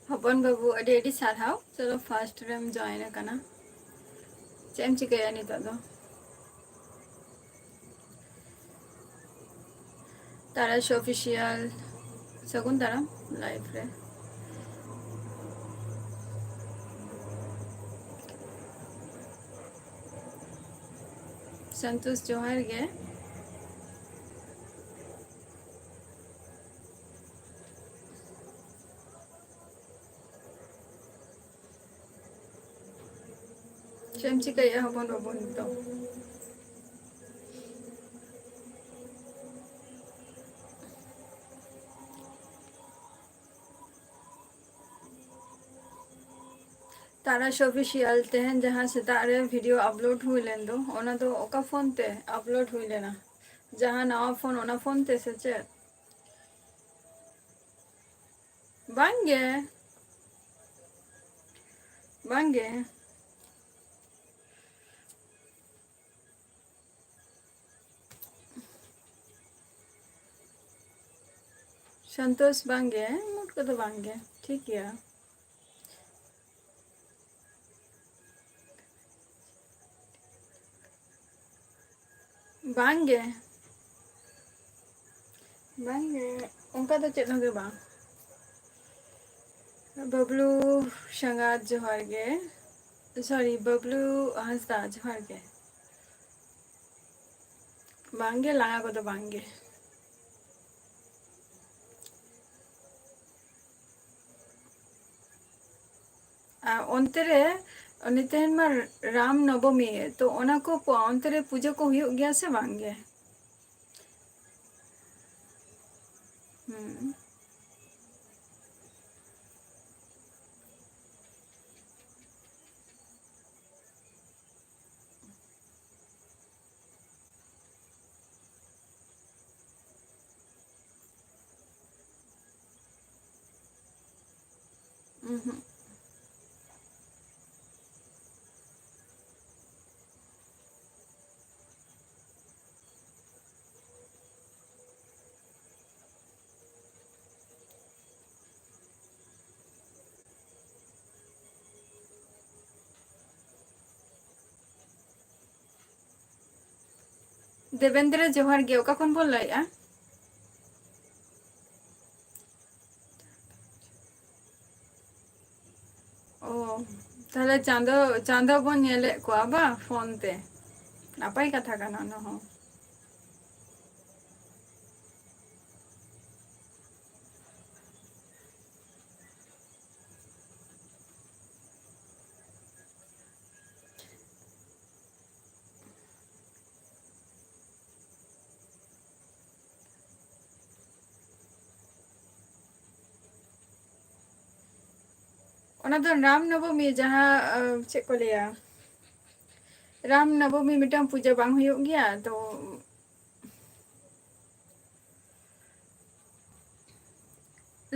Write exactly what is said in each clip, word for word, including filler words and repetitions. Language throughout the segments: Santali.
ᱦᱚᱯᱚᱱ ᱵᱟᱹᱵᱩ, ᱟᱹᱰᱤ ᱟᱹᱰᱤ ᱥᱟᱨᱦᱟᱣ᱾ ᱪᱚᱞᱚ, ᱯᱷᱟᱥᱴ ᱨᱮᱢ ᱡᱚᱭᱮᱱ ᱟᱠᱟᱱᱟ᱾ ᱪᱮᱫ ᱮᱢ ᱪᱤᱠᱟᱹᱭᱟ ᱱᱤᱛᱚᱜ ᱫᱚ? ᱛᱟᱨᱟᱥ ᱚᱯᱷᱤᱥᱤᱭᱟᱞ, ᱥᱟᱹᱜᱩᱱ ᱫᱟᱨᱟᱢ ᱞᱟᱭᱤᱵᱷ ᱨᱮ᱾ ᱥᱚᱱᱛᱳᱥ, ᱡᱚᱦᱟᱨ ᱜᱮ᱾ ᱪᱮᱫ ᱮᱢ ᱪᱤᱠᱟᱹᱭᱮᱫᱼᱟ ᱦᱚᱯᱚᱱ ᱵᱟᱹᱵᱩ ᱱᱤᱛᱚᱜ? ᱛᱟᱨᱟᱥ ᱚᱯᱷᱤᱥᱤᱭᱟᱞ, ᱛᱮᱦᱮᱧ ᱡᱟᱦᱟᱸ ᱥᱮᱛᱟᱜ ᱨᱮ ᱵᱷᱤᱰᱤᱭᱳ ᱟᱯᱞᱳᱰ ᱦᱩᱭ ᱞᱮᱱ ᱫᱚ, ᱚᱱᱟ ᱫᱚ ᱚᱠᱟ ᱯᱷᱳᱱ ᱛᱮ ᱟᱯᱞᱳᱰ ᱦᱩᱭ ᱞᱮᱱᱟ? ᱡᱟᱦᱟᱸ ᱱᱟᱣᱟ ᱯᱷᱳᱱ, ᱚᱱᱟ ᱯᱷᱳᱱ ᱛᱮ ᱥᱮ ᱪᱮᱫ? ᱵᱟᱝ ᱜᱮ, ᱵᱟᱝ ᱜᱮ᱾ ᱥᱚᱱᱛᱳᱥ, ᱵᱟᱝ ᱜᱮ, ᱢᱩᱰ ᱠᱚᱫᱚ ᱵᱟᱝ ᱜᱮ, ᱴᱷᱤᱠ ᱜᱮᱭᱟ᱾ ᱵᱟᱝ ᱜᱮ, ᱵᱟᱝ ᱜᱮ, ᱚᱱᱠᱟ ᱫᱚ ᱪᱮᱫ ᱦᱚᱸ ᱜᱮ ᱵᱟᱝ᱾ ᱵᱟᱹᱵᱞᱩ ᱥᱟᱸᱜᱟᱛ, ᱡᱚᱦᱟᱨ ᱜᱮ᱾ ᱥᱚᱨᱤ, ᱵᱟᱹᱵᱞᱩ ᱦᱟᱸᱥᱫᱟ, ᱡᱚᱦᱟᱨ ᱜᱮ᱾ ᱵᱟᱝ ᱜᱮ, ᱞᱟᱸᱜᱟ ᱠᱚᱫᱚ ᱵᱟᱝ ᱜᱮ᱾ ᱟᱨ ᱚᱱᱛᱮ ᱨᱮ, ᱩᱱᱤ ᱛᱮᱦᱮᱧ ᱢᱟ ᱨᱟᱢ ᱱᱚᱵᱚᱢᱤ, ᱛᱚ ᱚᱱᱟ ᱠᱚ ᱯᱚ-, ᱚᱱᱛᱮ ᱨᱮ ᱯᱩᱡᱟᱹ ᱠᱚ ᱦᱩᱭᱩᱜ ᱜᱮᱭᱟ ᱥᱮ ᱵᱟᱝ ᱜᱮ? ᱦᱩᱸ᱾ ᱩᱸᱦᱩᱸᱜ᱾ ᱫᱮᱵᱮᱱᱫᱨᱚ, ᱡᱚᱦᱟᱨ ᱜᱮ᱾ ᱚᱠᱟ ᱠᱷᱚᱱ ᱵᱚᱱ ᱞᱟᱹᱭᱮᱜᱼᱟ? ᱚ, ᱛᱟᱦᱞᱮ ᱪᱟᱸᱫᱚ, ᱪᱟᱸᱫᱚ ᱵᱚᱱ ᱧᱮᱞᱮᱫ ᱠᱚᱣᱟ ᱵᱟ, ᱯᱷᱳᱱ ᱛᱮ᱾ ᱱᱟᱯᱟᱭ ᱠᱟᱛᱷᱟ ᱠᱟᱱᱟ ᱚᱱᱟ ᱦᱚᱸ᱾ ᱚᱱᱟ ᱫᱚ ᱨᱟᱢ ᱱᱚᱵᱚᱢᱤ, ᱡᱟᱦᱟᱸ, ᱟᱸ, ᱪᱮᱫ ᱠᱚ ᱞᱟᱹᱭᱟ, ᱨᱟᱢ ᱱᱚᱵᱚᱢᱤ ᱢᱤᱫᱴᱟᱝ ᱯᱩᱡᱟᱹ ᱵᱟᱝ ᱦᱩᱭᱩᱜ ᱜᱮᱭᱟ? ᱛᱚ,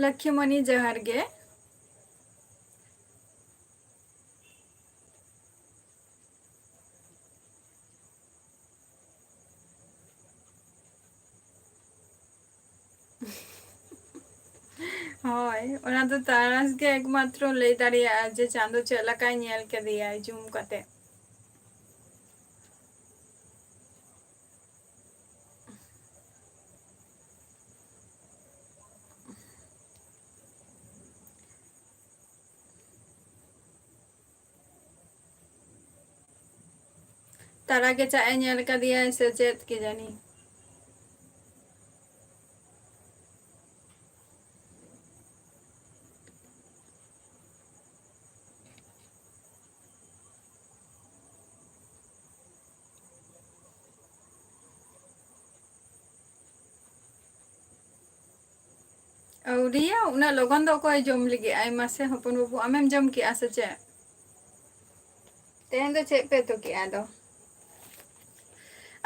ᱞᱚᱠᱠᱷᱤᱢᱚᱱᱤ, ᱡᱚᱦᱟᱨ ᱜᱮ᱾ ᱦᱳᱭ, ᱚᱱᱟ ᱫᱚ ᱛᱟᱨᱟᱥ ᱜᱮ ᱮᱠᱢᱟᱛᱨᱚ ᱞᱟᱹᱭ ᱫᱟᱲᱮᱭᱟᱜᱼᱟ ᱡᱮ ᱪᱟᱸᱫᱚ ᱪᱮᱫ ᱞᱮᱠᱟᱭ ᱧᱮᱞ ᱠᱮᱫᱮᱭᱟᱭ ᱡᱩᱢ ᱠᱟᱛᱮ᱾ ᱛᱟᱨᱟ ᱜᱮ ᱪᱟᱜ ᱮ ᱧᱮᱞ ᱠᱟᱫᱮᱭᱟᱭ ᱥᱮ ᱪᱮᱫ ᱠᱮ ᱡᱟᱹᱱᱤ᱾ ᱟᱹᱣᱨᱤᱭᱟ, ᱩᱱᱟᱹᱜ ᱞᱚᱜᱚᱱ ᱫᱚ ᱚᱠᱚᱭ ᱡᱚᱢ ᱞᱟᱹᱜᱤᱫ? ᱟᱭ ᱢᱟᱥᱮ ᱦᱚᱯᱚᱱ ᱵᱟᱹᱵᱩ, ᱟᱢᱮᱢ ᱡᱚᱢ ᱠᱮᱜᱼᱟ ᱥᱮ ᱪᱮᱫ? ᱛᱮᱦᱮᱧ ᱫᱚ ᱪᱮᱫ ᱯᱮ ᱩᱛᱩ ᱠᱮᱜᱼᱟ ᱟᱫᱚ?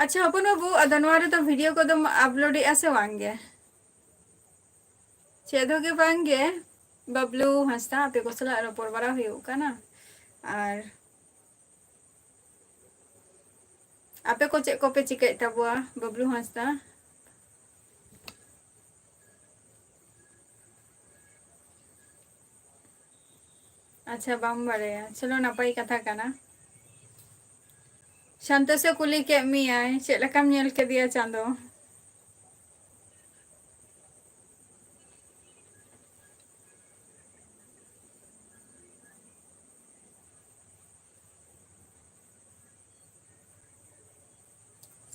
ᱟᱪᱪᱷᱟ ᱦᱚᱯᱚᱱ ᱵᱟᱹᱵᱩ, ᱟᱫᱚ ᱱᱚᱣᱟ ᱨᱮᱫᱚ ᱵᱷᱤᱰᱤᱭᱳ ᱠᱚᱫᱚᱢ ᱟᱯᱞᱳᱰᱮᱜᱼᱟ ᱥᱮ ᱵᱟᱝ ᱜᱮ? ᱪᱮᱫ ᱦᱚᱸ ᱜᱮ ᱵᱟᱝ ᱜᱮ, ᱵᱟᱵᱞᱩ ᱦᱟᱸᱥᱫᱟ, ᱟᱯᱮ ᱠᱚ ᱥᱟᱞᱟᱜ ᱨᱚᱯᱚᱲ ᱵᱟᱲᱟ ᱦᱩᱭᱩᱜ ᱠᱟᱱᱟ᱾ ᱟᱨ ᱟᱯᱮ ᱠᱚ ᱪᱮᱫ ᱠᱚᱯᱮ ᱪᱤᱠᱟᱹᱭᱮᱫ ᱛᱟᱵᱚᱣᱟ, ᱵᱟᱵᱞᱩ ᱦᱟᱸᱥᱫᱟ? ᱟᱪᱪᱷᱟ, ᱵᱟᱢ ᱵᱟᱲᱟᱭᱟ᱾ ᱪᱚᱞᱚ, ᱱᱟᱯᱟᱭ ᱠᱟᱛᱷᱟ ᱠᱟᱱᱟ᱾ ᱥᱟᱱᱛᱳᱥᱮ ᱠᱩᱞᱤ ᱠᱮᱫ ᱢᱮᱭᱟᱭ, ᱪᱮᱫ ᱞᱮᱠᱟᱢ ᱧᱮᱞ ᱠᱮᱫᱮᱭᱟ ᱪᱟᱸᱫᱚ?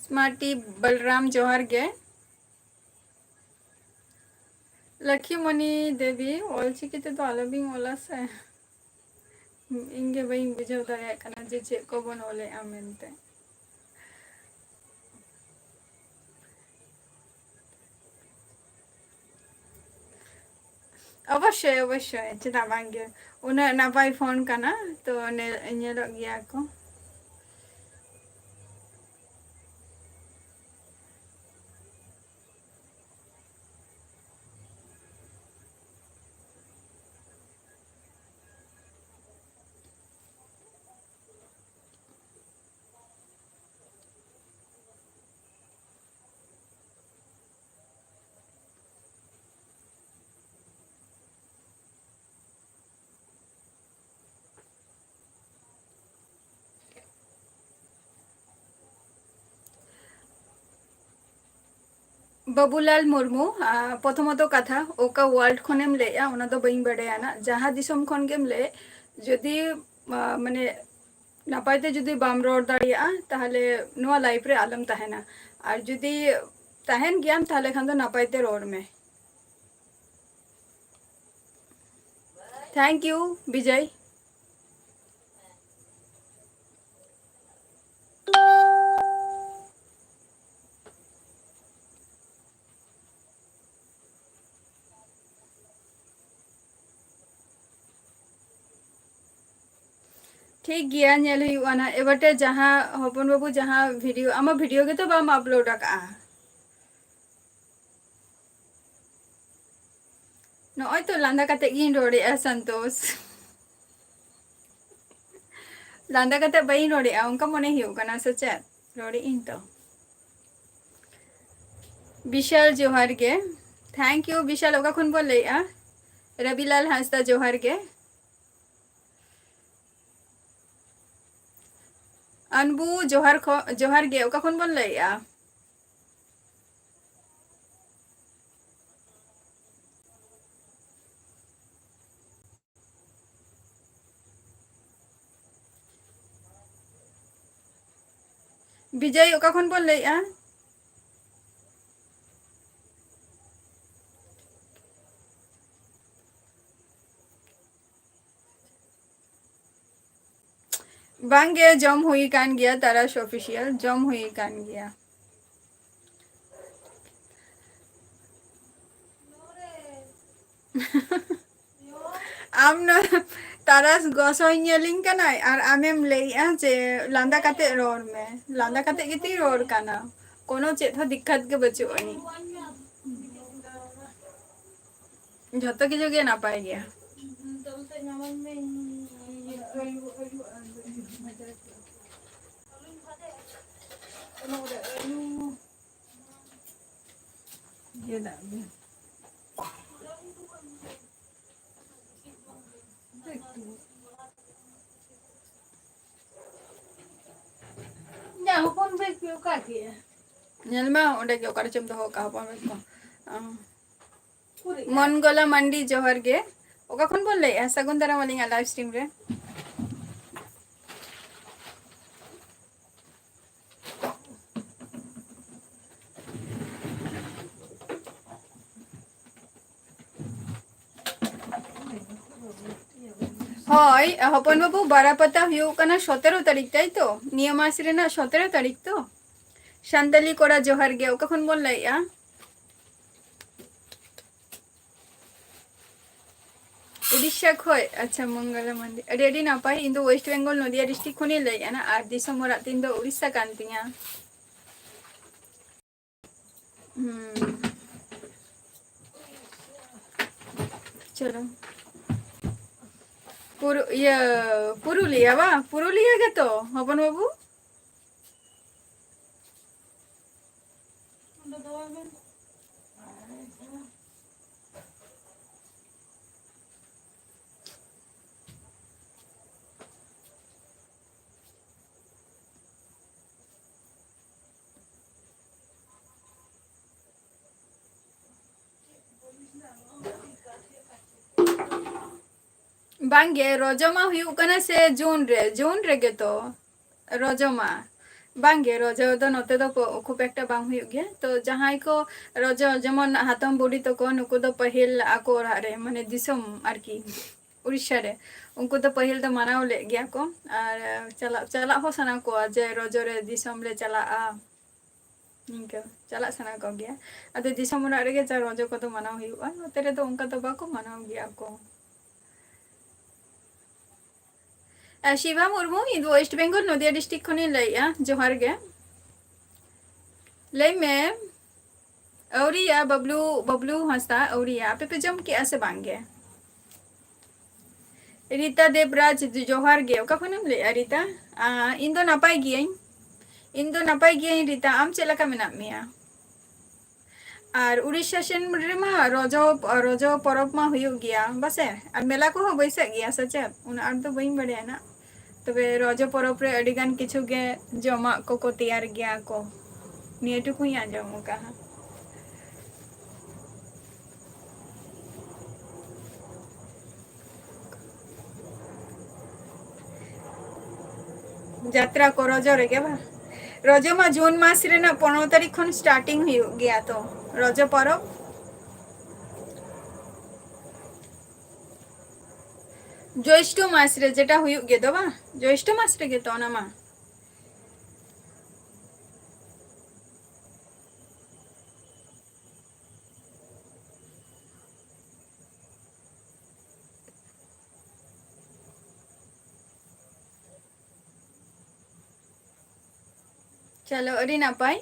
ᱥᱢᱟᱨᱴᱤ ᱵᱚᱞᱨᱟᱢ, ᱡᱚᱦᱟᱨ ᱜᱮ᱾ ᱞᱚᱠᱷᱤᱢᱚᱱᱤ ᱫᱮᱵᱤ, ᱚᱞᱪᱤᱠᱤ ᱛᱮᱫᱚ ᱟᱞᱚᱵᱤᱱ ᱚᱞᱟ ᱥᱮ᱾ ᱤᱧ ᱜᱮ ᱵᱟᱹᱧ ᱵᱩᱡᱷᱟᱹᱣ ᱫᱟᱲᱮᱭᱟᱜ ᱠᱟᱱᱟ ᱡᱮ ᱪᱮᱫ ᱠᱚᱵᱚᱱ ᱚᱞᱮᱜᱼᱟ ᱢᱮᱱᱛᱮ᱾ ᱚᱵᱚᱥᱥᱳᱭ, ᱚᱵᱚᱥᱥᱳᱭ, ᱪᱮᱫᱟᱜ ᱵᱟᱝ ᱜᱮ? ᱩᱱᱟᱹᱜ ᱱᱟᱯᱟᱭ ᱯᱷᱳᱱ ᱠᱟᱱᱟ, ᱛᱚ ᱱᱮ-, ᱧᱮᱞᱚᱜ ᱜᱮᱭᱟ ᱠᱚ᱾ ᱵᱟᱹᱵᱩᱞᱟᱞ ᱢᱩᱨᱢᱩ, ᱟ, ᱯᱨᱚᱛᱷᱚᱢᱚᱛᱚ ᱠᱟᱛᱷᱟ, ᱚᱠᱟ world ᱠᱷᱚᱱᱮᱢ ᱞᱟᱹᱭᱮᱜᱼᱟ, ᱚᱱᱟ ᱫᱚ ᱵᱟᱹᱧ ᱵᱟᱰᱟᱭᱟ ᱱᱟᱜ᱾ ᱡᱟᱦᱟᱸ ᱫᱤᱥᱚᱢ ᱠᱷᱚᱱ ᱜᱮᱢ ᱞᱟᱹᱭᱮᱫ, ᱡᱩᱫᱤ, ᱟ, ᱢᱟᱱᱮ, ᱱᱟᱯᱟᱭ ᱛᱮ ᱡᱩᱫᱤ ᱵᱟᱢ ᱨᱚᱲ ᱫᱟᱲᱮᱭᱟᱜᱼᱟ, ᱛᱟᱦᱚᱞᱮ ᱱᱚᱣᱟ live ᱨᱮ ᱟᱞᱚᱢ ᱛᱟᱦᱮᱱᱟ᱾ ᱟᱨ ᱡᱩᱫᱤ ᱛᱟᱦᱮᱱ ᱜᱮᱭᱟᱢ, ᱛᱟᱦᱚᱞᱮ ᱠᱷᱟᱱ ᱫᱚ ᱱᱟᱯᱟᱭ ᱛᱮ ᱨᱚᱲ ᱢᱮ᱾ Thank you, Bijoy. ᱴᱷᱤᱠ ᱜᱮᱭᱟ, ᱧᱮᱞ ᱦᱩᱭᱩᱜᱼᱟ ᱱᱟᱜ᱾ ᱮᱵᱟᱨ ᱛᱮ ᱡᱟᱦᱟᱸ ᱦᱚᱯᱚᱱ ᱵᱟᱹᱵᱩ, ᱡᱟᱦᱟᱸ video, ᱟᱢᱟᱜ video ᱜᱮᱛᱚ ᱵᱟᱢ upload ᱟᱠᱟᱜᱼᱟ᱾ ᱱᱚᱜᱼᱚᱭ ᱛᱚ ᱞᱟᱸᱫᱟ ᱠᱟᱛᱮ ᱜᱤᱧ ᱨᱚᱲᱮᱜᱼᱟ, ᱥᱚᱱᱛᱳᱥ᱾ ᱞᱟᱸᱫᱟ ᱠᱟᱛᱮ ᱵᱟᱹᱧ ᱨᱚᱲᱮᱜᱼᱟ, ᱚᱱᱠᱟ ᱢᱚᱱᱮ ᱦᱩᱭᱩᱜ ᱠᱟᱱᱟ ᱥᱮ ᱪᱮᱫ? ᱨᱚᱲᱮᱜ ᱟᱹᱧ ᱛᱚ᱾ ᱵᱤᱥᱟᱞ ᱡᱚᱦᱟᱨ ᱜᱮ᱾ Thank you ᱵᱤᱥᱟᱞ, ᱚᱠᱟ ᱠᱷᱚᱱ ᱵᱚᱱ ᱞᱟᱹᱭᱮᱜᱼᱟ? ᱨᱚᱵᱤᱞᱟᱞ ᱦᱟᱸᱥᱫᱟ, ᱡᱚᱦᱟᱨ ᱜᱮ᱾ ᱟᱱᱵᱩ, ᱡᱚᱦᱟᱨ ᱠᱷᱚ-, ᱡᱚᱦᱟᱨ ᱜᱮ᱾ ᱚᱠᱟ ᱠᱷᱚᱱ ᱵᱚᱱ ᱞᱟᱹᱭᱮᱜᱼᱟ? ᱵᱤᱡᱚᱭ, ᱚᱠᱟ ᱠᱷᱚᱱ ᱵᱚᱱ ᱞᱟᱹᱭᱮᱜᱼᱟ? ᱵᱟᱝᱜᱮ, ᱡᱚᱢ ᱦᱩᱭ ᱠᱟᱱ ᱜᱮᱭᱟ, ᱛᱟᱨᱟᱥ ᱚᱯᱷᱤᱥᱤᱭᱟᱞ, ᱡᱚᱢ ᱦᱩᱭ ᱠᱟᱱ ᱜᱮᱭᱟ᱾ ᱟᱢ ᱱᱚ-, ᱛᱟᱨᱟᱥ ᱜᱚᱥᱚᱭ ᱧᱮᱞᱤᱧ ᱠᱟᱱᱟᱭ ᱟᱨ ᱟᱢᱮᱢ ᱞᱟᱹᱭᱮᱜᱼᱟ ᱡᱮ ᱞᱟᱸᱫᱟ ᱠᱟᱛᱮ ᱨᱚᱲ ᱢᱮ᱾ ᱞᱟᱸᱫᱟ ᱠᱟᱛᱮ ᱜᱮᱛᱤᱧ ᱨᱚᱲ ᱠᱟᱱᱟ, ᱠᱳᱱᱳ ᱪᱮᱫ ᱦᱚᱸ ᱫᱤᱠᱠᱟᱛ ᱜᱮ ᱵᱟᱹᱪᱩᱜ ᱟᱹᱱᱤᱡ᱾ ᱡᱷᱚᱛᱚ ᱠᱤᱪᱷᱩ ᱜᱮ ᱱᱟᱯᱟᱭ ᱜᱮᱭᱟ᱾ ᱜᱮᱫᱟᱜ ᱢᱮ᱾ ᱤᱧᱟᱹᱜ ᱦᱚᱯᱚᱱ ᱵᱮᱜᱽ ᱜᱮ ᱚᱠᱟ ᱠᱮᱜᱼᱟ? ᱧᱮᱞ ᱢᱮ, ᱚᱸᱰᱮ ᱜᱮ ᱚᱠᱟ ᱨᱮᱪᱚᱢ ᱫᱚᱦᱚ ᱠᱟᱜᱼᱟ ᱦᱚᱯᱚᱱ ᱵᱮᱜᱽ ᱠᱚ᱾ ᱟᱸ᱾ ᱩᱠᱩᱨ ᱮᱜᱼᱟ? ᱢᱚᱱᱜᱚᱞᱟ ᱢᱟᱱᱰᱤ, ᱡᱚᱦᱟᱨ ᱜᱮ᱾ ᱚᱠᱟ ᱠᱷᱚᱱ ᱵᱚᱱ ᱞᱟᱹᱭᱮᱜᱼᱟ? ᱥᱟᱹᱜᱩᱱ ᱫᱟᱨᱟᱢ ᱟᱹᱞᱤᱧᱟᱜ ᱞᱟᱭᱤᱵᱷ ᱥᱴᱨᱤᱢ ᱨᱮ᱾ ᱦᱳᱭ, ᱦᱚᱯᱚᱱ ᱵᱟᱹᱵᱩ, ᱵᱟᱨᱟᱯᱟᱛᱟ ᱦᱩᱭᱩᱜ ᱠᱟᱱᱟ ᱥᱚᱛᱮᱨᱚ ᱛᱟᱹᱨᱤᱠᱷ, ᱛᱟᱭ ᱛᱚ? ᱱᱤᱭᱟᱹ ᱢᱟᱥ ᱨᱮᱱᱟᱜ ᱥᱚᱛᱮᱨᱚ ᱛᱟᱹᱨᱤᱠᱷ ᱛᱚ? ᱥᱟᱱᱛᱟᱞᱤ ᱠᱚᱲᱟ, ᱡᱚᱦᱟᱨ ᱜᱮ᱾ ᱚᱠᱟ ᱠᱷᱚᱱ ᱵᱚᱱ ᱞᱟᱹᱭᱮᱜᱼᱟ? ᱩᱲᱤᱥᱥᱟ ᱠᱷᱚᱡ? ᱟᱪᱪᱷᱟ, ᱢᱚᱝᱜᱚᱞᱟ ᱢᱟᱱᱰᱤ, ᱟᱹᱰᱤ ᱟᱹᱰᱤ ᱱᱟᱯᱟᱭ᱾ ᱤᱧ ᱫᱚ ᱳᱭᱮᱥᱴ ᱵᱮᱝᱜᱚᱞ, ᱱᱚᱫᱤᱭᱟ ᱰᱤᱥᱴᱨᱤᱠᱴ ᱠᱷᱚᱱᱤᱧ ᱞᱟᱹᱭᱮᱜᱼᱟ ᱱᱟ, ᱟᱨ ᱫᱤᱥᱚᱢ ᱚᱲᱟᱜ ᱛᱤᱧ ᱫᱚ ᱩᱲᱤᱥᱥᱟ ᱠᱟᱱ ᱛᱤᱧᱟ᱾ ᱦᱩᱸ᱾ ᱪᱚᱞᱚ᱾ ᱯᱩᱨᱩ-, ᱤᱭᱟᱹ, ᱯᱩᱨᱩᱞᱤᱭᱟ ᱵᱟᱝ? ᱯᱩᱨᱩᱞᱤᱭᱟ ᱜᱮᱛᱚ, ᱦᱚᱯᱚᱱ ᱵᱟᱹᱵᱩ? ᱵᱟᱝᱜᱮ, ᱨᱚᱡᱚ ᱢᱟ ᱦᱩᱭᱩᱜ ᱠᱟᱱᱟ ᱥᱮ ᱡᱩᱱ ᱨᱮ, ᱡᱩᱱ ᱨᱮᱜᱮ ᱛᱚ ᱨᱚᱡᱚ ᱢᱟ᱾ ᱵᱟᱝᱜᱮ, ᱨᱚᱡᱚ ᱫᱚ ᱱᱚᱛᱮ ᱫᱚ ᱠᱚ-, ᱠᱷᱩᱵ ᱮᱠᱴᱟ ᱵᱟᱝ ᱦᱩᱭᱩᱜ ᱜᱮᱭᱟ᱾ ᱛᱚ ᱡᱟᱦᱟᱸᱭ ᱠᱚ ᱨᱚᱡᱚ, ᱡᱮᱢᱚᱱ ᱦᱟᱛᱚᱢ ᱵᱩᱰᱷᱤ ᱛᱟᱠᱚ, ᱱᱩᱠᱩ ᱫᱚ ᱯᱟᱹᱦᱤᱞ ᱟᱠᱚ ᱚᱲᱟᱜ ᱨᱮ, ᱢᱟᱱᱮ ᱫᱤᱥᱚᱢ ᱟᱨᱠᱤ, ᱩᱲᱤᱥᱥᱟ ᱨᱮ, ᱩᱱᱠᱩ ᱫᱚ ᱯᱟᱹᱦᱤᱞ ᱫᱚ ᱢᱟᱱᱟᱣ ᱞᱮᱫ ᱜᱮᱭᱟ ᱠᱚ᱾ ᱟᱨ ᱪᱟᱞᱟᱜ, ᱪᱟᱞᱟᱜ ᱦᱚᱸ ᱥᱟᱱᱟ ᱠᱚᱣᱟ ᱡᱮ ᱨᱚᱡᱚ ᱨᱮ ᱫᱤᱥᱚᱢ ᱞᱮ ᱪᱟᱞᱟᱜᱼᱟ, ᱱᱤᱝᱠᱟᱹ ᱪᱟᱞᱟᱜ ᱥᱟᱱᱟ ᱠᱚᱜᱮᱭᱟ᱾ ᱟᱫᱚ ᱫᱤᱥᱚᱢ ᱚᱲᱟᱜ ᱨᱮᱜᱮ ᱡᱟ ᱨᱚᱡᱚ ᱠᱚᱫᱚ ᱢᱟᱱᱟᱣ ᱦᱩᱭᱩᱜᱼᱟ, ᱱᱚᱛᱮ ᱨᱮᱫᱚ ᱚᱱᱠᱟ ᱫᱚ ᱵᱟᱠᱚ ᱢᱟᱱᱟᱣ ᱜᱮᱭᱟ ᱠᱚ᱾ ᱟᱨ ᱥᱤᱵᱟ ᱢᱩᱨᱢᱩ, ᱤᱧ ᱫᱚ ᱳᱭᱮᱥᱴ ᱵᱮᱝᱜᱚᱞ ᱱᱚᱫᱤᱭᱟ ᱰᱤᱥᱴᱨᱤᱠᱴ ᱠᱷᱚᱱᱤᱧ ᱞᱟᱹᱭᱮᱜᱼᱟ᱾ ᱡᱚᱦᱟᱨ ᱜᱮ᱾ ᱞᱟᱹᱭ ᱢᱮ, ᱟᱹᱣᱨᱤᱭᱟ ᱵᱟᱵᱞᱩ, ᱵᱟᱵᱞᱩ ᱦᱟᱸᱥᱫᱟ, ᱟᱹᱣᱨᱤᱭᱟ᱾ ᱟᱯᱮ ᱯᱮ ᱡᱚᱢ ᱠᱮᱜᱼᱟ ᱥᱮ ᱵᱟᱝ ᱜᱮ? ᱨᱤᱛᱟ ᱫᱮᱵᱽᱨᱟᱡᱽ, ᱡᱚᱦᱟᱨ ᱜᱮ᱾ ᱚᱠᱟ ᱠᱷᱚᱱᱮᱢ ᱞᱟᱹᱭᱮᱜᱼᱟ ᱨᱤᱛᱟ? ᱟᱸ, ᱤᱧ ᱫᱚ ᱱᱟᱯᱟᱭ ᱜᱤᱭᱟᱹᱧ᱾ ᱤᱧ ᱫᱚ ᱱᱟᱯᱟᱭ ᱜᱤᱭᱟᱹᱧ ᱨᱤᱛᱟ, ᱟᱢ ᱪᱮᱫ ᱞᱮᱠᱟ ᱢᱮᱱᱟᱜ ᱢᱮᱭᱟ? ᱟᱨ ᱩᱲᱤᱥᱥᱟ ᱥᱮᱱ ᱨᱮᱢᱟ ᱨᱚᱡᱚ, ᱨᱚᱡᱚ ᱯᱚᱨᱚᱵᱽ ᱢᱟ ᱦᱩᱭᱩᱜ ᱜᱮᱭᱟ ᱵᱟᱥᱮ? ᱟᱨ ᱢᱮᱞᱟ ᱠᱚᱦᱚᱸ ᱵᱟᱹᱭᱥᱟᱹᱜ ᱜᱮᱭᱟ ᱥᱮ ᱪᱮᱫ? ᱩᱱᱟᱹᱜ ᱟᱸᱴ ᱫᱚ ᱵᱟᱹᱧ ᱵᱟᱲᱟᱭᱟ ᱱᱟᱜ᱾ ᱛᱚᱵᱮ ᱨᱚᱡᱚ ᱯᱚᱨᱚᱵᱽ ᱨᱮ ᱟᱹᱰᱤ ᱜᱟᱱ ᱠᱤᱪᱷᱩ ᱜᱮ ᱡᱚᱢᱟᱜ ᱠᱚᱠᱚ ᱛᱮᱭᱟᱨ ᱜᱮᱭᱟ ᱠᱚ, ᱱᱤᱭᱟᱹ ᱴᱩᱠᱩᱧ ᱟᱸᱡᱚᱢ ᱟᱠᱟᱫᱼᱟ᱾ ᱡᱟᱛᱨᱟ ᱠᱚ ᱨᱚᱡᱚ ᱨᱮᱜᱮ ᱵᱟᱝ? ᱨᱚᱡᱚ ᱢᱟ ᱡᱩᱱ ᱢᱟᱥ ᱨᱮᱱᱟᱜ ᱯᱚᱱᱨᱚ ᱛᱟᱹᱨᱤᱠᱷ ᱠᱷᱚᱱ starting ᱦᱩᱭᱩᱜ ᱜᱮᱭᱟ ᱛᱚ, ᱨᱚᱡᱚ ᱯᱚᱨᱚᱵᱽ᱾ ᱡᱳᱭᱥᱴᱚ ᱢᱟᱥ ᱨᱮ ᱡᱮᱴᱟ ᱦᱩᱭᱩᱜ ᱜᱮ ᱫᱚ ᱵᱟᱝ? ᱡᱳᱭᱥᱴᱚ ᱢᱟᱥ ᱨᱮᱜᱮ ᱛᱚ ᱚᱱᱟ ᱢᱟ᱾ ᱪᱚᱞᱚ, ᱟᱹᱰᱤ ᱱᱟᱯᱟᱭ᱾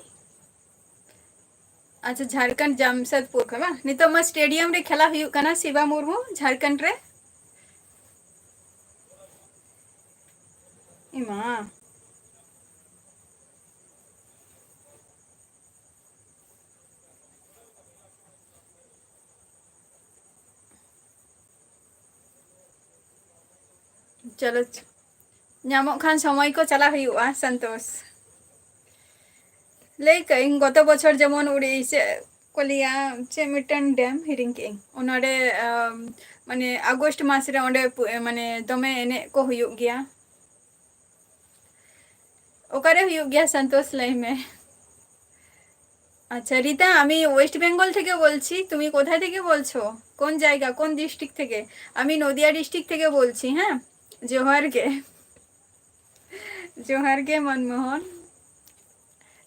ᱟᱪᱪᱷᱟ, ᱡᱷᱟᱲᱠᱷᱚᱸᱰ ᱡᱟᱢᱥᱮᱫᱽᱯᱩᱨ ᱠᱷᱚᱱ ᱵᱟᱝ? ᱱᱤᱛᱚᱜ ᱢᱟ stadium ᱨᱮ ᱠᱷᱮᱞᱟ ᱦᱩᱭᱩᱜ ᱠᱟᱱᱟ, ᱥᱤᱵᱟ ᱢᱩᱨᱢᱩ, ᱡᱷᱟᱲᱠᱷᱚᱸᱰ ᱨᱮ᱾ ᱮ ᱢᱟ᱾ ᱪᱚᱞᱚ, ᱧᱟᱢᱚᱜ ᱠᱷᱟᱱ ᱥᱚᱢᱚᱭ ᱠᱚ ᱪᱟᱞᱟᱜ ᱦᱩᱭᱩᱜᱼᱟ, ᱥᱚᱱᱛᱳᱥ᱾ ᱞᱟᱹᱭ ᱠᱟᱜ ᱟᱹᱧ, ᱜᱚᱛᱚ ᱵᱚᱪᱷᱚᱨ ᱡᱮᱢᱚᱱ ᱩᱲᱤ-, ᱪᱮᱫ, ᱠᱚ ᱞᱟᱹᱭᱟ, ᱪᱮᱫ ᱢᱤᱫᱴᱟᱝ ᱰᱮᱢ, ᱦᱤᱲᱤᱧ ᱠᱮᱫᱟᱹᱧ᱾ ᱚᱱᱟᱨᱮ, ᱟᱢ, ᱢᱟᱱᱮ ᱟᱜᱚᱥᱴ ᱢᱟᱥ ᱨᱮ ᱚᱸᱰᱮ ᱯᱩ-, ᱢᱟᱱᱮ ᱫᱚᱢᱮ ᱮᱱᱮᱡ ᱠᱚ ᱦᱩᱭᱩᱜ ᱜᱮᱭᱟ᱾ ᱚᱠᱟᱨᱮ ᱦᱩᱭᱩᱜ ᱜᱮᱭᱟ ᱥᱚᱱᱛᱳᱥ, ᱞᱟᱹᱭ ᱢᱮ? আচ্ছা রিতা, আমি ওয়েস্ট বেঙ্গল থেকে বলছি। তুমি কোথায় থেকে বলছো? কোন জায়গা, কোন ডিস্ট্রিক্ট থেকে? আমি নদিয়া ডিস্ট্রিক্ট থেকে বলছি। ᱦᱮᱸ, ᱡᱚᱦᱟᱨ ᱜᱮ᱾ ᱡᱚᱦᱟᱨ ᱜᱮ ᱢᱚᱱᱢᱳᱦᱚᱱ᱾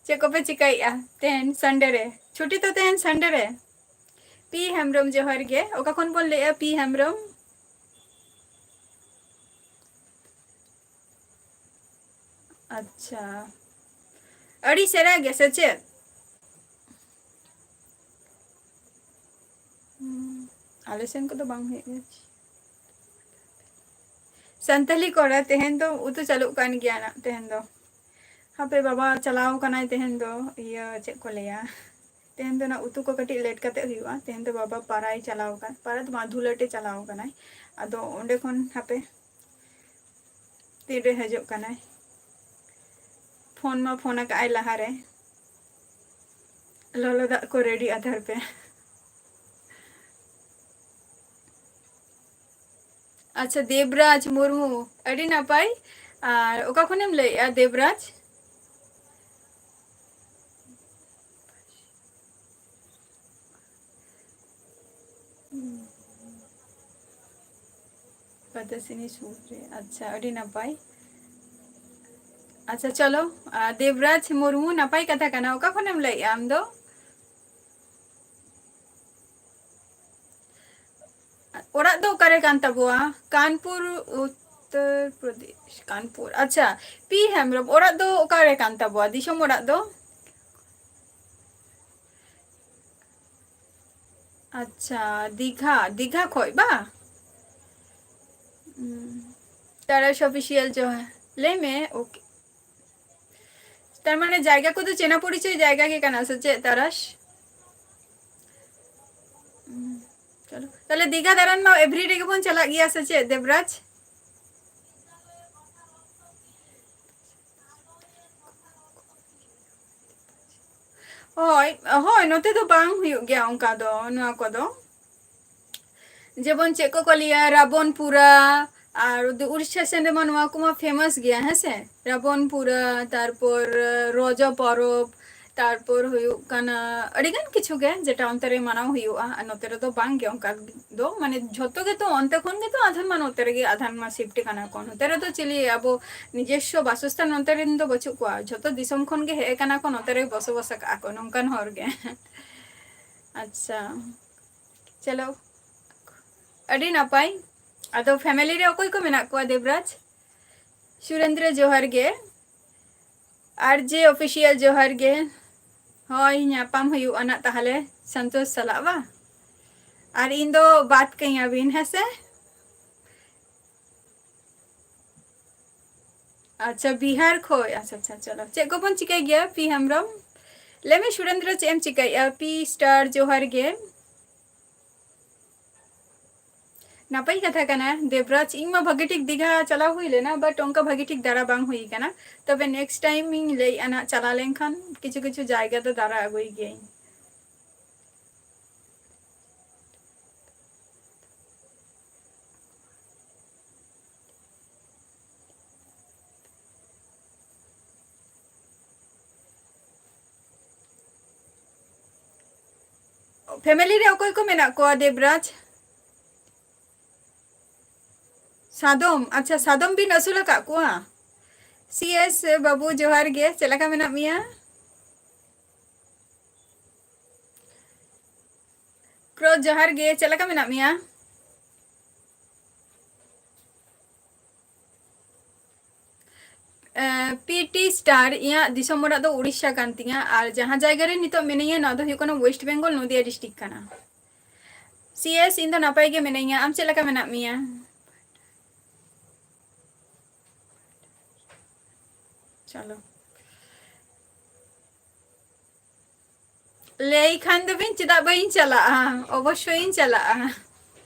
ᱪᱮᱫ ᱠᱚᱯᱮ ᱪᱤᱠᱟᱹᱭᱮᱫᱼᱟ ᱛᱮᱦᱮᱧ ᱥᱟᱱᱰᱮ ᱨᱮ? ᱪᱷᱩᱴᱤ ᱛᱚ ᱛᱮᱦᱮᱧ ᱥᱟᱱᱰᱮ ᱨᱮ᱾ ᱯᱤ ᱦᱮᱢᱵᱨᱚᱢ, ᱡᱚᱦᱟᱨ ᱜᱮ᱾ ᱚᱠᱟ ᱠᱷᱚᱱ ᱵᱚᱱ ᱞᱟᱹᱭᱮᱫᱼᱟ, ᱯᱤ ᱦᱮᱢᱵᱨᱚᱢ? ᱟᱪᱪᱷᱟ, ᱟᱹᱰᱤ ᱪᱮᱦᱨᱟ ᱜᱮ ᱥᱮ ᱪᱮᱫ? ᱦᱩᱸ, ᱟᱞᱮ ᱥᱮᱱ ᱠᱚᱫᱚ ᱵᱟᱝ ᱦᱩᱭᱩᱜ ᱜᱮᱭᱟ᱾ ᱥᱟᱱᱛᱟᱞᱤ ᱠᱚᱲᱟ, ᱛᱮᱦᱮᱧ ᱫᱚ ᱩᱛᱩ ᱪᱟᱹᱞᱩᱜ ᱠᱟᱱ ᱜᱮᱭᱟ ᱱᱟᱜ ᱛᱮᱦᱮᱧ ᱫᱚ᱾ ᱦᱟᱯᱮ, ᱵᱟᱵᱟ ᱪᱟᱞᱟᱣ ᱠᱟᱱᱟᱭ ᱛᱮᱦᱮᱧ ᱫᱚ, ᱤᱭᱟᱹ, ᱪᱮᱫ ᱠᱚ ᱞᱟᱹᱭᱟ, ᱛᱮᱦᱮᱧ ᱫᱚ ᱱᱟᱜ ᱩᱛᱩ ᱠᱚ ᱠᱟᱹᱴᱤᱡ ᱞᱮᱴ ᱠᱟᱛᱮ ᱦᱩᱭᱩᱜᱼᱟ᱾ ᱛᱮᱦᱮᱧ ᱫᱚ ᱵᱟᱵᱟ ᱯᱟᱨᱟᱭ ᱪᱟᱞᱟᱣ ᱠᱟᱱ, ᱯᱟᱨᱟ ᱫᱚ ᱵᱟᱝ, ᱫᱷᱩᱞᱟᱹᱴᱮ ᱪᱟᱞᱟᱣ ᱠᱟᱱᱟᱭ᱾ ᱟᱫᱚ ᱚᱸᱰᱮ ᱠᱷᱚᱱ ᱦᱟᱯᱮ ᱛᱤᱨᱮ ᱦᱤᱡᱩᱜ ᱠᱟᱱᱟᱭ᱾ ᱯᱷᱳᱱ ᱢᱟ ᱯᱷᱳᱱ ᱟᱠᱟᱫ ᱟᱭ ᱞᱟᱦᱟᱨᱮ᱾ ᱞᱚᱞᱚ ᱫᱟᱜ ᱠᱚ ᱨᱮᱰᱤ ᱟᱫᱷᱟᱨ ᱯᱮ᱾ ᱟᱪᱪᱷᱟ, ᱫᱮᱵᱽᱨᱟᱡᱽ ᱢᱩᱨᱢᱩ, ᱟᱹᱰᱤ ᱱᱟᱯᱟᱭ᱾ ᱟᱨ ᱚᱠᱟ ᱠᱷᱚᱱᱮᱢ ᱞᱟᱹᱭᱮᱜᱼᱟ, ᱫᱮᱵᱽᱨᱟᱡᱽ? ᱯᱟᱛᱟᱥᱤᱱᱤ ᱥᱩᱨ ᱨᱮ᱾ ᱟᱪᱪᱷᱟ, ᱟᱹᱰᱤ ᱱᱟᱯᱟᱭ᱾ ᱟᱪᱪᱷᱟ, ᱪᱚᱞᱚ, ᱟᱨ ᱫᱮᱵᱽᱨᱟᱡᱽ ᱢᱩᱨᱢᱩ, ᱱᱟᱯᱟᱭ ᱠᱟᱛᱷᱟ ᱠᱟᱱᱟ᱾ ᱚᱠᱟ ᱠᱷᱚᱱᱮᱢ ᱞᱟᱹᱭᱮᱜᱼᱟ ᱟᱢ ᱫᱚ? ᱚᱲᱟᱜ ᱫᱚ ᱚᱠᱟᱨᱮ ᱠᱟᱱ ᱛᱟᱵᱚᱣᱟ? ᱠᱟᱱᱯᱩᱨ, ᱩᱛᱛᱚᱨ ᱯᱨᱚᱫᱮᱥ, ᱠᱟᱱᱯᱩᱨ᱾ ᱟᱪᱪᱷᱟ, ᱯᱤ ᱦᱮᱢᱵᱨᱚᱢ, ᱚᱲᱟᱜ ᱫᱚ ᱚᱠᱟᱨᱮ ᱠᱟᱱ ᱛᱟᱵᱚᱣᱟ, ᱫᱤᱥᱚᱢ ᱚᱲᱟᱜ ᱫᱚ? ᱟᱪᱪᱷᱟ, ᱫᱤᱜᱷᱟ, ᱫᱤᱜᱷᱟ ᱠᱷᱚᱡ ᱵᱟ? ᱩᱸ, ᱛᱟᱨᱟᱥ ᱚᱯᱷᱤᱥᱤᱭᱟᱞ, ᱡᱚᱦᱟᱨ᱾ ᱞᱟᱹᱭ ᱢᱮ, ᱳᱠᱮ᱾ ᱛᱟᱨ ᱢᱟᱱᱮ ᱡᱟᱭᱜᱟ ᱠᱚᱫᱚ ᱪᱮᱱᱟ ᱯᱚᱨᱤᱪᱚᱭ ᱡᱟᱭᱜᱟ ᱜᱮ ᱠᱟᱱᱟ ᱥᱮ ᱪᱮᱫ, ᱛᱟᱨᱟᱥ? ᱩᱸ, ᱪᱚᱞᱚ᱾ ᱛᱟᱦᱞᱮ ᱫᱤᱜᱷᱟ ᱫᱟᱬᱟᱱ ᱢᱟ everyday ᱜᱮᱵᱚᱱ ᱪᱟᱞᱟᱜ ᱜᱮᱭᱟ ᱥᱮ ᱪᱮᱫ, ᱫᱮᱵᱽᱨᱟᱡᱽ? ᱦᱳᱭ, ᱦᱳᱭ, ᱱᱚᱛᱮ ᱫᱚ ᱵᱟᱝ ᱦᱩᱭᱩᱜ ᱜᱮᱭᱟ ᱚᱱᱠᱟ ᱫᱚ, ᱱᱚᱣᱟ ᱠᱚᱫᱚ᱾ ᱡᱮᱢᱚᱱ ᱪᱮᱫ ᱠᱚᱠᱚ ᱞᱟᱹᱭᱟ, ᱨᱟᱵᱚᱱᱯᱩᱨᱟ, ᱟᱨ ᱩᱫ-, ᱩᱲᱤᱥᱥᱟ ᱥᱮᱱ ᱨᱮᱢᱟ ᱱᱚᱣᱟ ᱠᱚᱢᱟ famous ᱜᱮᱭᱟ, ᱦᱮᱸ ᱥᱮ? ᱨᱟᱵᱚᱱᱯᱩᱨᱟ, ᱛᱟᱨᱯᱚᱨ ᱨᱚᱡᱚ ᱯᱚᱨᱚᱵᱽ, ᱛᱟᱨᱯᱚᱨ ᱦᱩᱭᱩᱜ ᱠᱟᱱᱟ ᱟᱹᱰᱤᱜᱟᱱ ᱠᱤᱪᱷᱩ ᱜᱮ, ᱡᱮᱴᱟ ᱚᱱᱛᱮ ᱨᱮ ᱢᱟᱱᱟᱣ ᱦᱩᱭᱩᱜᱼᱟ, ᱟᱨ ᱱᱚᱛᱮ ᱨᱮᱫᱚ ᱵᱟᱝ ᱜᱮ ᱚᱱᱠᱟ ᱫᱚ᱾ ᱢᱟᱱᱮ ᱡᱷᱚᱛᱚ ᱜᱮᱛᱚ ᱚᱱᱛᱮ ᱠᱷᱚᱱ ᱜᱮᱛᱚ ᱟᱫᱷᱟᱱ ᱢᱟ ᱱᱚᱛᱮ ᱨᱮᱜᱮ, ᱟᱫᱷᱟᱱ ᱢᱟ shift ᱠᱟᱱᱟ ᱠᱚ᱾ ᱱᱚᱛᱮ ᱨᱮᱫᱚ ᱪᱤᱞᱤ ᱟᱵᱚ ᱱᱤᱡᱮᱥᱥᱚ ᱵᱟᱥᱚᱥᱛᱷᱟᱱ ᱱᱚᱛᱮ ᱨᱮᱱ ᱫᱚ ᱵᱟᱹᱪᱩᱜ ᱠᱚᱣᱟ, ᱡᱷᱚᱛᱚ ᱫᱤᱥᱚᱢ ᱠᱷᱚᱱ ᱜᱮ ᱦᱮᱡ ᱟᱠᱟᱱᱟ ᱠᱚ, ᱱᱚᱛᱮ ᱨᱮ ᱵᱚᱥᱚᱵᱟᱥ ᱟᱠᱟᱫᱼᱟ ᱠᱚ, ᱱᱚᱝᱠᱟᱱ ᱦᱚᱲ ᱜᱮ᱾ ᱟᱪᱪᱷᱟ, ᱪᱚᱞᱚ, ᱟᱹᱰᱤ ᱱᱟᱯᱟᱭ᱾ ᱟᱫᱚ family ᱨᱮ ᱚᱠᱚᱭ ᱠᱚ ᱢᱮᱱᱟᱜ ᱠᱚᱣᱟ, ᱫᱮᱵᱽᱨᱟᱡᱽ? ᱥᱩᱨᱮᱱᱫᱨᱚ, ᱡᱚᱦᱟᱨ ᱜᱮ᱾ RJ Official, ᱡᱚᱦᱟᱨ ᱜᱮ᱾ ᱦᱳᱭ, ᱧᱟᱯᱟᱢ ᱦᱩᱭᱩᱜᱼᱟ ᱱᱟᱜ ᱛᱟᱦᱚᱞᱮ ᱥᱚᱱᱛᱳᱥ ᱥᱟᱞᱟᱜ, ᱵᱟ? ᱟᱨ ᱤᱧ ᱫᱚ ᱵᱟᱫ ᱠᱟᱹᱧᱟᱵᱤᱱ, ᱦᱮᱸ ᱥᱮ? ᱟᱪᱪᱷᱟ, ᱵᱤᱦᱟᱨ ᱠᱷᱚᱡ᱾ ᱟᱪᱪᱷᱟ, ᱟᱪᱪᱷᱟ, ᱪᱚᱞᱚ᱾ ᱪᱮᱫ ᱠᱚᱵᱚᱱ ᱪᱤᱠᱟᱹᱭ ᱜᱮᱭᱟ, ᱯᱤ ᱦᱮᱢᱵᱨᱚᱢ? ᱞᱟᱹᱭ ᱢᱮ, ᱥᱩᱨᱮᱱᱫᱨᱚ, ᱪᱮᱫ ᱮᱢ ᱪᱤᱠᱟᱹᱭᱮᱫᱼᱟ? ᱯᱤ star, ᱡᱚᱦᱟᱨ ᱜᱮ᱾ ᱱᱟᱯᱟᱭ ᱠᱟᱛᱷᱟ ᱠᱟᱱᱟ, ᱫᱮᱵᱽᱨᱟᱡᱽ᱾ ᱤᱧ ᱢᱟ ᱵᱷᱟᱜᱮ ᱴᱷᱤᱠ ᱫᱤᱜᱷᱟ ᱪᱟᱞᱟᱣ ᱦᱩᱭ ᱞᱮᱱᱟ, but ᱚᱱᱠᱟ ᱵᱷᱟᱜᱮ ᱴᱷᱤᱠ ᱫᱟᱬᱟ ᱵᱟᱝ ᱦᱩᱭ ᱠᱟᱱᱟ᱾ ᱛᱚᱵᱮ next time ᱤᱧ ᱞᱟᱹᱭᱮᱫᱼᱟ ᱱᱟᱜ, ᱪᱟᱞᱟᱣ ᱞᱮᱱᱠᱷᱟᱱ ᱠᱤᱪᱷᱩ ᱠᱤᱪᱷᱩ ᱡᱟᱭᱜᱟ ᱫᱚ ᱫᱟᱬᱟ ᱟᱹᱜᱩᱭ ᱜᱤᱭᱟᱹᱧ᱾ Family ᱨᱮ ᱚᱠᱚᱭ ᱠᱚ ᱢᱮᱱᱟᱜ ᱠᱚᱣᱟ, ᱫᱮᱵᱽᱨᱟᱡᱽ? ᱥᱟᱫᱚᱢ? ᱟᱪᱪᱷᱟ, ᱥᱟᱫᱚᱢ ᱵᱤᱱ ᱟᱹᱥᱩᱞ ᱟᱠᱟᱫ ᱠᱚᱣᱟ? CS ᱵᱟᱹᱵᱩ, ᱡᱚᱦᱟᱨ ᱜᱮ, ᱪᱮᱫ ᱞᱮᱠᱟ ᱢᱮᱱᱟᱜ ᱢᱮᱭᱟ? ᱠᱨᱳ, ᱡᱚᱦᱟᱨ ᱜᱮ, ᱪᱮᱫ ᱞᱮᱠᱟ ᱢᱮᱱᱟᱜ ᱢᱮᱭᱟ? ᱮ, PT star, ᱤᱧᱟᱹᱜ ᱫᱤᱥᱚᱢ ᱚᱲᱟᱜ ᱫᱚ ᱩᱲᱤᱥᱥᱟ ᱠᱟᱱ ᱛᱤᱧᱟ, ᱟᱨ ᱡᱟᱦᱟᱸ ᱡᱟᱭᱜᱟ ᱨᱮ ᱱᱤᱛᱚᱜ ᱢᱤᱱᱟᱹᱧᱟ, ᱱᱚᱣᱟ ᱫᱚ ᱦᱩᱭᱩᱜ ᱠᱟᱱᱟ West Bengal, ᱱᱚᱫᱤᱭᱟ district ᱠᱟᱱᱟ᱾ CS, ᱤᱧ ᱫᱚ ᱱᱟᱯᱟᱭ ᱜᱮ ᱢᱤᱱᱟᱹᱧᱟ, ᱟᱢ ᱪᱮᱫ ᱞᱮᱠᱟ ᱢᱮᱱᱟᱜ ᱢᱮᱭᱟ? ᱪᱚᱞᱚ, ᱞᱟᱹᱭ ᱠᱷᱟᱱ ᱫᱚᱵᱤᱱ ᱪᱮᱫᱟᱜ ᱵᱟᱹᱧ ᱪᱟᱞᱟᱜᱼᱟ, ᱚᱵᱚᱥᱥᱳᱭ ᱤᱧ ᱪᱟᱞᱟᱜᱼᱟ,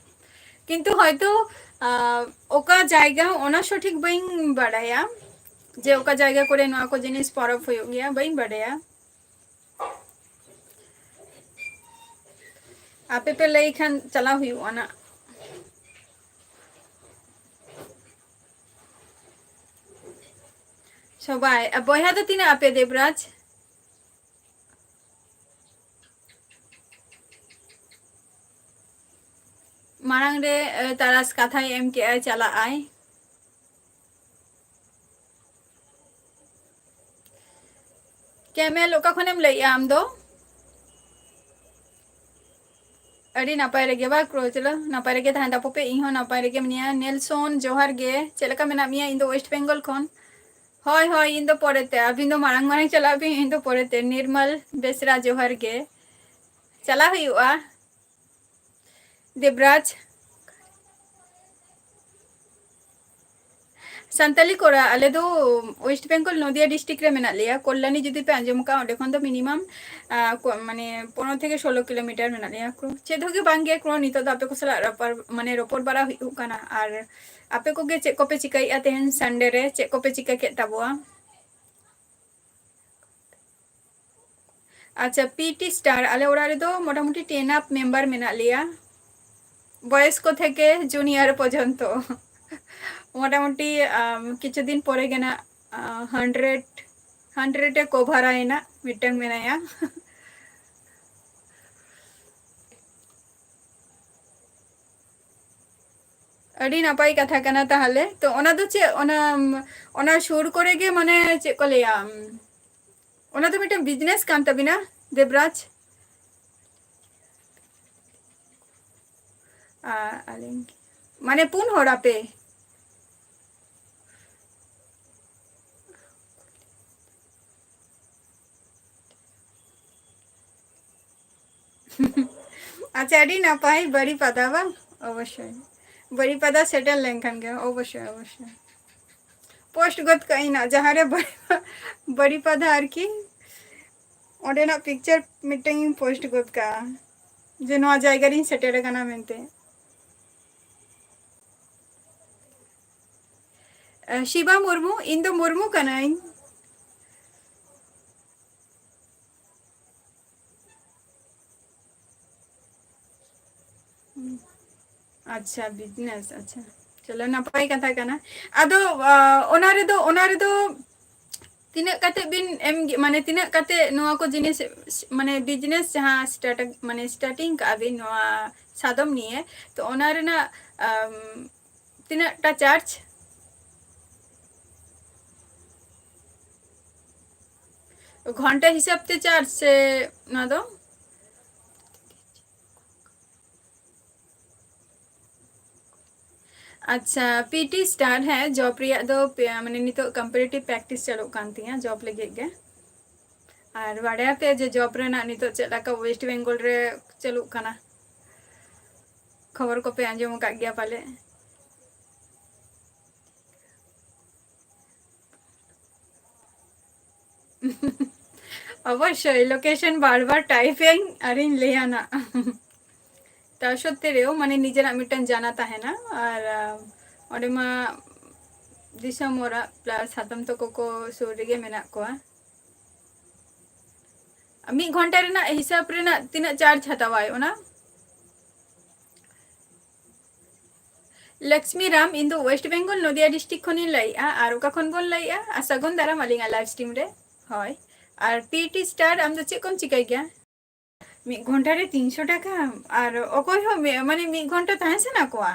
ᱠᱤᱱᱛᱩ ᱦᱚᱭᱛᱳ, ᱟᱸ, ᱚᱠᱟ ᱡᱟᱭᱜᱟ ᱚᱱᱟ ᱥᱚᱴᱷᱤᱠ ᱵᱟᱹᱧ ᱵᱟᱰᱟᱭᱟ, ᱡᱮ ᱚᱠᱟ ᱡᱟᱭᱜᱟ ᱠᱚᱨᱮ ᱱᱚᱣᱟ ᱠᱚ ᱡᱤᱱᱤᱥ ᱯᱚᱨᱚᱵᱽ ᱦᱩᱭᱩᱜ ᱜᱮᱭᱟ, ᱵᱟᱹᱧ ᱵᱟᱰᱟᱭᱟ᱾ ᱟᱯᱮ ᱯᱮ ᱞᱟᱹᱭ ᱠᱷᱟᱱ ᱪᱟᱞᱟᱣ ᱦᱩᱭᱩᱜᱼᱟ ᱱᱟᱜ᱾ ᱥᱚᱵᱟᱭ, ᱟᱨ ᱵᱚᱭᱦᱟ ᱫᱚ ᱛᱤᱱᱟᱹᱜ ᱟᱯᱮ, ᱫᱮᱵᱽᱨᱟᱡᱽ? ᱢᱟᱲᱟᱝ ᱨᱮ, ᱮ, ᱛᱟᱨᱟᱥ ᱠᱟᱛᱷᱟᱭ ᱮᱢ ᱠᱮᱜᱼᱟ, ᱪᱟᱞᱟᱜ ᱟᱭ᱾ ᱠᱮᱢᱮᱞ, ᱚᱠᱟ ᱠᱷᱚᱱᱮᱢ ᱞᱟᱹᱭᱮᱜᱼᱟ ᱟᱢ ᱫᱚ? ᱟᱹᱰᱤ ᱱᱟᱯᱟᱭ ᱨᱮᱜᱮ ᱵᱟ, ᱠᱨᱳ, ᱪᱚᱞᱚ, ᱱᱟᱯᱟᱭ ᱨᱮᱜᱮ ᱛᱟᱦᱮᱱ ᱛᱟᱯᱚ ᱯᱮ, ᱤᱧ ᱦᱚᱸ ᱱᱟᱯᱟᱭ ᱨᱮᱜᱮ ᱢᱤᱱᱟᱹᱧᱟ᱾ ᱱᱮᱞᱥᱚᱱ, ᱡᱚᱦᱟᱨ ᱜᱮ, ᱪᱮᱫ ᱞᱮᱠᱟ ᱢᱮᱱᱟᱜ ᱢᱮᱭᱟ? ᱤᱧ ᱫᱚ ᱳᱭᱮᱥᱴ ᱵᱮᱝᱜᱚᱞ ᱠᱷᱚᱱ᱾ ᱦᱳᱭ, ᱦᱳᱭ, ᱤᱧ ᱫᱚ ᱯᱚᱨᱮᱛᱮ, ᱟᱹᱵᱤᱱ ᱫᱚ ᱢᱟᱲᱟᱝ ᱢᱟᱲᱟᱝ ᱪᱟᱞᱟᱜ ᱵᱤᱱ, ᱤᱧ ᱫᱚ ᱯᱚᱨᱮᱛᱮ᱾ ᱱᱤᱨᱢᱟᱞ ᱵᱮᱥᱨᱟ, ᱡᱚᱦᱟᱨ ᱜᱮ, ᱪᱟᱞᱟᱜ ᱦᱩᱭᱩᱜᱼᱟ᱾ ᱫᱮᱵᱽᱨᱟᱡᱽ᱾ ᱥᱟᱱᱛᱟᱞᱤ ᱠᱚᱲᱟ, ᱟᱞᱮ ᱫᱚ ᱳᱭᱮᱥᱴ ᱵᱮᱝᱜᱚᱞ ᱱᱚᱫᱤᱭᱟ ᱰᱤᱥᱴᱨᱤᱠᱴ ᱨᱮ ᱢᱮᱱᱟᱜ ᱞᱮᱭᱟ᱾ ᱠᱚᱞᱞᱟᱱᱤ ᱡᱩᱫᱤ ᱯᱮ ᱟᱸᱡᱚᱢ ᱟᱠᱟᱫᱼᱟ, ᱚᱸᱰᱮ ᱠᱷᱚᱱ ᱫᱚ ᱢᱤᱱᱤᱢᱟᱢ, ᱟᱸ, ᱠᱚ-, ᱢᱟᱱᱮ ᱯᱚᱱᱨᱚ ᱛᱷᱮᱠᱮ ᱥᱳᱞᱳ ᱠᱤᱞᱳᱢᱤᱴᱟᱨ ᱢᱮᱱᱟᱜ ᱞᱮᱭᱟ᱾ ᱠᱚ-, ᱪᱮᱫ ᱦᱚᱸ ᱜᱮ ᱵᱟᱝ ᱜᱮ, ᱠᱚ-, ᱱᱤᱛᱚᱜ ᱫᱚ ᱟᱯᱮ ᱠᱚ ᱥᱟᱞᱟᱜ ᱨᱚᱯᱚᱲ, ᱢᱟᱱᱮ ᱨᱚᱯᱚᱲ ᱵᱟᱲᱟ ᱦᱩᱭᱩᱜ ᱠᱟᱱᱟ᱾ ᱟᱨ ᱟᱯᱮ ᱠᱚᱜᱮ ᱪᱮᱫ ᱠᱚᱯᱮ ᱪᱤᱠᱟᱹᱭᱮᱫᱼᱟ ᱛᱮᱦᱮᱧ ᱥᱟᱱᱰᱮ ᱨᱮ? ᱪᱮᱫ ᱠᱚᱯᱮ ᱪᱤᱠᱟᱹ ᱠᱮᱫ ᱛᱟᱵᱚᱣᱟ? ᱟᱪᱪᱷᱟ, ᱯᱤ ᱴᱤ ᱥᱴᱟᱨ, ᱟᱞᱮ ᱚᱲᱟᱜ ᱨᱮᱫᱚ ᱢᱚᱴᱟᱢᱩᱴᱤ ten up member ᱢᱮᱱᱟᱜ ᱞᱮᱭᱟ, ᱵᱚᱭᱚᱥᱠᱚ ᱛᱷᱮᱠᱮ ᱡᱩᱱᱤᱭᱟᱨ ᱯᱚᱨᱡᱚᱱᱛᱚ᱾ ᱢᱚᱴᱟᱢᱩᱴᱤ, ᱟᱢ, ᱠᱤᱪᱷᱩ ᱫᱤᱱ ᱯᱚᱨᱮ ᱜᱮ ᱱᱟᱜ, ᱟ, hundred, hundred ᱮ ᱠᱚᱵᱷᱟᱨᱟ ᱮᱱᱟ, ᱢᱤᱫᱴᱟᱝ ᱢᱮᱱᱟᱭᱟ᱾ ᱟᱹᱰᱤ ᱱᱟᱯᱟᱭ ᱠᱟᱛᱷᱟ ᱠᱟᱱᱟ ᱛᱟᱦᱚᱞᱮ᱾ ᱛᱚ, ᱚᱱᱟ ᱫᱚ ᱪᱮᱫ, ᱚᱱᱟ, ᱚᱱᱟ ᱥᱩᱨ ᱠᱚᱨᱮ ᱜᱮ, ᱢᱟᱱᱮ, ᱪᱮᱫ ᱠᱚ ᱞᱟᱹᱭᱟ, ᱚᱱᱟ ᱫᱚ ᱢᱤᱫᱴᱟᱝ business ᱠᱟᱱ ᱛᱟᱵᱤᱱᱟ, ᱫᱮᱵᱽᱨᱟᱡᱽ? ᱟ, ᱟᱹᱞᱤᱧ, ᱢᱟᱱᱮ, ᱯᱩᱱ ᱦᱚᱲ ᱟᱯᱮ? ᱟᱪᱪᱷᱟ, ᱟᱹᱰᱤ ᱱᱟᱯᱟᱭ, ᱵᱟᱨᱤᱯᱟᱫᱟ ᱵᱟᱝ? ᱚᱵᱚᱥᱥᱳᱭ, ᱵᱟᱨᱤᱯᱟᱫᱟ ᱥᱮᱴᱮᱨ ᱞᱮᱱᱠᱷᱟᱱ ᱜᱮ, ᱚᱵᱚᱥᱥᱳᱭ, ᱚᱵᱚᱥᱥᱳᱭ᱾ ᱯᱳᱥᱴ ᱜᱚᱫ ᱠᱟᱜ ᱟᱹᱧ ᱱᱟᱜ, ᱡᱟᱦᱟᱸ ᱨᱮ ᱵᱟᱨᱤ-, ᱵᱟᱨᱤᱯᱟᱫᱟ ᱟᱨᱠᱤ, ᱚᱸᱰᱮᱱᱟᱜ ᱯᱤᱠᱪᱟᱨ ᱢᱤᱫᱴᱟᱝ ᱤᱧ ᱯᱳᱥᱴ ᱜᱚᱫ ᱠᱟᱜᱼᱟ, ᱡᱮ ᱱᱚᱣᱟ ᱡᱟᱭᱜᱟ ᱨᱤᱧ ᱥᱮᱴᱮᱨ ᱟᱠᱟᱱᱟ ᱢᱮᱱᱛᱮ᱾ ᱮ, ᱥᱤᱵᱟ ᱢᱩᱨᱢᱩ, ᱤᱧ ᱫᱚ ᱢᱩᱨᱢᱩ ᱠᱟᱹᱱᱟᱹᱧ᱾ ᱟᱪᱪᱷᱟ, business, ᱟᱪᱪᱷᱟ᱾ ᱪᱚᱞᱚ, ᱱᱟᱯᱟᱭ ᱠᱟᱛᱷᱟ ᱠᱟᱱᱟ᱾ ᱟᱫᱚ, ᱟ, ᱚᱱᱟ ᱨᱮᱫᱚ, ᱚᱱᱟ ᱨᱮᱫᱚ ᱛᱤᱱᱟᱹᱜ ᱠᱟᱛᱮ ᱵᱤᱱ ᱮᱢ ᱜᱮ-, ᱢᱟᱱᱮ, ᱛᱤᱱᱟᱹᱜ ᱠᱟᱛᱮ ᱱᱚᱣᱟ ᱠᱚ ᱡᱤᱱᱤᱥ, ᱢᱟᱱᱮ, business ᱡᱟᱦᱟᱸ start, ᱢᱟᱱᱮ, starting ᱠᱟᱜᱼᱟ ᱵᱤᱱ ᱱᱚᱣᱟ ᱥᱟᱫᱚᱢ ᱱᱤᱭᱮ, ᱛᱚ ᱚᱱᱟ ᱨᱮᱱᱟᱜ, ᱟᱢ, ᱛᱤᱱᱟᱹᱜ ᱴᱟ charge? ᱜᱷᱚᱱᱴᱟ ᱦᱤᱥᱟᱹᱵ ᱛᱮ charge ᱥᱮ ᱱᱚᱣᱟ ᱫᱚ? ᱟᱪᱪᱷᱟ, ᱯᱤ ᱴᱤ star, ᱦᱮᱸ, job ᱨᱮᱭᱟᱜ ᱫᱚ ᱯᱮ-, ᱢᱟᱱᱮ, ᱱᱤᱛᱚᱜ competitive practice ᱪᱟᱹᱞᱩᱜ ᱠᱟᱱ ᱛᱤᱧᱟᱹ job ᱞᱟᱹᱜᱤᱫ ᱜᱮ᱾ ᱟᱨ ᱵᱟᱲᱟᱭᱟᱯᱮ ᱡᱮ job ᱨᱮᱱᱟᱜ ᱱᱤᱛᱚᱜ ᱪᱮᱫ ᱞᱮᱠᱟ West Bengal ᱨᱮ ᱪᱟᱹᱞᱩᱜ ᱠᱟᱱᱟ? ᱠᱷᱚᱵᱚᱨ ᱠᱚᱯᱮ ᱟᱸᱡᱚᱢ ᱟᱠᱟᱫ ᱜᱮᱭᱟ ᱯᱟᱞᱮ᱾ ᱚᱵᱚᱥᱥᱳᱭ, location ᱵᱟᱨ ᱵᱟᱨ type ᱟᱹᱧ ᱟᱨᱤᱧ ᱞᱟᱹᱭᱟ ᱱᱟᱜ᱾ ᱛᱟᱣ ᱥᱚᱛᱛᱮ ᱨᱮᱦᱚᱸ, ᱢᱟᱱᱮ, ᱱᱤᱡᱮᱨᱟᱜ ᱢᱤᱫᱴᱟᱝ ᱡᱟᱱᱟ ᱛᱟᱦᱮᱱᱟ᱾ ᱟᱨ, ᱟᱢ, ᱚᱸᱰᱮ ᱢᱟ ᱫᱤᱥᱚᱢ ᱚᱲᱟᱜ plus ᱦᱟᱛᱚᱢ ᱛᱟᱠᱚ ᱠᱚ ᱥᱩᱨ ᱨᱮᱜᱮ ᱢᱮᱱᱟᱜ ᱠᱚᱣᱟ᱾ ᱢᱤᱫ ᱜᱷᱚᱱᱴᱟ ᱨᱮᱱᱟᱜ ᱦᱤᱥᱟᱹᱵ ᱨᱮᱱᱟᱜ ᱛᱤᱱᱟᱹᱜ charge ᱦᱟᱛᱟᱣᱟᱭ ᱚᱱᱟ? ᱞᱚᱠᱥᱢᱤ ᱨᱟᱢ, ᱤᱧ ᱫᱚ West Bengal, ᱱᱚᱫᱤᱭᱟ district ᱠᱷᱚᱱᱤᱧ ᱞᱟᱹᱭᱮᱜᱼᱟ᱾ ᱟᱨ ᱚᱠᱟ ᱠᱷᱚᱱ ᱵᱚᱱ ᱞᱟᱹᱭᱮᱜᱼᱟ? ᱟᱨ ᱥᱟᱹᱜᱩᱱ ᱫᱟᱨᱟᱢ ᱟᱹᱞᱤᱧᱟᱜ live stream ᱨᱮ᱾ ᱦᱳᱭ᱾ ᱟᱨ ᱯᱤ ᱴᱤ star, ᱟᱢ ᱫᱚ ᱪᱮᱫ ᱠᱚᱢ ᱪᱤᱠᱟᱹᱭ ᱜᱮᱭᱟ? ᱢᱤᱫ ᱜᱷᱚᱱᱴᱟ ᱨᱮ ᱛᱤᱱᱥᱚ ᱴᱟᱠᱟ? ᱟᱨ ᱚᱠᱚᱭ ᱦᱚᱸ ᱢᱤ-, ᱢᱟᱱᱮ, ᱢᱤᱫ ᱜᱷᱚᱱᱴᱟ ᱛᱟᱦᱮᱸ ᱥᱟᱱᱟ ᱠᱚᱣᱟ?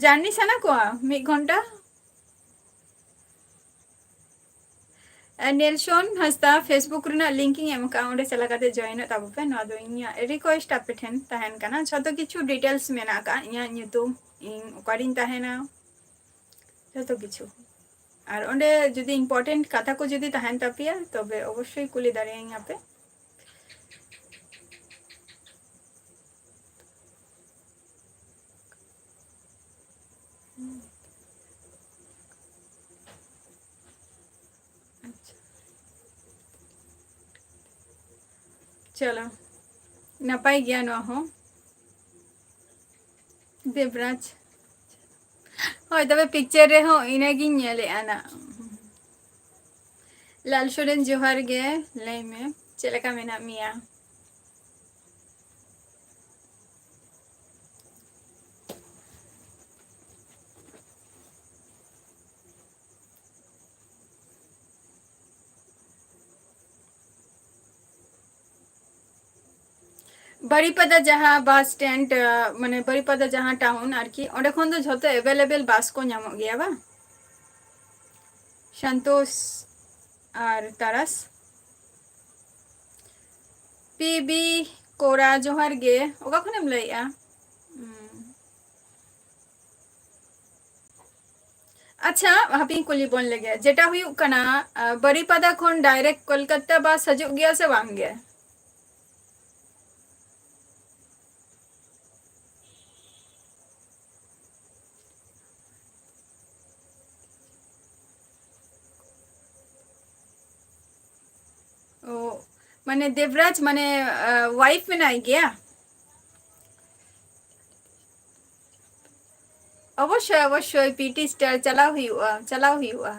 journey ᱥᱟᱱᱟ ᱠᱚᱣᱟ ᱢᱤᱫ ᱜᱷᱚᱱᱴᱟ? ᱟᱨ ᱱᱮᱞᱥᱚᱱ ᱦᱟᱸᱥᱫᱟ Facebook ᱨᱮᱱᱟᱜ link ᱤᱧ ᱮᱢ ᱟᱠᱟᱫᱼᱟ, ᱚᱸᱰᱮ ᱪᱟᱞᱟᱣ ᱠᱟᱛᱮ joinᱚᱜ ᱛᱟᱵᱚ ᱯᱮ᱾ ᱱᱚᱣᱟ ᱫᱚ ᱤᱧᱟᱹᱜ request ᱟᱯᱮ ᱴᱷᱮᱱ ᱛᱟᱦᱮᱱ ᱠᱟᱱᱟ᱾ ᱡᱷᱚᱛᱚ ᱠᱤᱪᱷᱩ details ᱢᱮᱱᱟᱜ ᱟᱠᱟᱫᱼᱟ, ᱤᱧᱟᱹᱜ ᱧᱩᱛᱩᱢ, ᱤᱧ ᱚᱠᱟᱨᱤᱧ ᱛᱟᱦᱮᱱᱟ, ᱡᱷᱚᱛᱚ ᱠᱤᱪᱷᱩ᱾ ᱟᱨ ᱚᱸᱰᱮ ᱡᱩᱫᱤ important ᱠᱟᱛᱷᱟ ᱠᱚ ᱡᱩᱫᱤ ᱛᱟᱦᱮᱱ ᱛᱟᱯᱮᱭᱟ, ᱛᱚᱵᱮ ᱚᱵᱚᱥᱥᱳᱭ ᱠᱩᱞᱤ ᱫᱟᱲᱮᱭᱟᱹᱧᱟ ᱯᱮ᱾ ᱟᱪᱪᱷᱟ᱾ ᱪᱚᱞᱚ, ᱱᱟᱯᱟᱭ ᱜᱮᱭᱟ ᱱᱚᱣᱟ ᱦᱚᱸ᱾ ᱫᱮᱵᱽᱨᱟᱡᱽ, ᱦᱳᱭ, ᱛᱚᱵᱮ picture ᱨᱮᱦᱚᱸ ᱤᱱᱟᱹᱜᱤᱧ ᱧᱮᱞᱮᱜᱼᱟ ᱱᱟᱜ᱾ ᱞᱟᱞ ᱥᱚᱨᱮᱱ, ᱡᱚᱦᱟᱨ ᱜᱮ, ᱞᱟᱹᱭ ᱢᱮ, ᱪᱮᱫ ᱞᱮᱠᱟ ᱢᱮᱱᱟᱜ ᱢᱮᱭᱟ? ᱵᱟᱨᱤᱯᱟᱫᱟ ᱡᱟᱦᱟᱸ ᱵᱟᱥ ᱥᱴᱮᱱᱰ, ᱟᱸ, ᱢᱟᱱᱮ ᱵᱟᱨᱤᱯᱟᱫᱟ ᱡᱟᱦᱟᱸ ᱴᱟᱣᱩᱱ ᱟᱨᱠᱤ, ᱚᱸᱰᱮ ᱠᱷᱚᱱ ᱫᱚ ᱡᱷᱚᱛᱚ ᱮᱵᱮᱞᱮᱵᱮᱞ ᱵᱟᱥ ᱠᱚ ᱧᱟᱢᱚᱜ ᱜᱮᱭᱟ ᱵᱟᱝ? ᱥᱟᱱᱛᱳᱥ ᱟᱨ ᱛᱟᱨᱟᱥ᱾ ᱯᱤ ᱵᱤ ᱠᱚᱨᱟ, ᱡᱚᱦᱟᱨ ᱜᱮ᱾ ᱚᱠᱟ ᱠᱷᱚᱱᱮᱢ ᱞᱟᱹᱭᱮᱜᱼᱟ? ᱦᱩᱸ᱾ ᱟᱪᱪᱷᱟ, ᱦᱟᱯᱮᱧ ᱠᱩᱞᱤ ᱵᱚᱱ ᱞᱮᱜᱮ, ᱡᱮᱴᱟ ᱦᱩᱭᱩᱜ ᱠᱟᱱᱟ, ᱟ, ᱵᱟᱨᱤᱯᱟᱫᱟ ᱠᱷᱚᱱ ᱰᱟᱭᱨᱮᱠᱴ ᱠᱳᱞᱠᱟᱛᱟ ᱵᱟᱥ ᱦᱤᱡᱩᱜ ᱜᱮᱭᱟ ᱥᱮ ᱵᱟᱝ ᱜᱮ? ᱚ, ᱢᱟᱱᱮ ᱫᱮᱵᱽᱨᱟᱡᱽ, ᱢᱟᱱᱮ, ᱟ, ᱣᱟᱭᱤᱯᱷ ᱢᱮᱱᱟᱭ ᱜᱮᱭᱟ? ᱚᱵᱚᱥᱥᱳᱭ, ᱚᱵᱚᱥᱥᱳᱭ, ᱯᱤ ᱴᱤ ᱥᱴᱟᱨ ᱪᱟᱞᱟᱣ ᱦᱩᱭᱩᱜᱼᱟ, ᱪᱟᱞᱟᱣ ᱦᱩᱭᱩᱜᱼᱟ᱾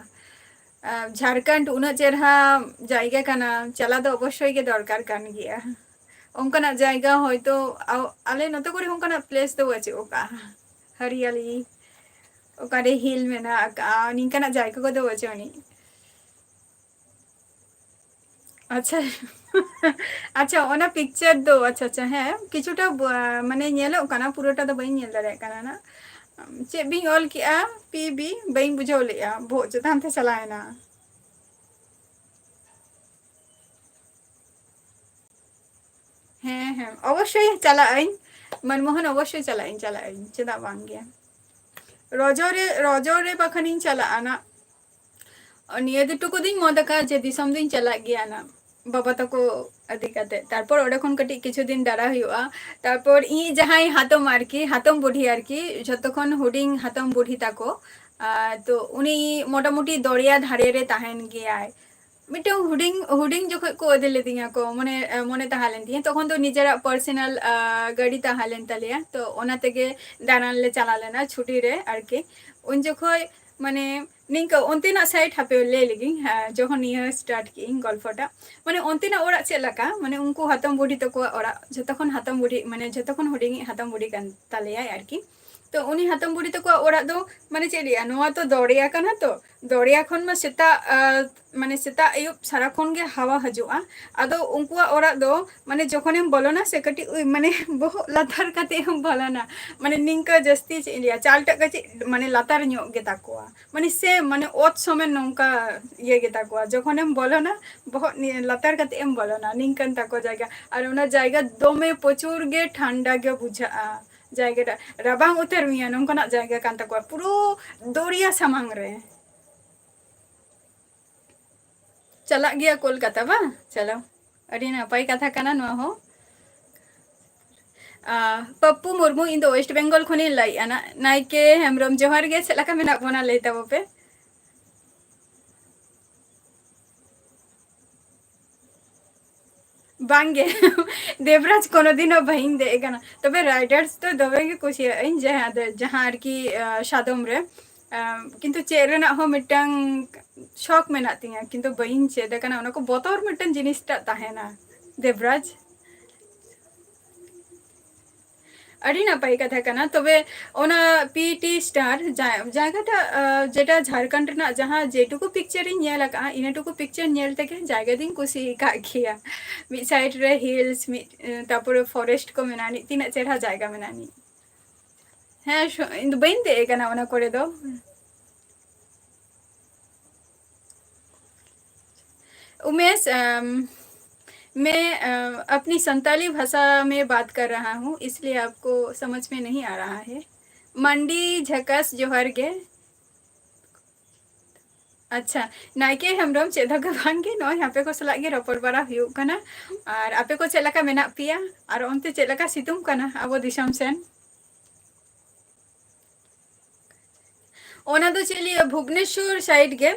ᱟ, ᱡᱷᱟᱲᱠᱷᱚᱸᱰ ᱩᱱᱟᱹᱜ ᱪᱮᱨᱦᱟ ᱡᱟᱭᱜᱟ ᱠᱟᱱᱟ, ᱪᱟᱞᱟᱣ ᱫᱚ ᱚᱵᱚᱥᱥᱳᱭ ᱜᱮ ᱫᱚᱨᱠᱟᱨ ᱠᱟᱱ ᱜᱮᱭᱟ᱾ ᱚᱱᱠᱟᱱᱟᱜ ᱡᱟᱭᱜᱟ ᱦᱚᱭᱛᱳ ᱟ-, ᱟᱞᱮ ᱱᱚᱛᱮ ᱠᱚᱨᱮ ᱚᱱᱠᱟᱱᱟᱜ ᱯᱞᱮᱥ ᱫᱚ ᱵᱟᱹᱪᱩᱜ ᱟᱠᱟᱜᱼᱟ᱾ ᱦᱟᱨᱤᱭᱟᱞᱤ, ᱚᱠᱟᱨᱮ ᱦᱤᱞ ᱢᱮᱱᱟᱜ ᱟᱠᱟᱜᱼᱟ, ᱱᱤᱝᱠᱟᱱᱟᱜ ᱡᱟᱭᱜᱟ ᱠᱚᱫᱚ ᱵᱟᱹᱪᱩᱜ ᱟᱹᱱᱤᱡ᱾ ᱟᱪᱪᱷᱟ᱾ ᱟᱪᱪᱷᱟ, ᱚᱱᱟ ᱯᱤᱠᱪᱟᱨ ᱫᱚ, ᱟᱪᱪᱷᱟ, ᱟᱪᱪᱷᱟ, ᱦᱮᱸ, ᱠᱤᱪᱷᱩᱴᱟ ᱵ-, ᱢᱟᱱᱮ ᱧᱮᱞᱚᱜ ᱠᱟᱱᱟ, ᱯᱩᱨᱟᱹᱴᱟ ᱫᱚ ᱵᱟᱹᱧ ᱧᱮᱞ ᱫᱟᱲᱮᱭᱟᱜ ᱠᱟᱱᱟ ᱱᱟᱜ᱾ ᱪᱮᱫ ᱵᱤᱧ ᱚᱞ ᱠᱮᱜᱼᱟ? P B? ᱵᱟᱹᱧ ᱵᱩᱡᱷᱟᱹᱣ ᱞᱮᱜᱼᱟ, ᱵᱚᱦᱚᱜ ᱪᱮᱛᱟᱱ ᱛᱮ ᱪᱟᱞᱟᱣ ᱮᱱᱟ᱾ ᱦᱮᱸ, ᱦᱮᱸ, ᱚᱵᱚᱥᱥᱳᱭ ᱪᱟᱞᱟᱜ ᱟᱹᱧ᱾ ᱢᱚᱱᱢᱳᱦᱚᱱ, ᱚᱵᱚᱥᱥᱳᱭ ᱪᱟᱞᱟᱜ ᱟᱹᱧ, ᱪᱟᱞᱟᱜ ᱟᱹᱧ, ᱪᱮᱫᱟᱜ ᱵᱟᱝ ᱜᱮ? ᱨᱚᱡᱚ ᱨᱮ, ᱨᱚᱡᱚ ᱨᱮ ᱵᱟᱠᱷᱟᱱᱤᱧ ᱪᱟᱞᱟᱜᱼᱟ ᱱᱟᱜ᱾ ᱱᱤᱭᱟᱹ ᱫᱚ ᱴᱩᱠᱩ ᱫᱚᱧ ᱢᱚᱱ ᱟᱠᱟᱫ ᱡᱮ ᱫᱤᱥᱚᱢ ᱫᱚᱧ ᱪᱟᱞᱟᱜ ᱜᱮᱭᱟ ᱱᱟᱜ, ᱵᱟᱵᱟ ᱛᱟᱠᱚ ᱤᱫᱤ ᱠᱟᱛᱮ᱾ ᱛᱟᱨᱯᱚᱨ ᱚᱸᱰᱮ ᱠᱷᱚᱱ ᱠᱟᱹᱴᱤᱡ ᱠᱤᱪᱷᱩ ᱫᱤᱱ ᱫᱟᱬᱟ ᱦᱩᱭᱩᱜᱼᱟ᱾ ᱛᱟᱨᱯᱚᱨ ᱤᱧ ᱡᱟᱦᱟᱸᱭ ᱦᱟᱛᱚᱢ ᱟᱨᱠᱤ, ᱦᱟᱛᱚᱢ ᱵᱩᱰᱷᱤ ᱟᱨᱠᱤ, ᱡᱷᱚᱛᱚ ᱠᱷᱚᱱ ᱦᱩᱰᱤᱧ ᱦᱟᱛᱚᱢ ᱵᱩᱰᱷᱤ ᱛᱟᱠᱚ, ᱟᱨ ᱛᱚ ᱩᱱᱤ ᱢᱚᱴᱟᱢᱩᱴᱤ ᱫᱚᱨᱭᱟ ᱫᱷᱟᱨᱮ ᱨᱮ ᱛᱟᱦᱮᱱ ᱜᱮᱭᱟᱭ᱾ ᱢᱤᱫᱴᱟᱝ ᱦᱩᱰᱤᱧ, ᱦᱩᱰᱤᱧ ᱡᱚᱠᱷᱚᱡ ᱠᱚ ᱤᱫᱤ ᱞᱤᱫᱤᱧᱟ ᱠᱚ, ᱢᱚᱱᱮ, ᱢᱚᱱᱮ ᱛᱟᱦᱮᱸ ᱞᱮᱱ ᱛᱤᱧᱟᱹ᱾ ᱛᱚᱠᱷᱚᱱ ᱫᱚ ᱱᱤᱡᱮᱨᱟᱜ ᱯᱟᱨᱥᱚᱱᱟᱞ, ᱟ, ᱜᱟᱹᱰᱤ ᱛᱟᱦᱮᱸ ᱞᱮᱱ ᱛᱟᱞᱮᱭᱟ, ᱛᱚ ᱚᱱᱟ ᱛᱮᱜᱮ ᱫᱟᱬᱟᱱ ᱞᱮ ᱪᱟᱞᱟᱣ ᱞᱮᱱᱟ ᱪᱷᱩᱴᱤ ᱨᱮ ᱟᱨᱠᱤ᱾ ᱩᱱ ᱡᱚᱠᱷᱚᱡ ᱢᱟᱱᱮ ᱱᱤᱝᱠᱟᱹ ᱚᱱᱛᱮᱱᱟᱜ ᱥᱟᱭᱤᱰ ᱦᱟᱯᱮ ᱞᱟᱹᱭ ᱞᱮᱜᱤᱧ, ᱦᱮᱸ, ᱡᱚᱠᱷᱚᱱ ᱱᱤᱭᱟᱹ ᱥᱴᱟᱨᱴ ᱠᱮᱜ ᱤᱧ ᱜᱚᱞᱯᱷᱚᱴᱟᱜ, ᱢᱟᱱᱮ ᱚᱱᱛᱮᱱᱟᱜ ᱚᱲᱟᱜ ᱪᱮᱫ ᱞᱮᱠᱟ, ᱢᱟᱱᱮ ᱩᱱᱠᱩ ᱦᱟᱛᱚᱢ ᱵᱩᱰᱷᱤ ᱛᱟᱠᱚᱣᱟᱜ ᱚᱲᱟᱜ, ᱡᱷᱚᱛᱚ ᱠᱷᱚᱱ ᱦᱟᱛᱚᱢ ᱵᱩᱰᱷᱤ, ᱢᱟᱱᱮ ᱡᱷᱚᱛᱚ ᱠᱷᱚᱱ ᱦᱩᱰᱤᱧᱤᱡ ᱦᱟᱛᱚᱢ ᱵᱩᱰᱷᱤ ᱠᱟᱱ ᱛᱟᱞᱮᱭᱟᱭ ᱟᱨᱠᱤ᱾ ᱛᱚ ᱩᱱᱤ ᱦᱟᱛᱚᱢ ᱵᱩᱲᱦᱤ ᱛᱟᱠᱚᱣᱟᱜ ᱚᱲᱟᱜ ᱫᱚ, ᱢᱟᱱᱮ ᱪᱮᱫ ᱞᱟᱹᱭᱟ, ᱱᱚᱣᱟ ᱛᱚ ᱫᱚᱨᱭᱟ ᱠᱟᱱᱟ, ᱛᱚ ᱫᱚᱨᱭᱟ ᱠᱷᱚᱱ ᱢᱟ ᱥᱮᱛᱟᱜ, ᱟᱸ, ᱢᱟᱱᱮ ᱥᱮᱛᱟᱜ ᱟᱹᱭᱩᱵ ᱥᱟᱨᱟᱠᱷᱚᱱ ᱜᱮ ᱦᱟᱣᱟ ᱦᱤᱡᱩᱜᱼᱟ᱾ ᱟᱫᱚ ᱩᱱᱠᱩᱣᱟᱜ ᱚᱲᱟᱜ ᱫᱚ, ᱢᱟᱱᱮ ᱡᱚᱠᱷᱚᱱᱮᱢ ᱵᱚᱞᱚᱱᱟ ᱥᱮ, ᱠᱟᱹᱴᱤᱡ ᱩᱭ-, ᱢᱟᱱᱮ ᱵᱚᱦᱚᱜ ᱞᱟᱛᱟᱨ ᱠᱟᱛᱮ ᱮᱢ ᱵᱚᱞᱚᱱᱟ, ᱢᱟᱱᱮ ᱱᱤᱝᱠᱟᱹ ᱡᱟᱹᱥᱛᱤ, ᱪᱮᱫ ᱤᱧ ᱞᱟᱹᱭᱟ, ᱪᱟᱞᱴᱟᱜ ᱠᱟᱹᱴᱤᱡ ᱢᱟᱱᱮ ᱞᱟᱛᱟᱨ ᱧᱚᱜ ᱜᱮ ᱛᱟᱠᱚᱣᱟ, ᱢᱟᱱᱮ ᱥᱮ ᱢᱟᱱᱮ ᱚᱛ ᱥᱚᱢᱮᱱ ᱱᱚᱝᱠᱟ ᱤᱭᱟᱹ ᱜᱮ ᱛᱟᱠᱚᱣᱟ᱾ ᱡᱚᱠᱷᱚᱱᱮᱢ ᱵᱚᱞᱚᱱᱟ, ᱵᱚᱦᱚᱜ ᱱᱤᱭᱟᱹ ᱞᱟᱛᱟᱨ ᱠᱟᱛᱮ ᱮᱢ ᱵᱚᱞᱚᱱᱟ, ᱱᱤᱝᱠᱟᱹᱱ ᱛᱟᱠᱚ ᱡᱟᱭᱜᱟ᱾ ᱟᱨ ᱚᱱᱟ ᱡᱟᱭᱜᱟ ᱫᱚᱢᱮ ᱯᱨᱚᱪᱩᱨ ᱜᱮ ᱴᱷᱟᱱᱰᱟ ᱜᱮ ᱵᱩᱡᱷᱟᱹᱜᱼᱟ᱾ ᱡᱟᱭᱜᱟᱴᱟ ᱨᱟᱵᱟᱝ ᱩᱛᱟᱹᱨ ᱢᱮᱭᱟ, ᱱᱚᱝᱠᱟᱱᱟᱜ ᱡᱟᱭᱜᱟ ᱠᱟᱱ ᱛᱟᱠᱚᱣᱟ, ᱯᱩᱨᱟᱹ ᱫᱚᱨᱭᱟ ᱥᱟᱢᱟᱝ ᱨᱮ᱾ ᱪᱟᱞᱟᱜ ᱜᱮᱭᱟ ᱠᱳᱞᱠᱟᱛᱟ ᱵᱟᱝ? ᱪᱚᱞᱚ, ᱟᱹᱰᱤ ᱱᱟᱯᱟᱭ ᱠᱟᱛᱷᱟ ᱠᱟᱱᱟ ᱱᱚᱣᱟ ᱦᱚᱸ᱾ ᱟᱸ, ᱯᱟᱯᱯᱩ ᱢᱩᱨᱢᱩ, ᱤᱧ ᱫᱚ ᱳᱭᱮᱥᱴ ᱵᱮᱝᱜᱚᱞ ᱠᱷᱚᱱᱤᱧ ᱞᱟᱹᱭᱮᱫᱼᱟ ᱱᱟ-, ᱱᱟᱭᱠᱮ ᱦᱮᱢᱵᱨᱚᱢ, ᱡᱚᱦᱟᱨ ᱜᱮ, ᱪᱮᱫ ᱞᱮᱠᱟ ᱢᱮᱱᱟᱜ ᱵᱚᱱᱟ ᱞᱟᱹᱭ ᱛᱟᱵᱚ ᱯᱮ? ᱵᱟᱝᱜᱮ, ᱫᱮᱵᱽᱨᱟᱡᱽ ᱠᱳᱱᱳ ᱫᱤᱱ ᱦᱚᱸ ᱵᱟᱹᱧ ᱫᱮᱡ ᱟᱠᱟᱱᱟ, ᱛᱚᱵᱮ ᱨᱟᱭᱰᱟᱨᱥ ᱫᱚ ᱫᱚᱢᱮ ᱜᱮ ᱠᱩᱥᱤᱭᱟᱜ ᱟᱹᱧ, ᱡᱟᱦᱟᱸ ᱫᱚ, ᱡᱟᱦᱟᱸ ᱟᱨᱠᱤ, ᱟᱸ, ᱥᱟᱫᱚᱢ ᱨᱮ, ᱟᱸ, ᱠᱤᱱᱛᱩ ᱪᱮᱫ ᱨᱮᱱᱟᱜ ᱦᱚᱸ ᱢᱤᱫᱴᱟᱝ ᱥᱚᱠ ᱢᱮᱱᱟᱜ ᱛᱤᱧᱟᱹ, ᱠᱤᱱᱛᱩ ᱵᱟᱹᱧ ᱪᱮᱫ ᱟᱠᱟᱱᱟ᱾ ᱚᱱᱟ ᱠᱚ ᱵᱚᱛᱚᱨ ᱢᱤᱫᱴᱟᱝ ᱡᱤᱱᱤᱥᱴᱟᱜ ᱛᱟᱦᱮᱱᱟ, ᱫᱮᱵᱽᱨᱟᱡᱽ᱾ ᱟᱹᱰᱤ ᱱᱟᱯᱟᱭ ᱠᱟᱛᱷᱟ ᱠᱟᱱᱟ᱾ ᱛᱚᱵᱮ ᱚᱱᱟ ᱯᱤ ᱴᱤ ᱥᱴᱟᱨ ᱡᱟ-, ᱡᱟᱭᱜᱟᱴᱟᱜ, ᱟᱸ, ᱡᱮᱴᱟ ᱡᱷᱟᱲᱠᱷᱚᱸᱰ ᱨᱮᱱᱟᱜ ᱡᱟᱦᱟᱸ ᱡᱮᱴᱩᱠᱩ ᱯᱤᱠᱪᱟᱨ ᱤᱧ ᱧᱮᱞ ᱟᱠᱟᱫᱼᱟ, ᱤᱱᱟᱹᱴᱩᱠᱩ ᱯᱤᱠᱪᱟᱨ ᱧᱮᱞ ᱛᱮᱜᱮ ᱡᱟᱭᱜᱟ ᱫᱚᱧ ᱠᱩᱥᱤ ᱟᱠᱟᱫ ᱜᱮᱭᱟ᱾ ᱢᱤᱫ ᱥᱟᱭᱤᱰ ᱨᱮ ᱦᱤᱞᱥ, ᱢᱤᱫ, ᱛᱟᱨᱯᱚᱨᱮ ᱯᱷᱚᱨᱮᱥᱴ ᱠᱚ ᱢᱮᱱᱟᱜᱼᱟ, ᱛᱤᱱᱟᱹᱜ ᱪᱮᱦᱨᱟ ᱡᱟᱭᱜᱟ ᱢᱮᱱᱟᱜᱼᱟ᱾ ᱦᱮᱸ, ᱥᱚ-, ᱤᱧ ᱫᱚ ᱵᱟᱹᱧ ᱫᱮᱡ ᱟᱠᱟᱱᱟ ᱚᱱᱟ ᱠᱚᱨᱮ ᱫᱚ᱾ उमेश, अम, मैं, अ, अपनी संताली भाषा में बात कर रहा हूँ, इसलिए आपको समझ में नहीं आ रहा है। ᱢᱟᱱᱰᱤ ᱡᱷᱟᱠᱟᱥ ᱡᱚᱦᱟᱨ ᱜᱮ᱾ ᱟᱪᱪᱷᱟ, ᱱᱟᱭᱠᱮ ᱦᱮᱢᱵᱨᱚᱢ, ᱪᱮᱫ ᱦᱚᱸ ᱵᱟᱝ ᱜᱮ, ᱱᱚᱜᱼᱚᱭ ᱟᱯᱮ ᱠᱚ ᱥᱟᱞᱟᱜ ᱜᱮ ᱨᱚᱯᱚᱲ ᱵᱟᱲᱟ ᱦᱩᱭᱩᱜ ᱠᱟᱱᱟ᱾ ᱟᱨ ᱟᱯᱮ ᱠᱚ ᱪᱮᱫ ᱞᱮᱠᱟ ᱢᱮᱱᱟᱜ ᱯᱮᱭᱟ? ᱟᱨ ᱚᱱᱛᱮ ᱪᱮᱫ ᱞᱮᱠᱟ ᱥᱤᱛᱩᱝ ᱠᱟᱱᱟ ᱟᱵᱚ ᱫᱤᱥᱚᱢ ᱥᱮᱱ? ᱚᱱᱟ ᱫᱚ ᱪᱮᱫ ᱞᱟᱹᱭᱟ, ᱵᱷᱩᱵᱽᱱᱮᱥᱚᱨ ᱥᱟᱭᱤᱰ ᱜᱮ,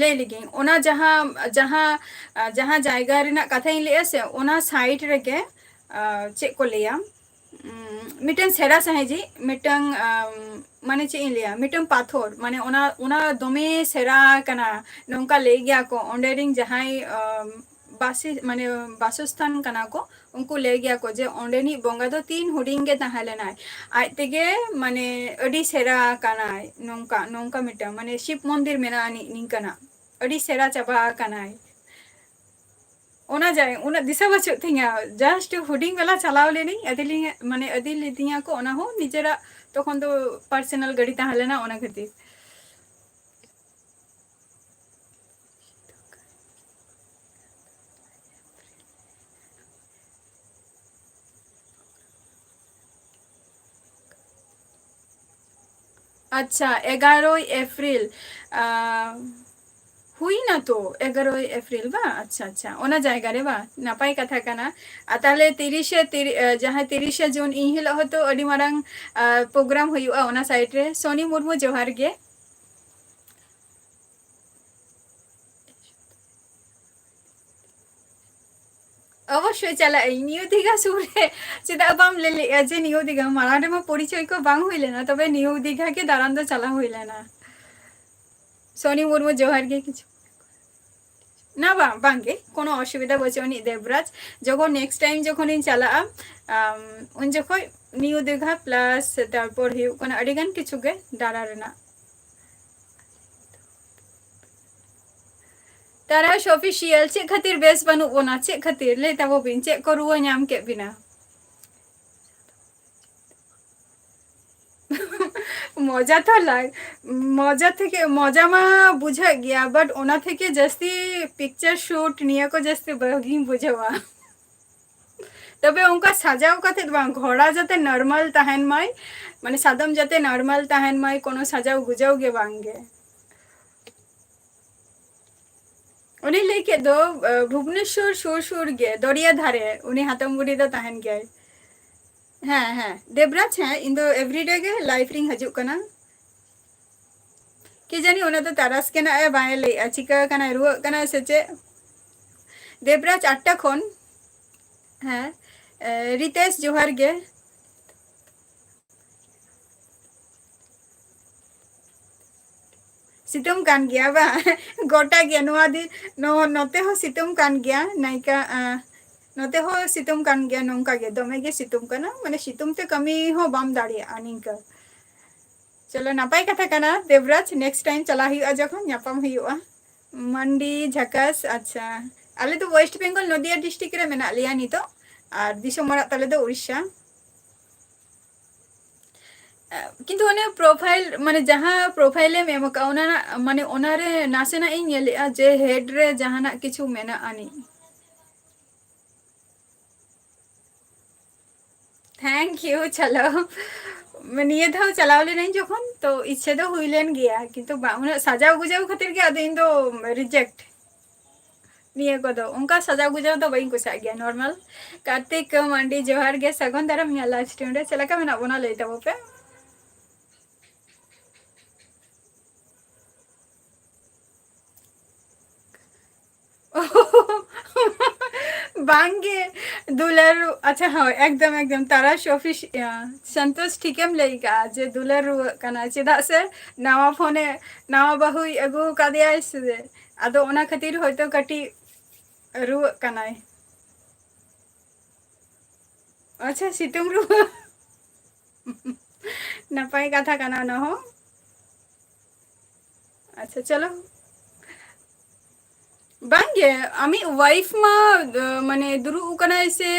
ᱞᱟᱹᱭ ᱞᱮᱜᱤᱧ, ᱚᱱᱟ ᱡᱟᱦᱟᱸ, ᱡᱟᱦᱟᱸ, ᱡᱟᱦᱟᱸ ᱡᱟᱭᱜᱟ ᱨᱮᱱᱟᱜ ᱠᱟᱛᱷᱟᱧ ᱞᱟᱹᱭᱮᱜᱼᱟ ᱥᱮ, ᱚᱱᱟ ᱥᱟᱭᱤᱰ ᱨᱮᱜᱮ, ᱪᱮᱫ ᱠᱚ ᱞᱟᱹᱭᱟ, ᱩᱸ, ᱢᱤᱫᱴᱟᱝ ᱥᱮᱬᱟ ᱥᱟᱺᱦᱤᱡ ᱢᱤᱫᱴᱟᱝ, ᱟᱢ, ᱢᱟᱱᱮ ᱪᱮᱫ ᱤᱧ ᱞᱟᱹᱭᱟ, ᱢᱤᱫᱴᱟᱝ ᱯᱟᱛᱷᱚᱨ, ᱢᱟᱱᱮ ᱚᱱᱟ, ᱚᱱᱟ ᱫᱚᱢᱮ ᱥᱮᱬᱟ ᱠᱟᱱᱟ, ᱱᱚᱝᱠᱟ ᱞᱟᱹᱭ ᱜᱮᱭᱟ ᱠᱚ, ᱚᱸᱰᱮ ᱨᱮᱱ ᱡᱟᱦᱟᱸᱭ, ᱟᱢ, ᱵᱟᱥᱤ-, ᱢᱟᱱᱮ ᱵᱟᱥᱚᱥᱛᱷᱟᱱ ᱠᱟᱱᱟ ᱠᱚ, ᱩᱱᱠᱩ ᱞᱟᱹᱭ ᱜᱮᱭᱟ ᱠᱚ ᱡᱮ ᱚᱸᱰᱮᱱᱤᱡ ᱵᱚᱸᱜᱟ ᱫᱚ ᱛᱤᱱ ᱦᱩᱰᱤᱧ ᱜᱮ ᱛᱟᱦᱮᱸ ᱞᱮᱱᱟᱭ, ᱟᱡ ᱛᱮᱜᱮ ᱢᱟᱱᱮ ᱟᱹᱰᱤ ᱥᱮᱬᱟ ᱟᱠᱟᱱᱟᱭ, ᱱᱚᱝᱠᱟ, ᱱᱚᱝᱠᱟ ᱢᱤᱫᱴᱟᱝ ᱢᱟᱱᱮ ᱥᱤᱵ ᱢᱚᱱᱫᱤᱨ ᱢᱮᱱᱟᱜᱼᱟ ᱱᱤ-, ᱱᱤᱝᱠᱟᱱᱟᱜ, ᱟᱹᱰᱤ ᱥᱮᱬᱟ ᱪᱟᱵᱟ ᱟᱠᱟᱱᱟᱭ᱾ ᱚᱱᱟ ᱡᱟᱭ-, ᱩᱱᱟᱹᱜ ᱫᱤᱥᱟᱹ ᱵᱟᱹᱪᱩᱜ ᱛᱤᱧᱟ, just ᱦᱩᱰᱤᱧ ᱵᱮᱞᱟ ᱪᱟᱞᱟᱣ ᱞᱮᱱᱟᱹᱧ, ᱟᱹᱫᱤ ᱞᱤᱧ-, ᱢᱟᱱᱮ ᱟᱹᱫᱤ ᱞᱤᱫᱤᱧᱟ ᱠᱚ, ᱚᱱᱟ ᱦᱚᱸ ᱱᱤᱡᱮᱨᱟᱜ ᱛᱚᱠᱷᱚᱱ ᱫᱚ personal ᱜᱟᱹᱰᱤ ᱛᱟᱦᱮᱸ ᱞᱮᱱᱟ, ᱚᱱᱟ ᱠᱷᱟᱹᱛᱤᱨ᱾ ᱟᱪᱪᱷᱟ, ᱮᱜᱟᱨᱳᱭ ᱮᱯᱨᱤᱞ, ᱟᱸ, ᱦᱩᱭᱱᱟ ᱛᱚ, ᱮᱜᱟᱨᱳᱭ ᱮᱯᱨᱤᱞ ᱵᱟᱝ? ᱟᱪᱪᱷᱟ, ᱟᱪᱪᱷᱟ, ᱚᱱᱟ ᱡᱟᱭᱜᱟ ᱨᱮ ᱵᱟᱝ? ᱱᱟᱯᱟᱭ ᱠᱟᱛᱷᱟ ᱠᱟᱱᱟ᱾ ᱟᱨ ᱛᱟᱦᱞᱮ ᱛᱤᱨᱤᱥᱮ, ᱛᱤᱨᱤ-, ᱟᱸ, ᱡᱟᱦᱟᱸ ᱛᱤᱨᱤᱥᱮ ᱡᱩᱱ, ᱤᱱ ᱦᱤᱞᱳᱜ ᱦᱚᱸᱛᱚ ᱟᱹᱰᱤ ᱢᱟᱨᱟᱝ, ᱟᱸ, program ᱦᱩᱭᱩᱜᱼᱟ ᱚᱱᱟ side ᱨᱮ᱾ ᱥᱚᱱᱤ ᱢᱩᱨᱢᱩ, ᱡᱚᱦᱟᱨ ᱜᱮ᱾ ᱚᱵᱚᱥᱥᱳᱭ ᱪᱟᱞᱟᱜ ᱟᱹᱧ ᱱᱤᱭᱩ ᱫᱤᱜᱷᱟ ᱥᱩᱨ ᱨᱮ᱾ ᱪᱮᱫᱟᱜ ᱵᱟᱢ ᱞᱟᱹᱭ ᱞᱮᱜᱼᱟ ᱡᱮ ᱱᱤᱭᱩ ᱫᱤᱜᱷᱟ? ᱢᱟᱲᱟᱝ ᱨᱮᱢᱟ ᱯᱚᱨᱤᱪᱚᱭ ᱠᱚ ᱵᱟᱝ ᱦᱩᱭ ᱞᱮᱱᱟ, ᱛᱚᱵᱮ ᱱᱤᱭᱩ ᱫᱤᱜᱷᱟ ᱜᱮ ᱫᱟᱬᱟᱱ ᱫᱚ ᱪᱟᱞᱟᱣ ᱦᱩᱭ ᱞᱮᱱᱟ᱾ ᱥᱚᱱᱤ ᱢᱩᱨᱢᱩ, ᱡᱚᱦᱟᱨ ᱜᱮ᱾ ᱠᱤᱪᱷᱩ ᱱᱟ, ᱵᱟᱝ, ᱵᱟᱝᱜᱮ, ᱠᱳᱱᱳ ᱚᱥᱩᱵᱤᱫᱷᱟ ᱵᱟᱹᱪᱩᱜ ᱟᱹᱱᱤᱡ ᱫᱮᱵᱽᱨᱟᱡᱽ᱾ ᱡᱚᱠᱷᱚᱱ next time ᱡᱚᱠᱷᱚᱱᱤᱧ ᱪᱟᱞᱟᱜᱼᱟ, ᱟᱢ, ᱩᱱ ᱡᱚᱠᱷᱚᱡ ᱱᱤᱭᱩ ᱫᱤᱜᱷᱟ plus ᱛᱟᱨᱯᱚᱨ ᱦᱩᱭᱩᱜ ᱠᱟᱱᱟ ᱟᱹᱰᱤᱜᱟᱱ ᱠᱤᱪᱷᱩ ᱜᱮ ᱫᱟᱬᱟ ᱨᱮᱱᱟᱜ᱾ ᱛᱟᱨᱟᱥ Official, ᱪᱮᱫ ᱠᱷᱟᱹᱛᱤᱨ ᱵᱮᱥ ᱵᱟᱹᱱᱩᱜ ᱵᱚᱱᱟ? ᱪᱮᱫ ᱠᱷᱟᱹᱛᱤᱨ? ᱞᱟᱹᱭ ᱛᱟᱵᱚ ᱵᱤᱱ, ᱪᱮᱫ ᱠᱚ ᱨᱩᱣᱟᱹ ᱧᱟᱢ ᱠᱮᱫ ᱵᱤᱱᱟ? ᱢᱚᱡᱟ ᱛᱚ ᱞᱟᱜ-, ᱢᱚᱡᱟ ᱛᱷᱮᱠᱮ, ᱢᱚᱡᱟ ᱢᱟ ᱵᱩᱡᱷᱟᱹᱜ ᱜᱮᱭᱟ, but ᱚᱱᱟ ᱛᱷᱮᱠᱮ ᱡᱟᱹᱥᱛᱤ picture shoot ᱱᱤᱭᱟᱹ ᱠᱚ ᱡᱟᱹᱥᱛᱤ ᱵᱷᱟᱹᱜᱤᱧ ᱵᱩᱡᱷᱟᱹᱣᱟ᱾ ᱛᱚᱵᱮ ᱚᱱᱠᱟ ᱥᱟᱡᱟᱣ ᱠᱟᱛᱮ ᱫᱚ ᱵᱟᱝ, ᱜᱷᱚᱲᱟ ᱡᱟᱛᱮ normal ᱛᱟᱦᱮᱱ ᱢᱟᱭ, ᱢᱟᱱᱮ ᱥᱟᱫᱚᱢ ᱡᱟᱛᱮ normal ᱛᱟᱦᱮᱱ ᱢᱟᱭ, ᱠᱳᱱᱳ ᱥᱟᱡᱟᱣ ᱜᱩᱡᱟᱹᱣ ᱜᱮ ᱵᱟᱝ ᱜᱮ᱾ ᱩᱱᱤ ᱞᱟᱹᱭ ᱠᱮᱫ ᱫᱚ, ᱟᱸ, ᱵᱷᱩᱵᱽᱱᱮᱥᱣᱚᱨ ᱥᱩᱨ ᱥᱩᱨ ᱜᱮ, ᱫᱚᱨᱭᱟ ᱫᱷᱟᱨᱮ, ᱩᱱᱤ ᱦᱟᱛᱚᱢ ᱵᱩᱰᱷᱤ ᱫᱚ ᱛᱟᱦᱮᱱ ᱜᱮᱭᱟᱭ᱾ ᱦᱮᱸ, ᱦᱮᱸ, ᱫᱮᱵᱽᱨᱟᱡᱽ, ᱦᱮᱸ, ᱤᱧ ᱫᱚ everyday ᱜᱮ live ᱨᱤᱧ ᱦᱤᱡᱩᱜ ᱠᱟᱱᱟ᱾ ᱠᱤ ᱡᱟᱹᱱᱤ ᱚᱱᱟ ᱫᱚ ᱛᱟᱨᱟᱥ ᱜᱮ ᱱᱟᱜ ᱮ ᱵᱟᱭ ᱞᱟᱹᱭᱮᱜᱼᱟ, ᱪᱤᱠᱟᱹ ᱠᱟᱱᱟᱭ, ᱨᱩᱣᱟᱹᱜ ᱠᱟᱱᱟᱭ ᱥᱮ ᱪᱮᱫ? ᱫᱮᱵᱽᱨᱟᱡᱽ ᱟᱴᱴᱟ ᱠᱷᱚᱱ, ᱦᱮᱸ, ᱮ, ᱨᱤᱛᱮᱥ, ᱡᱚᱦᱟᱨ ᱜᱮ᱾ ᱥᱤᱛᱩᱝ ᱠᱟᱱ ᱜᱮᱭᱟ ᱵᱟᱝ? ᱜᱚᱴᱟ ᱜᱮ ᱱᱚᱣᱟ ᱫᱤᱱ, ᱱᱚ-, ᱱᱚᱛᱮ ᱦᱚᱸ ᱥᱤᱛᱩᱝ ᱠᱟᱱ ᱜᱮᱭᱟ᱾ ᱱᱟᱭᱠᱟ, ᱟᱸ, ᱱᱚᱛᱮ ᱦᱚᱸ ᱥᱤᱛᱩᱝ ᱠᱟᱱ ᱜᱮᱭᱟ, ᱱᱚᱝᱠᱟ ᱜᱮ ᱫᱚᱢᱮ ᱜᱮ ᱥᱤᱛᱩᱝ ᱠᱟᱱᱟ, ᱢᱟᱱᱮ ᱥᱤᱛᱩᱝ ᱛᱮ ᱠᱟᱹᱢᱤ ᱦᱚᱸ ᱵᱟᱢ ᱫᱟᱲᱮᱭᱟᱜᱼᱟ ᱱᱤᱝᱠᱟᱹ᱾ ᱪᱚᱞᱚ, ᱱᱟᱯᱟᱭ ᱠᱟᱛᱷᱟ ᱠᱟᱱᱟ ᱫᱮᱵᱽᱨᱟᱡᱽ, next time ᱪᱟᱞᱟᱜ ᱦᱩᱭᱩᱜᱼᱟ ᱡᱚᱠᱷᱚᱱ, ᱧᱟᱯᱟᱢ ᱦᱩᱭᱩᱜᱼᱟ᱾ ᱢᱟᱱᱰᱤ ᱡᱷᱟᱠᱟᱥ, ᱟᱪᱪᱷᱟ, ᱟᱞᱮ ᱫᱚ West Bengal, ᱱᱚᱫᱤᱭᱟ district ᱨᱮ ᱢᱮᱱᱟᱜ ᱞᱮᱭᱟ ᱱᱤᱛᱚᱜ, ᱟᱨ ᱫᱤᱥᱚᱢ ᱚᱲᱟᱜ ᱛᱟᱞᱮ ᱫᱚ ᱩᱲᱤᱥᱥᱟ᱾ ᱠᱤᱱᱛᱩ ᱚᱱᱮ profile, ᱢᱟᱱᱮ ᱡᱟᱦᱟᱸ profile ᱮᱢ ᱮᱢ ᱟᱠᱟᱫᱼᱟ, ᱚᱱᱟ ᱨᱮᱱᱟᱜ, ᱢᱟᱱᱮ ᱚᱱᱟᱨᱮ ᱱᱟᱥᱮᱱᱟᱜ ᱤᱧ ᱧᱮᱞᱮᱫᱼᱟ ᱡᱮ head ᱨᱮ ᱡᱟᱦᱟᱱᱟᱜ ᱠᱤᱪᱷᱩ ᱢᱮᱱᱟᱜ ᱟᱹᱱᱤᱡ᱾ Thank you, ᱪᱟᱞᱟᱣ, ᱱᱤᱭᱟᱹ ᱫᱷᱟᱣ ᱪᱟᱞᱟᱣ ᱞᱮᱱᱟᱹᱧ ᱡᱚᱠᱷᱚᱱ, ᱛᱚ ᱤᱪᱪᱷᱟᱹ ᱫᱚ ᱦᱩᱭ ᱞᱮᱱ ᱜᱮᱭᱟ, ᱠᱤᱱᱛᱩ ᱵᱟᱝ, ᱩᱱᱟᱹᱜ ᱥᱟᱡᱟᱣ ᱜᱩᱡᱟᱣ ᱠᱷᱟᱹᱛᱤᱨ ᱜᱮ ᱟᱫᱚ ᱤᱧ ᱫᱚ reject᱾ ᱱᱤᱭᱟᱹ ᱠᱚᱫᱚ ᱚᱱᱠᱟ ᱥᱟᱡᱟᱣ ᱜᱩᱡᱟᱣ ᱫᱚ ᱵᱟᱹᱧ ᱠᱩᱥᱤᱭᱟᱜ ᱜᱮᱭᱟ, normal᱾ ᱠᱟᱨᱛᱤᱠ ᱢᱟᱱᱰᱤ, ᱡᱚᱦᱟᱨ ᱜᱮ, ᱥᱟᱹᱜᱩᱱ ᱫᱟᱨᱟᱢ ᱤᱧᱟᱹᱜ live stream ᱨᱮ᱾ ᱪᱮᱫ ᱞᱮᱠᱟ ᱢᱮᱱᱟᱜ ᱵᱚᱱᱟ ᱞᱟᱹᱭ ᱛᱟᱵᱚ ᱯᱮ᱾ ᱵᱟᱝᱜᱮ, ᱫᱩᱞᱟᱹᱲ, ᱟᱪᱪᱷᱟ, ᱦᱳᱭ, ᱮᱠᱫᱚᱢ, ᱮᱠᱫᱚᱢ, ᱛᱟᱨᱟᱥ ᱚᱯᱷᱤᱥ-, ᱤᱭᱟᱹ, ᱥᱚᱱᱛᱳᱥ ᱴᱷᱤᱠᱮᱢ ᱞᱟᱹᱭ ᱠᱟᱜᱼᱟ ᱡᱮ ᱫᱩᱞᱟᱹᱲ ᱨᱩᱣᱟᱹᱜ ᱠᱟᱱᱟ, ᱪᱮᱫᱟᱜ ᱥᱮ ᱱᱟᱣᱟ ᱯᱷᱳᱱᱮ, ᱱᱟᱣᱟ ᱵᱟᱹᱦᱩᱭ ᱟᱹᱜᱩ ᱟᱠᱟᱫᱮᱭᱟᱭ ᱥᱮ, ᱟᱫᱚ ᱚᱱᱟ ᱠᱷᱟᱹᱛᱤᱨ ᱦᱚᱭᱛᱳ ᱠᱟᱹᱴᱤᱡ ᱨᱩᱣᱟᱹᱜ ᱠᱟᱱᱟᱭ᱾ ᱟᱪᱪᱷᱟ, ᱥᱤᱛᱩᱝ ᱨᱩᱣᱟᱹ᱾ ᱱᱟᱯᱟᱭ ᱠᱟᱛᱷᱟ ᱠᱟᱱᱟ ᱚᱱᱟ ᱦᱚᱸ᱾ ᱟᱪᱪᱷᱟ, ᱪᱚᱞᱚ᱾ ᱵᱟᱝᱜᱮ, ᱟᱢᱤᱡ wife ᱢᱟ, ᱟᱸ, ᱢᱟᱱᱮ ᱫᱩᱲᱩᱵ ᱟᱠᱟᱱᱟᱭ ᱥᱮ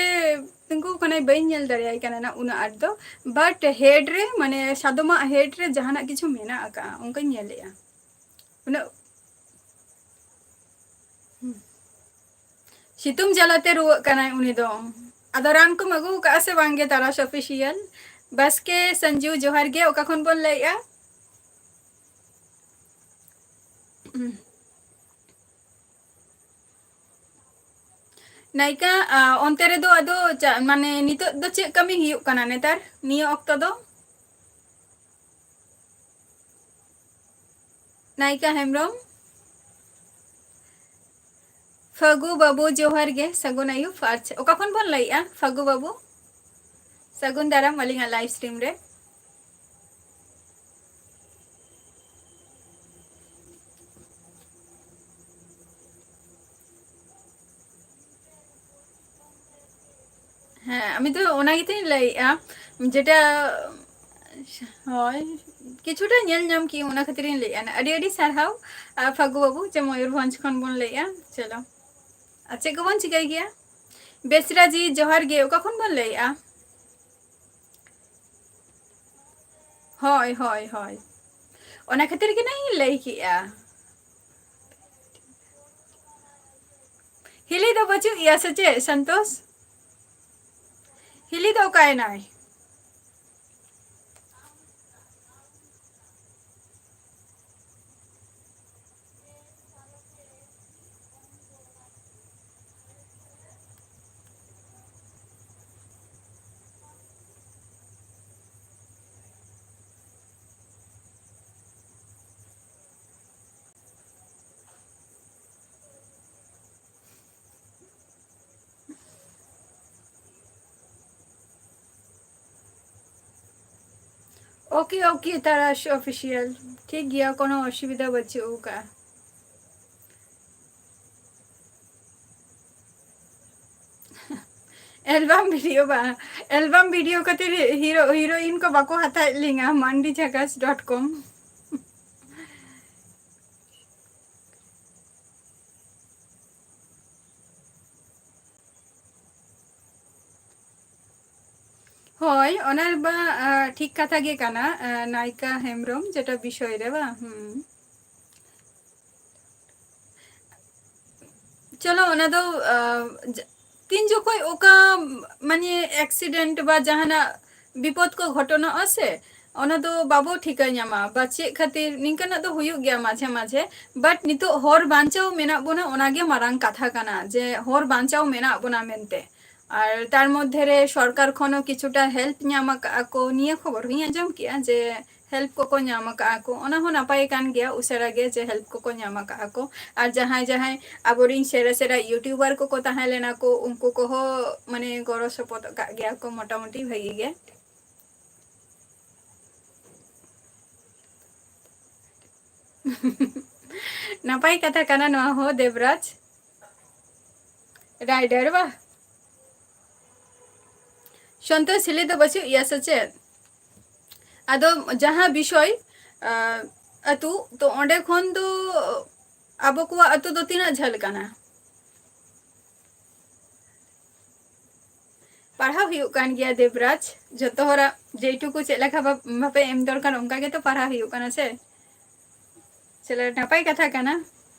ᱛᱤᱸᱜᱩ ᱟᱠᱟᱱᱟᱭ, ᱵᱟᱹᱧ ᱧᱮᱞ ᱫᱟᱲᱮᱭᱟᱭ ᱠᱟᱱᱟ ᱱᱟ ᱩᱱᱟᱹᱜ ᱟᱸᱴ ᱫᱚ᱾ But head ᱨᱮ, ᱢᱟᱱᱮ ᱥᱟᱫᱚᱢᱟᱜ head ᱨᱮ ᱡᱟᱦᱟᱱᱟᱜ ᱠᱤᱪᱷᱩ ᱢᱮᱱᱟᱜ ᱟᱠᱟᱜᱼᱟ, ᱚᱱᱠᱟᱧ ᱧᱮᱞᱮᱜᱼᱟ᱾ ᱩᱱᱟᱹᱜ ᱥᱤᱛᱩᱝ ᱡᱟᱞᱟᱛᱮ ᱨᱩᱣᱟᱹᱜ ᱠᱟᱱᱟᱭ ᱩᱱᱤ ᱫᱚ᱾ ᱟᱫᱚ ᱨᱟᱱ ᱠᱚᱢ ᱟᱹᱜᱩ ᱟᱠᱟᱜᱼᱟ ᱥᱮ ᱵᱟᱝᱜᱮ, ᱛᱟᱨᱟᱥ ᱚᱯᱷᱤᱥᱤᱭᱟᱞ? ᱵᱟᱥᱠᱮ ᱥᱟᱱᱡᱩ, ᱡᱚᱦᱟᱨ ᱜᱮ᱾ ᱚᱠᱟ ᱠᱷᱚᱱ ᱵᱚᱱ ᱞᱟᱹᱭᱮᱜᱼᱟ? ᱱᱟᱭᱤᱠᱟ, ᱟ, ᱚᱱᱛᱮ ᱨᱮᱫᱚ ᱟᱫᱚ ᱪᱟ-, ᱢᱟᱱᱮ ᱱᱤᱛᱚᱜ ᱫᱚ ᱪᱮᱫ ᱠᱟᱹᱢᱤ ᱦᱩᱭᱩᱜ ᱠᱟᱱᱟ ᱱᱮᱛᱟᱨ, ᱱᱤᱭᱟᱹ ᱚᱠᱛᱚ ᱫᱚ? ᱱᱟᱭᱤᱠᱟ ᱦᱮᱢᱵᱨᱚᱢ᱾ ᱯᱷᱟᱹᱜᱩ ᱵᱟᱹᱵᱩ, ᱡᱚᱦᱟᱨ ᱜᱮ, ᱥᱟᱹᱜᱩᱱ ᱟᱹᱭᱩᱵ᱾ ᱟᱪᱪᱷᱟ, ᱚᱠᱟ ᱠᱷᱚᱱ ᱵᱚᱱ ᱞᱟᱹᱭᱮᱜᱼᱟ, ᱯᱷᱟᱹᱜᱩ ᱵᱟᱹᱵᱩ? ᱥᱟᱹᱜᱩᱱ ᱫᱟᱨᱟᱢ ᱟᱹᱞᱤᱧᱟᱜ live stream ᱨᱮ᱾ ᱦᱮᱸ, ᱟᱢ ᱫᱚ ᱚᱱᱟ ᱜᱮᱛᱚᱧ ᱞᱟᱹᱭᱮᱜᱼᱟ, ᱡᱮᱴᱟ, ᱦᱳᱭ, ᱠᱤᱪᱷᱩᱴᱟ ᱧᱮᱞ ᱧᱟᱢ ᱠᱤᱭᱟᱹᱧ, ᱚᱱᱟ ᱠᱷᱟᱹᱛᱤᱨᱤᱧ ᱞᱟᱹᱭᱮᱜᱼᱟ᱾ ᱟᱹᱰᱤ ᱟᱹᱰᱤ ᱥᱟᱨᱦᱟᱣ, ᱟᱨ ᱯᱷᱟᱹᱜᱩ ᱵᱟᱹᱵᱩ, ᱡᱮ ᱢᱚᱭᱩᱨᱵᱷᱚᱸᱡᱽ ᱠᱷᱚᱱ ᱵᱚᱱ ᱞᱟᱹᱭᱮᱜᱼᱟ᱾ ᱪᱚᱞᱚ, ᱟᱨ ᱪᱮᱫ ᱠᱚᱵᱚᱱ ᱪᱤᱠᱟᱹᱭ ᱜᱮᱭᱟ? ᱵᱮᱥᱨᱟ ᱡᱤ, ᱡᱚᱦᱟᱨ ᱜᱮ᱾ ᱚᱠᱟ ᱠᱷᱚᱱ ᱵᱚᱱ ᱞᱟᱹᱭᱮᱜᱼᱟ? ᱦᱳᱭ, ᱦᱳᱭ, ᱦᱳᱭ᱾ ᱚᱱᱟ ᱠᱷᱟᱹᱛᱤᱨ ᱜᱮ ᱱᱟᱜ ᱤᱧ ᱞᱟᱹᱭ ᱠᱮᱜᱼᱟ᱾ ᱦᱤᱞᱤ ᱫᱚ ᱵᱟᱹᱪᱩᱜ ᱮᱭᱟ ᱥᱮ ᱪᱮᱫ, ᱥᱚᱱᱛᱳᱥ? ᱦᱤᱞᱤ ᱫᱚ ᱚᱠᱟᱭᱮᱱᱟᱭ? OK, OK, ᱛᱟᱨᱟᱥ ᱚᱯᱷᱤᱥᱤᱭᱟᱞ᱾ ᱴᱷᱤᱠ ᱜᱮᱭᱟ, ᱠᱳᱱᱳ ᱚᱥᱩᱵᱤᱫᱷᱟ ᱵᱟᱹᱪᱩᱜ ᱟᱠᱟᱫᱼᱟ᱾ ᱮᱞᱵᱟᱢ ᱵᱷᱤᱰᱤᱭᱳ ᱵᱟᱝ, ᱮᱞᱵᱟᱢ ᱵᱷᱤᱰᱤᱭᱳ ᱠᱷᱟᱹᱛᱤᱨ ᱦᱤᱨᱳ ᱦᱤᱨᱳᱭᱤᱱ ᱠᱚ ᱵᱟᱠᱚ ᱦᱟᱛᱟᱣᱮᱫ ᱞᱤᱧᱟ, ᱢᱟᱱᱰᱤ ᱡᱷᱟᱠᱟᱥ ᱰᱚᱴ ᱠᱚᱢ᱾ ᱦᱳᱭ, ᱚᱱᱟ ᱢᱟ, ᱟ, ᱴᱷᱤᱠ ᱠᱟᱛᱷᱟ ᱜᱮ ᱠᱟᱱᱟ, ᱟ, ᱱᱟᱭᱤᱠᱟ ᱦᱮᱢᱵᱨᱚᱢ ᱡᱮᱴᱟ ᱵᱤᱥᱚᱭ ᱨᱮ ᱵᱟᱝ? ᱦᱩᱸ᱾ ᱪᱚᱞᱚ, ᱚᱱᱟ ᱫᱚ, ᱟ, ᱡ-, ᱛᱤᱱ ᱡᱚᱠᱷᱚᱡ ᱚᱠᱟ, ᱢᱟᱱᱮ, ᱮᱠᱥᱤᱰᱮᱱᱴ ᱵᱟ ᱡᱟᱦᱟᱱᱟᱜ ᱵᱤᱯᱚᱫ ᱠᱚ ᱜᱷᱚᱴᱚᱱᱚᱜᱼᱟ ᱥᱮ, ᱚᱱᱟ ᱫᱚ ᱵᱟᱵᱚ ᱴᱷᱤᱠᱟᱹ ᱧᱟᱢᱟ ᱵᱟ ᱪᱮᱫ ᱠᱷᱟᱹᱛᱤᱨ ᱱᱤᱝᱠᱟᱹᱱᱟᱜ ᱫᱚ ᱦᱩᱭᱩᱜ ᱜᱮᱭᱟ ᱢᱟᱡᱷᱮ ᱢᱟᱡᱷᱮ᱾ But ᱱᱤᱛᱚᱜ ᱦᱚᱨ ᱵᱟᱧᱪᱟᱣ ᱢᱮᱱᱟᱜ ᱵᱚᱱᱟ, ᱚᱱᱟ ᱜᱮ ᱢᱟᱨᱟᱝ ᱠᱟᱛᱷᱟ ᱠᱟᱱᱟ, ᱡᱮ ᱦᱚᱨ ᱵᱟᱧᱪᱟᱣ ᱢᱮᱱᱟᱜ ᱵᱚᱱᱟ ᱢᱮᱱᱛᱮ᱾ ᱟᱨ ᱛᱟᱨ ᱢᱚᱫᱽᱫᱷᱮ ᱨᱮ ᱥᱚᱨᱠᱟᱨ ᱠᱷᱚᱱ ᱦᱚᱸ ᱠᱤᱪᱷᱩᱴᱟ ᱦᱮᱞᱯ ᱧᱟᱢ ᱟᱠᱟᱫᱼᱟ ᱠᱚ, ᱱᱤᱭᱟᱹ ᱠᱷᱚᱵᱚᱨ ᱦᱚᱸᱧ ᱟᱸᱡᱚᱢ ᱠᱮᱜᱼᱟ ᱡᱮ ᱦᱮᱞᱯ ᱠᱚᱠᱚ ᱧᱟᱢ ᱟᱠᱟᱫᱼᱟ ᱠᱚ᱾ ᱚᱱᱟ ᱦᱚᱸ ᱱᱟᱯᱟᱭ ᱠᱟᱱ ᱜᱮᱭᱟ, ᱩᱥᱟᱹᱨᱟ ᱜᱮ ᱡᱮ ᱦᱮᱞᱯ ᱠᱚᱠᱚ ᱧᱟᱢ ᱟᱠᱟᱫᱼᱟ ᱠᱚ᱾ ᱟᱨ ᱡᱟᱦᱟᱸᱭ ᱡᱟᱦᱟᱸᱭ ᱟᱵᱚᱨᱤᱱ ᱥᱮᱨᱟ ᱥᱮᱨᱟ ᱤᱭᱩᱴᱩᱵᱟᱨ ᱠᱚᱠᱚ ᱛᱟᱦᱮᱸ ᱞᱮᱱᱟ ᱠᱚ, ᱩᱱᱠᱩ ᱠᱚᱦᱚᱸ, ᱢᱟᱱᱮ, ᱜᱚᱲᱚ ᱥᱚᱯᱚᱦᱚᱫ ᱟᱠᱟᱫ ᱜᱮᱭᱟ ᱠᱚ ᱢᱚᱴᱟᱢᱩᱴᱤ ᱵᱷᱟᱜᱤ ᱜᱮ᱾ ᱱᱟᱯᱟᱭ ᱠᱟᱛᱷᱟ ᱠᱟᱱᱟ ᱱᱚᱣᱟ ᱦᱚᱸ, ᱫᱮᱵᱽᱨᱟᱡᱽ ᱨᱟᱭᱰᱟᱨ ᱵᱟ᱾ ᱥᱚᱱᱛᱳᱥ ᱦᱤᱞᱤ ᱫᱚ ᱵᱟᱹᱪᱩᱜ ᱜᱮᱭᱟ ᱥᱮ ᱪᱮᱫ? ᱟᱫᱚ ᱡᱟᱦᱟᱸ ᱵᱤᱥᱚᱭ, ᱟᱸ, ᱟᱹᱛᱩ, ᱛᱚ ᱚᱸᱰᱮ ᱠᱷᱚᱱ ᱫᱚ ᱟᱵᱚ ᱠᱚᱣᱟᱜ ᱟᱹᱛᱩ ᱫᱚ ᱛᱤᱱᱟᱹᱜ ᱡᱷᱟᱹᱞ ᱠᱟᱱᱟ? ᱯᱟᱲᱦᱟᱣ ᱦᱩᱭᱩᱜ ᱠᱟᱱ ᱜᱮᱭᱟ ᱫᱮᱵᱽᱨᱟᱡᱽ, ᱡᱚᱛᱚ ᱦᱚᱲᱟᱜ ᱡᱮᱴᱩᱠᱩ ᱪᱮᱫ ᱞᱮᱠᱟ ᱵᱷᱟᱵ-, ᱵᱷᱟᱵᱮ ᱮᱢ ᱫᱚᱨᱠᱟᱨ ᱚᱱᱠᱟ ᱜᱮᱛᱚ ᱯᱟᱲᱦᱟᱣ ᱦᱩᱭᱩᱜ ᱠᱟᱱᱟ ᱥᱮ᱾ ᱪᱚᱞᱚ, ᱱᱟᱯᱟᱭ ᱠᱟᱛᱷᱟ ᱠᱟᱱᱟ᱾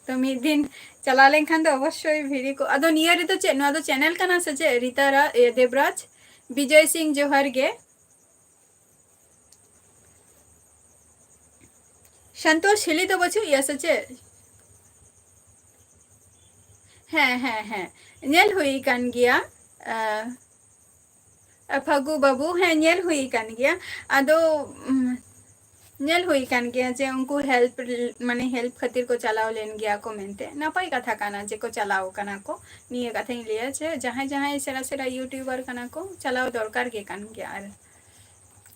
ᱛᱚ ᱢᱤᱫ ᱫᱤᱱ ᱪᱟᱞᱟᱣ ᱞᱮᱱᱠᱷᱟᱱ ᱫᱚ ᱚᱵᱚᱥᱥᱳᱭ ᱵᱷᱤᱰᱤ ᱠᱚ, ᱟᱫᱚ ᱱᱤᱭᱟᱹ ᱨᱮᱫᱚ ᱪᱮᱫ, ᱱᱚᱣᱟ ᱫᱚ ᱪᱮᱱᱮᱞ ᱠᱟᱱᱟ ᱥᱮ ᱪᱮᱫ? ᱨᱤᱛᱟ ᱨᱟ-, ᱤᱭᱟᱹ, ᱫᱮᱵᱽᱨᱟᱡᱽ, ᱵᱤᱡᱚᱭ ᱥᱤᱝ ᱡᱚᱦᱟᱨ ᱜᱮ᱾ ᱥᱟᱱᱛᱳᱥ ᱦᱤᱞᱤ ᱫᱚ ᱵᱟᱹᱪᱩᱜ ᱜᱮᱭᱟ ᱥᱮ ᱪᱮᱫ? ᱦᱮᱸ, ᱦᱮᱸ, ᱦᱮᱸ, ᱧᱮᱞ ᱦᱩᱭ ᱠᱟᱱ ᱜᱮᱭᱟ᱾ ᱟᱸ, ᱯᱷᱟᱹᱜᱩ ᱵᱟᱹᱵᱩ, ᱦᱮᱸ, ᱧᱮᱞ ᱦᱩᱭ ᱠᱟᱱ ᱜᱮᱭᱟ᱾ ᱟᱫᱚ, ᱩᱢ, ᱧᱮᱞ ᱦᱩᱭ ᱠᱟᱱ ᱜᱮᱭᱟ ᱡᱮ ᱩᱱᱠᱩ help, ᱢᱟᱱᱮ help ᱠᱷᱟᱹᱛᱤᱨ ᱠᱚ ᱪᱟᱞᱟᱣ ᱞᱮᱱ ᱜᱮᱭᱟ ᱠᱚ ᱢᱮᱱᱛᱮ᱾ ᱱᱟᱯᱟᱭ ᱠᱟᱛᱷᱟ ᱠᱟᱱᱟ ᱡᱮ ᱠᱚ ᱪᱟᱞᱟᱣ ᱠᱟᱱᱟ ᱠᱚ᱾ ᱱᱤᱭᱟᱹ ᱠᱟᱛᱷᱟᱧ ᱞᱟᱹᱭᱟ ᱡᱮ ᱡᱟᱦᱟᱸᱭ ᱡᱟᱦᱟᱸᱭ ᱥᱮᱬᱟ ᱥᱮᱬᱟ YouTuber ᱠᱟᱱᱟ ᱠᱚ, ᱪᱟᱞᱟᱣ ᱫᱚᱨᱠᱟᱨ ᱜᱮ ᱠᱟᱱ ᱜᱮᱭᱟ᱾ ᱟᱨ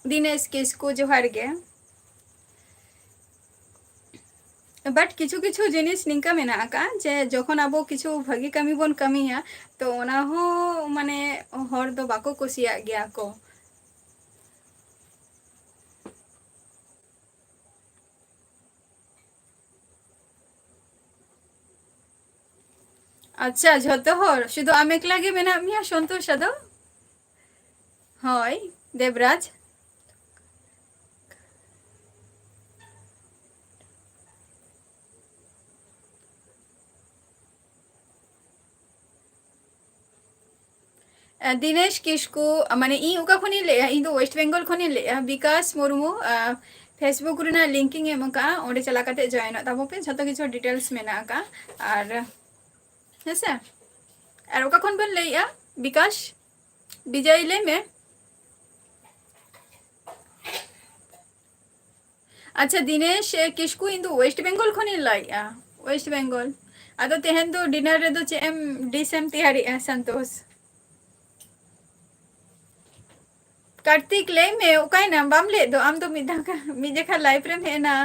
ᱫᱤᱱᱮᱥ ᱠᱤᱥᱠᱩ, ᱡᱚᱦᱟᱨ ᱜᱮ᱾ But ᱠᱤᱪᱷᱩ ᱠᱤᱪᱷᱩ ᱡᱤᱱᱤᱥ ᱱᱤᱝᱠᱟᱹ ᱢᱮᱱᱟᱜ ᱟᱠᱟᱫᱼᱟ ᱡᱮ ᱡᱚᱠᱷᱚᱱ ᱟᱵᱚ ᱠᱤᱪᱷᱩ ᱵᱷᱟᱹᱜᱤ ᱠᱟᱹᱢᱤ ᱵᱚᱱ ᱠᱟᱹᱢᱤᱭᱟ, ᱛᱚ ᱚᱱᱟ ᱦᱚᱸ ᱢᱟᱱᱮ ᱦᱚᱲ ᱫᱚ ᱵᱟᱠᱚ ᱠᱩᱥᱤᱭᱟᱜ ᱜᱮᱭᱟ ᱠᱚ᱾ ᱟᱪᱪᱷᱟ, ᱡᱷᱚᱛᱚ ᱦᱚᱲ, ᱥᱩᱫᱷᱩ ᱟᱢ ᱮᱠᱞᱟ ᱜᱮ ᱢᱮᱱᱟᱜ ᱢᱮᱭᱟ ᱥᱚᱱᱛᱳᱥ? ᱟᱫᱚ ᱦᱳᱭ, ᱫᱮᱵᱽᱨᱟᱡᱽ᱾ ᱟᱸ, ᱫᱤᱱᱮᱥ ᱠᱤᱥᱠᱩ, ᱢᱟᱱᱮ, ᱤᱧ ᱚᱠᱟ ᱠᱷᱚᱱᱤᱧ ᱞᱟᱹᱭᱮᱜᱼᱟ? ᱤᱧ ᱫᱚ West Bengal ᱠᱷᱚᱱᱤᱧ ᱞᱟᱹᱭᱮᱜᱼᱟ᱾ ᱵᱤᱠᱟᱥ ᱢᱩᱨᱢᱩ, ᱟᱸ, Facebook ᱨᱮᱱᱟᱜ link ᱤᱧ ᱮᱢ ᱟᱠᱟᱜᱼᱟ, ᱚᱸᱰᱮ ᱪᱟᱞᱟᱣ ᱠᱟᱛᱮ joinᱚᱜ ᱛᱟᱵᱚ ᱯᱮ, ᱡᱷᱚᱛᱚ ᱠᱤᱪᱷᱩ details ᱢᱮᱱᱟᱜ ᱟᱠᱟᱜᱼᱟ᱾ ᱟᱨ, ᱦᱮᱸᱥᱮ? ᱟᱨ ᱚᱠᱟ ᱠᱷᱚᱱ ᱵᱮᱱ ᱞᱟᱹᱭᱮᱜᱼᱟ? ᱵᱤᱠᱟᱥ, ᱵᱤᱡᱚᱭ, ᱞᱟᱹᱭ ᱢᱮ᱾ ᱟᱪᱪᱷᱟ, ᱫᱤᱱᱮᱥ, ᱮ, ᱠᱤᱥᱠᱩ, ᱤᱧ ᱫᱚ West Bengal ᱠᱷᱚᱱᱤᱧ ᱞᱟᱹᱭᱮᱜᱼᱟ, West Bengal᱾ ᱟᱫᱚ ᱛᱮᱦᱮᱧ ᱫᱚ dinner ᱨᱮᱫᱚ ᱪᱮᱫ ᱮᱢ dish ᱮᱢ ᱛᱮᱭᱟᱨᱮᱜᱼᱟ, ᱥᱟᱱᱛᱳᱥ? ᱠᱟᱨᱛᱤᱠ, ᱞᱟᱹᱭ ᱢᱮ, ᱚᱠᱟᱭᱱᱟᱢ? ᱵᱟᱢ ᱞᱟᱹᱭᱮᱫ ᱫᱚ᱾ ᱟᱢ ᱫᱚ ᱢᱤᱫ ᱫᱷᱟᱣ ᱠᱟ-, ᱢᱤᱫ ᱡᱮᱠᱷᱟ live ᱨᱮᱢ ᱦᱮᱡ ᱮᱱᱟ᱾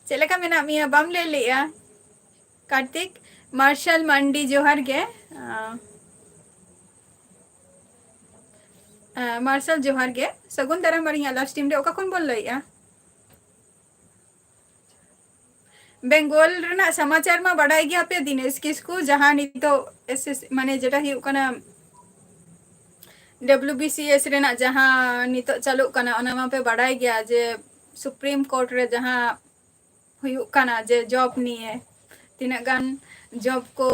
ᱪᱮᱫ ᱞᱮᱠᱟ ᱢᱮᱱᱟᱜ ᱢᱮᱭᱟ? ᱵᱟᱢ ᱞᱟᱹᱭ ᱞᱮᱜᱼᱟ᱾ ᱠᱟᱨᱛᱤᱠ, ᱢᱟᱨᱥᱟᱞ ᱢᱟᱱᱰᱤ, ᱡᱚᱦᱟᱨ ᱜᱮ᱾ ᱟᱸ, ᱟᱸ, ᱢᱟᱨᱥᱟᱞ ᱡᱚᱦᱟᱨ ᱜᱮ᱾ ᱥᱟᱹᱜᱩᱱ ᱫᱟᱨᱟᱢ ᱟᱹᱞᱤᱧᱟᱜ live stream ᱨᱮ᱾ ᱚᱠᱟ ᱠᱷᱚᱱ ᱵᱚᱱ ᱞᱟᱹᱭᱮᱜᱼᱟ? ᱵᱮᱝᱜᱚᱞ ᱨᱮᱱᱟᱜ ᱥᱚᱢᱟᱪᱟᱨ ᱢᱟ ᱵᱟᱰᱟᱭ ᱜᱮᱭᱟ ᱯᱮ, ᱫᱤᱱᱮᱥ ᱠᱤᱥᱠᱩ, ᱡᱟᱦᱟᱸ ᱱᱤᱛᱚᱜ S S, ᱢᱟᱱᱮ ᱡᱮᱴᱟ ᱦᱩᱭᱩᱜ ᱠᱟᱱᱟ W B C S ᱨᱮᱱᱟᱜ ᱡᱟᱦᱟᱸ ᱱᱤᱛᱚᱜ ᱪᱟᱹᱞᱩᱜ ᱠᱟᱱᱟ, ᱚᱱᱟ ᱢᱟᱯᱮ ᱵᱟᱰᱟᱭ ᱜᱮᱭᱟ ᱡᱮ Supreme Court ᱨᱮ ᱡᱟᱦᱟᱸ ᱦᱩᱭᱩᱜ ᱠᱟᱱᱟ ᱡᱮ job ᱱᱤᱭᱮ ᱛᱤᱱᱟᱹᱜ ᱜᱟᱱ job ᱠᱚ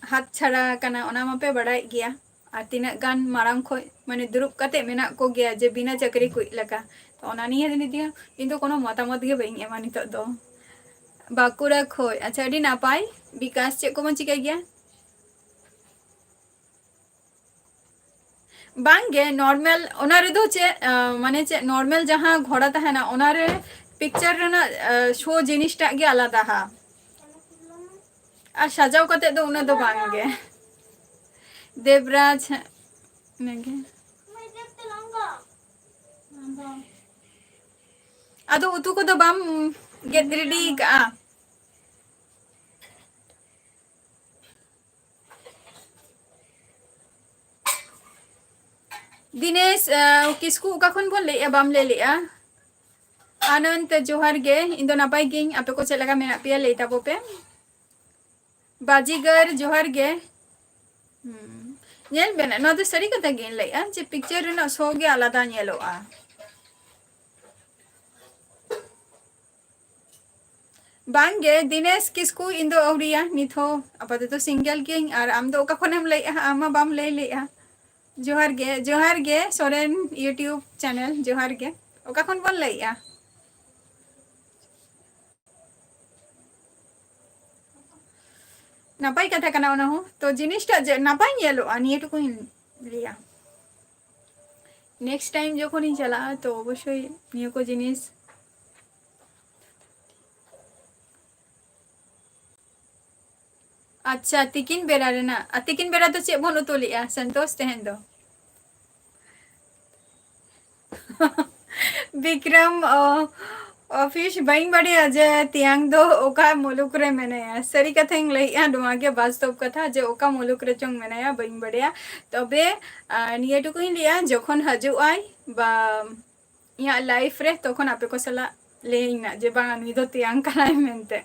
ᱦᱟᱛ ᱪᱷᱟᱲᱟ ᱠᱟᱱᱟ, ᱚᱱᱟ ᱢᱟᱯᱮ ᱵᱟᱰᱟᱭᱮᱫ ᱜᱮᱭᱟ᱾ ᱟᱨ ᱛᱤᱱᱟᱹᱜ ᱜᱟᱱ ᱢᱟᱲᱟᱝ ᱠᱷᱚᱡ ᱢᱟᱱᱮ ᱫᱩᱲᱩᱵ ᱠᱟᱛᱮ ᱢᱮᱱᱟᱜ ᱠᱚᱜᱮᱭᱟ ᱡᱮ ᱵᱤᱱᱟᱹ ᱪᱟᱹᱠᱨᱤ ᱠᱩᱡ ᱞᱮᱠᱟ᱾ ᱛᱚ ᱚᱱᱟ ᱱᱤᱭᱮ ᱡᱩᱫᱤ ᱤᱧ ᱫᱚ ᱠᱳᱱᱳ ᱢᱚᱛᱟᱢᱚᱛ ᱜᱮ ᱵᱟᱹᱧ ᱮᱢᱟ ᱱᱤᱛᱚᱜ ᱫᱚ᱾ ᱵᱟᱸᱠᱩᱲᱟ ᱠᱷᱚᱡ᱾ ᱟᱪᱪᱷᱟ, ᱟᱹᱰᱤ ᱱᱟᱯᱟᱭ᱾ ᱵᱤᱠᱟᱥ, ᱪᱮᱫ ᱠᱚᱵᱚᱱ ᱪᱤᱠᱟᱹᱭ ᱜᱮᱭᱟ? ᱵᱟᱝᱜᱮ, normal, ᱚᱱᱟ ᱨᱮᱫᱚ ᱪᱮᱫ, ᱟᱸ, ᱢᱟᱱᱮ ᱪᱮᱫ, normal ᱡᱟᱦᱟᱸ ᱜᱷᱚᱲᱟ ᱛᱟᱦᱮᱱᱟ, ᱚᱱᱟ ᱨᱮ picture ᱨᱮᱱᱟᱜ, ᱟᱸ, show ᱡᱤᱱᱤᱥᱴᱟᱜ ᱜᱮ ᱟᱞᱟᱫᱟ ᱦᱟ᱾ ᱟᱨ ᱥᱟᱡᱟᱣ ᱠᱟᱛᱮ ᱫᱚ ᱩᱱᱟᱹᱜ ᱫᱚ ᱵᱟᱝ ᱜᱮ᱾ ᱫᱮᱵᱽᱨᱟᱡᱽ, ᱦᱮᱸ, ᱚᱱᱟᱜᱮ᱾ ᱟᱫᱚ ᱩᱛᱩ ᱠᱚᱫᱚ ᱵᱟᱢ ᱜᱮᱫ ready ᱠᱟᱜᱼᱟ? ᱫᱤᱱᱮᱥ, ᱟᱸ, ᱠᱤᱥᱠᱩ, ᱚᱠᱟ ᱠᱷᱚᱱ ᱵᱚᱱ ᱞᱟᱹᱭᱮᱜᱼᱟ? ᱵᱟᱢ ᱞᱟᱹᱭ ᱞᱮᱜᱼᱟ᱾ ᱟᱱᱚᱱᱫ, ᱡᱚᱦᱟᱨ ᱜᱮ᱾ ᱤᱧ ᱫᱚ ᱱᱟᱯᱟᱭ ᱜᱤᱭᱟᱹᱧ, ᱟᱯᱮ ᱠᱚ ᱪᱮᱫ ᱞᱮᱠᱟ ᱢᱮᱱᱟᱜ ᱯᱮᱭᱟ ᱞᱟᱹᱭ ᱛᱟᱵᱚ ᱯᱮ᱾ ᱵᱟᱡᱤᱜᱟᱨ, ᱡᱚᱦᱟᱨ ᱜᱮ᱾ ᱦᱩᱸ᱾ ᱧᱮᱞ ᱵᱮᱱ, ᱱᱚᱣᱟ ᱫᱚ ᱥᱟᱹᱨᱤ ᱠᱟᱛᱷᱟ ᱜᱤᱧ ᱞᱟᱹᱭᱮᱜᱼᱟ ᱡᱮ picture ᱨᱮᱱᱟᱜ show ᱜᱮ ᱟᱞᱟᱫᱟ ᱧᱮᱞᱚᱜᱼᱟ᱾ ᱵᱟᱝᱜᱮ, ᱫᱤᱱᱮᱥ ᱠᱤᱥᱠᱩ, ᱤᱧ ᱫᱚ ᱟᱹᱣᱨᱤᱭᱟ, ᱱᱤᱛ ᱦᱚᱸ ᱟᱯᱟᱛᱚᱛᱚ single ᱜᱤᱭᱟᱹᱧ᱾ ᱟᱨ ᱟᱢ ᱫᱚ ᱚᱠᱟ ᱠᱷᱚᱱᱮᱢ ᱞᱟᱹᱭᱮᱜᱼᱟ? ᱟᱢ ᱢᱟ ᱵᱟᱢ ᱞᱟᱹᱭ ᱞᱮᱜᱼᱟ᱾ ᱡᱚᱦᱟᱨ ᱜᱮ, ᱡᱚᱦᱟᱨ ᱜᱮ, ᱥᱚᱨᱮᱱ YouTube channel, ᱡᱚᱦᱟᱨ ᱜᱮ᱾ ᱚᱠᱟ ᱠᱷᱚᱱ ᱵᱚᱱ ᱞᱟᱹᱭᱮᱜᱼᱟ? ᱱᱟᱯᱟᱭ ᱠᱟᱛᱷᱟ ᱠᱟᱱᱟ ᱚᱱᱟ ᱦᱚᱸ᱾ ᱛᱚ, ᱡᱤᱱᱤᱥᱴᱟᱜ ᱡᱮ ᱱᱟᱯᱟᱭ ᱧᱮᱞᱚᱜᱼᱟ, ᱱᱤᱭᱟᱹ ᱴᱩᱠᱩᱧ ᱞᱟᱹᱭᱟ᱾ Next time ᱡᱚᱠᱷᱚᱱᱤᱧ ᱪᱟᱞᱟᱜᱼᱟ, ᱛᱚ ᱚᱵᱚᱥᱥᱳᱭ ᱱᱤᱭᱟᱹ ᱠᱚ ᱡᱤᱱᱤᱥ᱾ ᱟᱪᱪᱷᱟ, ᱛᱤᱠᱤᱱ ᱵᱮᱲᱟ ᱨᱮᱱᱟᱜ, ᱟᱨ ᱛᱤᱠᱤᱱ ᱵᱮᱲᱟ ᱫᱚ ᱪᱮᱫ ᱵᱚᱱ ᱩᱛᱩ ᱞᱮᱜᱼᱟ, ᱥᱚᱱᱛᱳᱥ, ᱛᱮᱦᱮᱧ ᱫᱚ? ᱵᱤᱠᱨᱚᱢ, ᱚ, ᱚᱯᱷᱤᱥ ᱵᱟᱹᱧ ᱵᱟᱰᱟᱭᱟ ᱡᱮ ᱛᱮᱭᱟᱝ ᱫᱚ ᱚᱠᱟ ᱢᱩᱞᱩᱠ ᱨᱮ ᱢᱮᱱᱟᱭᱟ᱾ ᱥᱟᱹᱨᱤ ᱠᱟᱛᱷᱟᱧ ᱞᱟᱹᱭᱮᱜᱼᱟ, ᱱᱚᱣᱟ ᱜᱮ ᱵᱟᱥᱛᱚᱵ ᱠᱟᱛᱷᱟ ᱡᱮ ᱚᱠᱟ ᱢᱩᱞᱩᱠ ᱨᱮᱪᱚᱝ ᱢᱮᱱᱟᱭᱟ, ᱵᱟᱹᱧ ᱵᱟᱰᱟᱭᱟ᱾ ᱛᱚᱵᱮ, ᱟᱨ ᱱᱤᱭᱟᱹ ᱴᱩᱠᱩᱧ ᱞᱟᱹᱭᱟ, ᱡᱚᱠᱷᱚᱱ ᱦᱤᱡᱩᱜ ᱟᱭ ᱵᱟ ᱤᱧᱟᱹᱜ ᱞᱟᱭᱤᱯᱷ ᱨᱮ, ᱛᱚᱠᱷᱚᱱ ᱟᱯᱮ ᱠᱚ ᱥᱟᱞᱟᱜ ᱞᱟᱹᱭᱟᱹᱧ ᱱᱟ ᱡᱮ ᱵᱟᱝ, ᱱᱩᱭ ᱫᱚ ᱛᱮᱭᱟᱝ ᱠᱟᱱᱟᱭ ᱢᱮᱱᱛᱮ᱾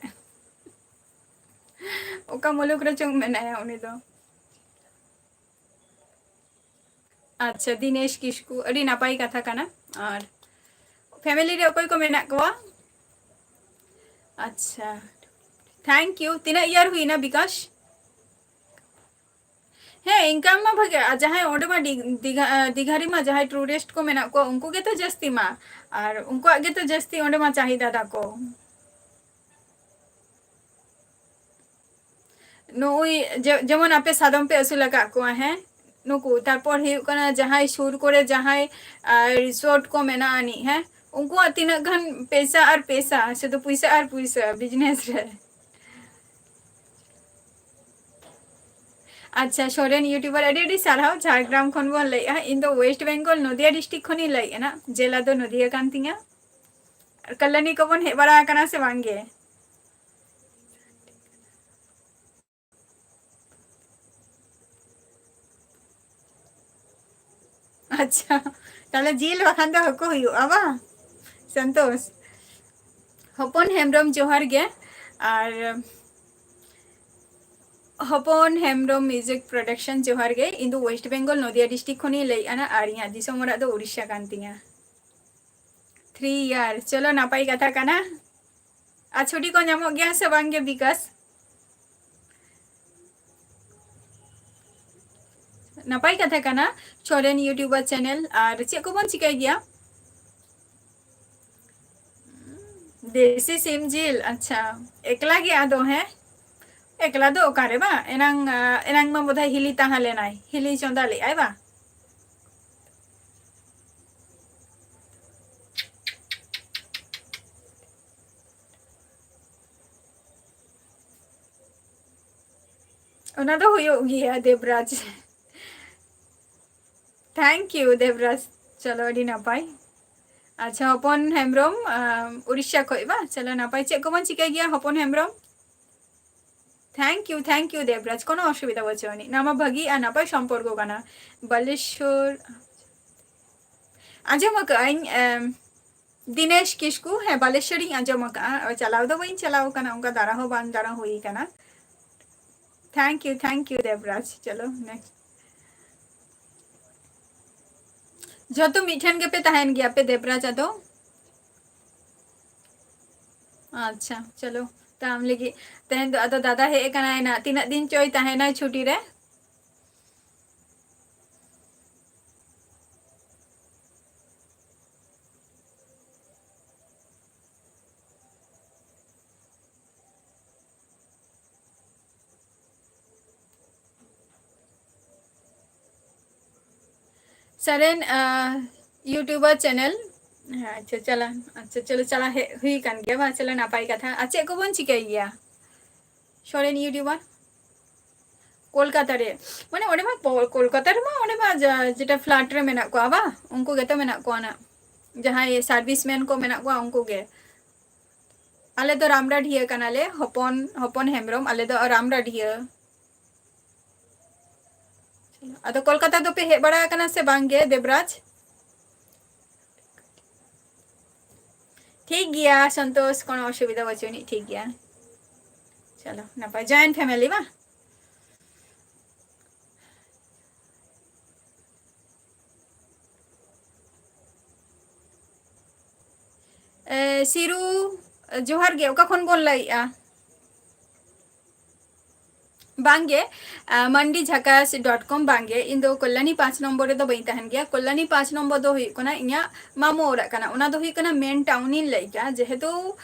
ᱚᱠᱟ ᱢᱩᱞᱩᱠ ᱨᱮᱪᱚᱝ ᱢᱮᱱᱟᱭᱟ ᱩᱱᱤ ᱫᱚ᱾ ᱟᱪᱪᱷᱟ, ᱫᱤᱱᱮᱥ ᱠᱤᱥᱠᱩ, ᱟᱹᱰᱤ ᱱᱟᱯᱟᱭ ᱠᱟᱛᱷᱟ ᱠᱟᱱᱟ᱾ ᱟᱨ ᱯᱷᱮᱢᱤᱞᱤ ᱨᱮ ᱚᱠᱚᱭ ᱠᱚ ᱢᱮᱱᱟᱜ ᱠᱚᱣᱟ? ᱟᱪᱪᱷᱟ, ᱛᱷᱮᱝᱠ ᱭᱩ᱾ ᱛᱤᱱᱟᱹᱜ ᱤᱭᱟᱨ ᱦᱩᱭᱱᱟ ᱵᱤᱠᱟᱥ? ᱦᱮᱸ, ᱤᱱᱠᱟᱢ ᱢᱟ ᱵᱷᱟᱜᱮ᱾ ᱟᱨ ᱡᱟᱦᱟᱸᱭ ᱚᱸᱰᱮ ᱢᱟ ᱰᱤ-, ᱫᱤᱜᱷᱟ, ᱫᱤᱜᱷᱟ ᱨᱮᱢᱟ ᱡᱟᱦᱟᱸᱭ ᱴᱩᱨᱤᱥᱴ ᱠᱚ ᱢᱮᱱᱟᱜ ᱠᱚᱣᱟ, ᱩᱱᱠᱩ ᱜᱮᱛᱚ ᱡᱟᱹᱥᱛᱤ ᱢᱟ᱾ ᱟᱨ ᱩᱱᱠᱩᱣᱟᱜ ᱜᱮᱛᱚ ᱡᱟᱹᱥᱛᱤ ᱚᱸᱰᱮ ᱢᱟ ᱪᱟᱦᱤᱫᱟ ᱛᱟᱠᱚ᱾ ᱱᱩᱜᱼᱩᱭ ᱡᱮ-, ᱡᱮᱢᱚᱱ ᱟᱯᱮ ᱥᱟᱫᱚᱢ ᱯᱮ ᱟᱹᱥᱩᱞ ᱟᱠᱟᱫ ᱠᱚᱣᱟ, ᱦᱮᱸ, ᱱᱩᱠᱩ, ᱛᱟᱨᱯᱚᱨ ᱦᱩᱭᱩᱜ ᱠᱟᱱᱟ ᱡᱟᱦᱟᱸᱭ ᱥᱩᱨ ᱠᱚᱨᱮ ᱡᱟᱦᱟᱸᱭ, ᱟᱨ ᱨᱤᱥᱚᱨᱴ ᱠᱚ ᱢᱮᱱᱟᱜ ᱟᱹᱱᱤᱡ, ᱦᱮᱸ, ᱩᱱᱠᱩᱣᱟᱜ ᱛᱤᱱᱟᱹᱜ ᱜᱟᱱ ᱯᱮᱥᱟ ᱟᱨ ᱯᱮᱥᱟ, ᱥᱩᱫᱷᱩ ᱯᱩᱭᱥᱟᱹ ᱟᱨ ᱯᱩᱭᱥᱟᱹ ᱵᱤᱡᱽᱱᱮᱥ ᱨᱮ᱾ ᱟᱪᱪᱷᱟ, ᱥᱚᱨᱮᱱ ᱭᱩᱴᱩᱵᱟᱨ, ᱟᱹᱰᱤ ᱟᱹᱰᱤ ᱥᱟᱨᱦᱟᱣ᱾ ᱡᱷᱟᱲᱜᱨᱟᱢ ᱠᱷᱚᱱ ᱵᱚᱱ ᱞᱟᱹᱭᱮᱫᱼᱟ᱾ ᱤᱧ ᱫᱚ ᱳᱭᱮᱥᱴ ᱵᱮᱝᱜᱚᱞ, ᱱᱚᱫᱤᱭᱟ ᱰᱤᱥᱴᱨᱤᱠᱴ ᱠᱷᱚᱱᱤᱧ ᱞᱟᱹᱭᱮᱫᱼᱟ ᱱᱟᱜ᱾ ᱡᱮᱞᱟ ᱫᱚ ᱱᱚᱫᱤᱭᱟ ᱠᱟᱱ ᱛᱤᱧᱟ᱾ ᱟᱨ ᱠᱟᱞᱞᱟᱱᱤ ᱠᱚᱵᱚᱱ ᱦᱮᱡ ᱵᱟᱲᱟ ᱟᱠᱟᱱᱟ ᱥᱮ ᱵᱟᱝ ᱜᱮ? ᱟᱪᱪᱷᱟ, ᱛᱟᱦᱞᱮ ᱡᱤᱞ ᱵᱟᱠᱷᱟᱱ ᱫᱚ ᱦᱟᱹᱠᱩ ᱦᱩᱭᱩᱜᱼᱟ ᱵᱟᱝ? ᱥᱚᱱᱛᱳᱥ᱾ ᱦᱚᱯᱚᱱ ᱦᱮᱢᱵᱨᱚᱢ, ᱡᱚᱦᱟᱨ ᱜᱮ᱾ ᱟᱨ ᱦᱚᱯᱚᱱ ᱦᱮᱢᱵᱨᱚᱢ ᱢᱤᱣᱡᱤᱠ ᱯᱨᱚᱰᱟᱠᱥᱚᱱ, ᱡᱚᱦᱟᱨ ᱜᱮ᱾ ᱤᱧ ᱫᱚ ᱳᱭᱮᱥᱴ ᱵᱮᱝᱜᱚᱞ, ᱱᱚᱫᱤᱭᱟ ᱰᱤᱥᱴᱨᱤᱠᱴ ᱠᱷᱚᱱᱤᱧ ᱞᱟᱹᱭᱮᱫᱼᱟ ᱱᱟᱜ, ᱟᱨ ᱤᱧᱟᱹᱜ ᱫᱤᱥᱚᱢ ᱚᱲᱟᱜ ᱫᱚ ᱩᱲᱤᱥᱥᱟ ᱠᱟᱱ ᱛᱤᱧᱟ᱾ ᱛᱷᱨᱤ ᱤᱭᱟᱨ, ᱪᱚᱞᱚ, ᱱᱟᱯᱟᱭ ᱠᱟᱛᱷᱟ ᱠᱟᱱᱟ᱾ ᱟᱨ ᱪᱷᱩᱴᱤ ᱠᱚ ᱧᱟᱢᱚᱜ ᱜᱮᱭᱟ ᱥᱮ ᱵᱟᱝ ᱜᱮ ᱵᱤᱠᱟᱥ? ᱱᱟᱯᱟᱭ ᱠᱟᱛᱷᱟ ᱠᱟᱱᱟ, ᱥᱚᱨᱮᱱ ᱭᱩᱴᱩᱵᱟᱨ ᱪᱮᱱᱮᱞ᱾ ᱟᱨ ᱪᱮᱫ ᱠᱚᱵᱚᱱ ᱪᱤᱠᱟᱹᱭ ᱜᱮᱭᱟ? ᱫᱮᱥᱤ ᱥᱤᱢ ᱡᱤᱞ, ᱟᱪᱪᱷᱟ᱾ ᱮᱠᱞᱟ ᱜᱮ ᱟᱫᱚ, ᱦᱮᱸ? ᱮᱠᱞᱟ ᱫᱚ ᱚᱠᱟᱨᱮ ᱵᱟᱝ? ᱮᱱᱟᱝ, ᱟ, ᱮᱱᱟᱝ ᱢᱟ ᱵᱳᱫᱷᱚᱭ ᱦᱤᱞᱤ ᱛᱟᱦᱮᱸ ᱞᱮᱱᱟᱭ, ᱦᱤᱞᱤ ᱪᱚᱸᱫᱟ ᱞᱮᱫᱟᱭ ᱵᱟᱝ? ᱚᱱᱟ ᱫᱚ ᱦᱩᱭᱩᱜ ᱜᱮᱭᱟ, ᱫᱮᱵᱽᱨᱟᱡᱽ᱾ Thank you, ᱫᱮᱵᱽᱨᱟᱡᱽ᱾ ᱪᱚᱞᱚ, ᱟᱹᱰᱤ ᱱᱟᱯᱟᱭ᱾ ᱟᱪᱪᱷᱟ, ᱦᱚᱯᱚᱱ ᱦᱮᱢᱵᱨᱚᱢ, ᱟᱢ, ᱩᱲᱤᱥᱥᱟ ᱠᱷᱚᱡ ᱵᱟ? ᱪᱚᱞᱚ, ᱱᱟᱯᱟᱭ᱾ ᱪᱮᱫ ᱠᱚᱵᱚᱱ ᱪᱤᱠᱟᱹᱭ ᱜᱮᱭᱟ, ᱦᱚᱯᱚᱱ Hembrom? Thank you, thank you, ᱫᱮᱵᱽᱨᱟᱡᱽ, ᱠᱳᱱᱳ ᱚᱥᱩᱵᱤᱫᱷᱟ ᱵᱟᱹᱪᱩᱜ ᱟᱹᱱᱤᱡ᱾ ᱱᱚᱣᱟ ᱢᱟ ᱵᱷᱟᱹᱜᱤ ᱟᱨ ᱱᱟᱯᱟᱭ ᱥᱚᱢᱯᱚᱨᱠᱚ ᱠᱟᱱᱟ᱾ ᱵᱟᱞᱮᱥᱚᱨ, ᱟᱸᱡᱚᱢ ᱟᱠᱟᱫ ᱟᱹᱧ, ᱮᱢ, ᱫᱤᱱᱮᱥ ᱠᱤᱥᱠᱩ, ᱦᱮᱸ, ᱵᱟᱞᱮᱥᱚᱨᱤᱧ ᱟᱸᱡᱚᱢ ᱟᱠᱟᱫᱼᱟ, ᱪᱟᱞᱟᱣ ᱫᱚ ᱵᱟᱹᱧ ᱪᱟᱞᱟᱣ ᱟᱠᱟᱱᱟ, ᱚᱱᱠᱟ ᱫᱟᱬᱟ ᱦᱚᱸ ᱵᱟᱝ ᱫᱟᱬᱟ ᱦᱩᱭ ᱟᱠᱟᱱᱟ᱾ Thank you, thank you, ᱫᱮᱵᱽᱨᱟᱡᱽ᱾ ᱪᱚᱞᱚ, next. ᱡᱚᱛᱚ ᱢᱤᱫᱴᱷᱮᱱ ᱜᱮᱯᱮ ᱛᱟᱦᱮᱱ ᱜᱮᱭᱟ ᱯᱮ, ᱫᱮᱵᱽᱨᱟᱡᱽ? ᱟᱫᱚ ᱟᱪᱪᱷᱟ, ᱪᱚᱞᱚ, ᱛᱟᱢ ᱞᱟᱹᱜᱤᱫ ᱛᱮᱦᱮᱧ ᱫᱚ ᱟᱫᱚ ᱫᱟᱫᱟ ᱦᱮᱡ ᱟᱠᱟᱱᱟᱭ ᱱᱟ, ᱛᱤᱱᱟᱹᱜ ᱫᱤᱱ ᱪᱚᱭ ᱛᱟᱦᱮᱱᱟᱭ ᱪᱷᱩᱴᱤ ᱨᱮ᱾ ᱥᱟᱨᱮᱱ, ᱟᱸ, YouTuber channel᱾ ᱦᱮᱸ, ᱟᱪᱪᱷᱟ, ᱪᱟᱞᱟᱜ, ᱟᱪᱪᱷᱟ, ᱪᱚᱞᱚ, ᱪᱟᱞᱟᱜ ᱦᱮᱡ ᱦᱩᱭ ᱠᱟᱱ ᱜᱮᱭᱟ ᱵᱟᱝ? ᱪᱚᱞᱚ, ᱱᱟᱯᱟᱭ ᱠᱟᱛᱷᱟ᱾ ᱟᱨ ᱪᱮᱫ ᱠᱚᱵᱚᱱ ᱪᱤᱠᱟᱹᱭ ᱜᱮᱭᱟ? ᱥᱚᱨᱮᱱ YouTuber ᱠᱳᱞᱠᱟᱛᱟ ᱨᱮ, ᱢᱟᱱᱮ, ᱚᱸᱰᱮ ᱢᱟ ᱠᱳ-, ᱠᱳᱞᱠᱟᱛᱟ ᱨᱮᱢᱟ, ᱚᱸᱰᱮ ᱢᱟ ᱡᱟ-, ᱡᱮᱴᱟ flat ᱨᱮ ᱢᱮᱱᱟᱜ ᱠᱚᱣᱟ ᱵᱟᱝ? ᱩᱱᱠᱩ ᱜᱮᱛᱚ ᱢᱮᱱᱟᱜ ᱠᱚᱣᱟ ᱱᱟᱜ, ᱡᱟᱦᱟᱸᱭ serviceman ᱠᱚ ᱢᱮᱱᱟᱜ ᱠᱚᱣᱟ, ᱩᱱᱠᱩ ᱜᱮ᱾ ᱟᱞᱮ ᱫᱚ ᱨᱟᱢᱰᱟᱰᱷᱤᱭᱟᱹ ᱠᱟᱱᱟᱞᱮ, ᱦᱚᱯᱚᱱ, ᱦᱚᱯᱚᱱ ᱦᱮᱢᱵᱨᱚᱢ, ᱟᱞᱮ ᱫᱚ ᱨᱟᱢᱰᱟᱰᱷᱤᱭᱟᱹ᱾ ᱟᱫᱚ ᱠᱳᱞᱠᱟᱛᱟ ᱫᱚᱯᱮ ᱦᱮᱡ ᱵᱟᱲᱟ ᱟᱠᱟᱱᱟ ᱥᱮ ᱵᱟᱝ ᱜᱮ, ᱫᱮᱵᱽᱨᱟᱡᱽ? ᱴᱷᱤᱠ ᱜᱮᱭᱟ ᱥᱚᱱᱛᱳᱥ, ᱠᱳᱱᱳ ᱚᱥᱩᱵᱤᱫᱷᱟ ᱵᱟᱹᱪᱩᱜ ᱟᱹᱱᱤᱡ, ᱴᱷᱤᱠ ᱜᱮᱭᱟ᱾ ᱪᱚᱞᱚ, ᱱᱟᱯᱟᱭ, joint family ᱵᱟᱝ? ᱮ, ᱥᱤᱨᱩ, ᱡᱚᱦᱟᱨ ᱜᱮ, ᱚᱠᱟ ᱠᱷᱚᱱ ᱵᱚᱱ ᱞᱟᱹᱭᱮᱜᱼᱟ? ᱵᱟᱝᱜᱮ, ᱟ, ᱢᱟᱱᱰᱤ ᱡᱷᱟᱠᱟᱥ dot com ᱵᱟᱝᱜᱮ, ᱤᱧ ᱫᱚ ᱠᱚᱞᱭᱟᱱᱤ ᱯᱟᱸᱪ ᱱᱚᱢᱵᱚᱨ ᱨᱮᱫᱚ ᱵᱟᱹᱧ ᱛᱟᱦᱮᱱ ᱜᱮᱭᱟ᱾ ᱠᱚᱞᱭᱟᱱᱤ ᱯᱟᱸᱪ ᱱᱚᱢᱵᱚᱨ ᱫᱚ ᱦᱩᱭᱩᱜ ᱠᱟᱱᱟ ᱤᱧᱟᱹᱜ ᱢᱟᱢᱚ ᱚᱲᱟᱜ ᱠᱟᱱᱟ, ᱚᱱᱟ ᱫᱚ ᱦᱩᱭᱩᱜ ᱠᱟᱱᱟ main town ᱤᱧ ᱞᱟᱹᱭ ᱠᱮᱜᱼᱟ, ᱡᱮᱦᱮᱛᱩ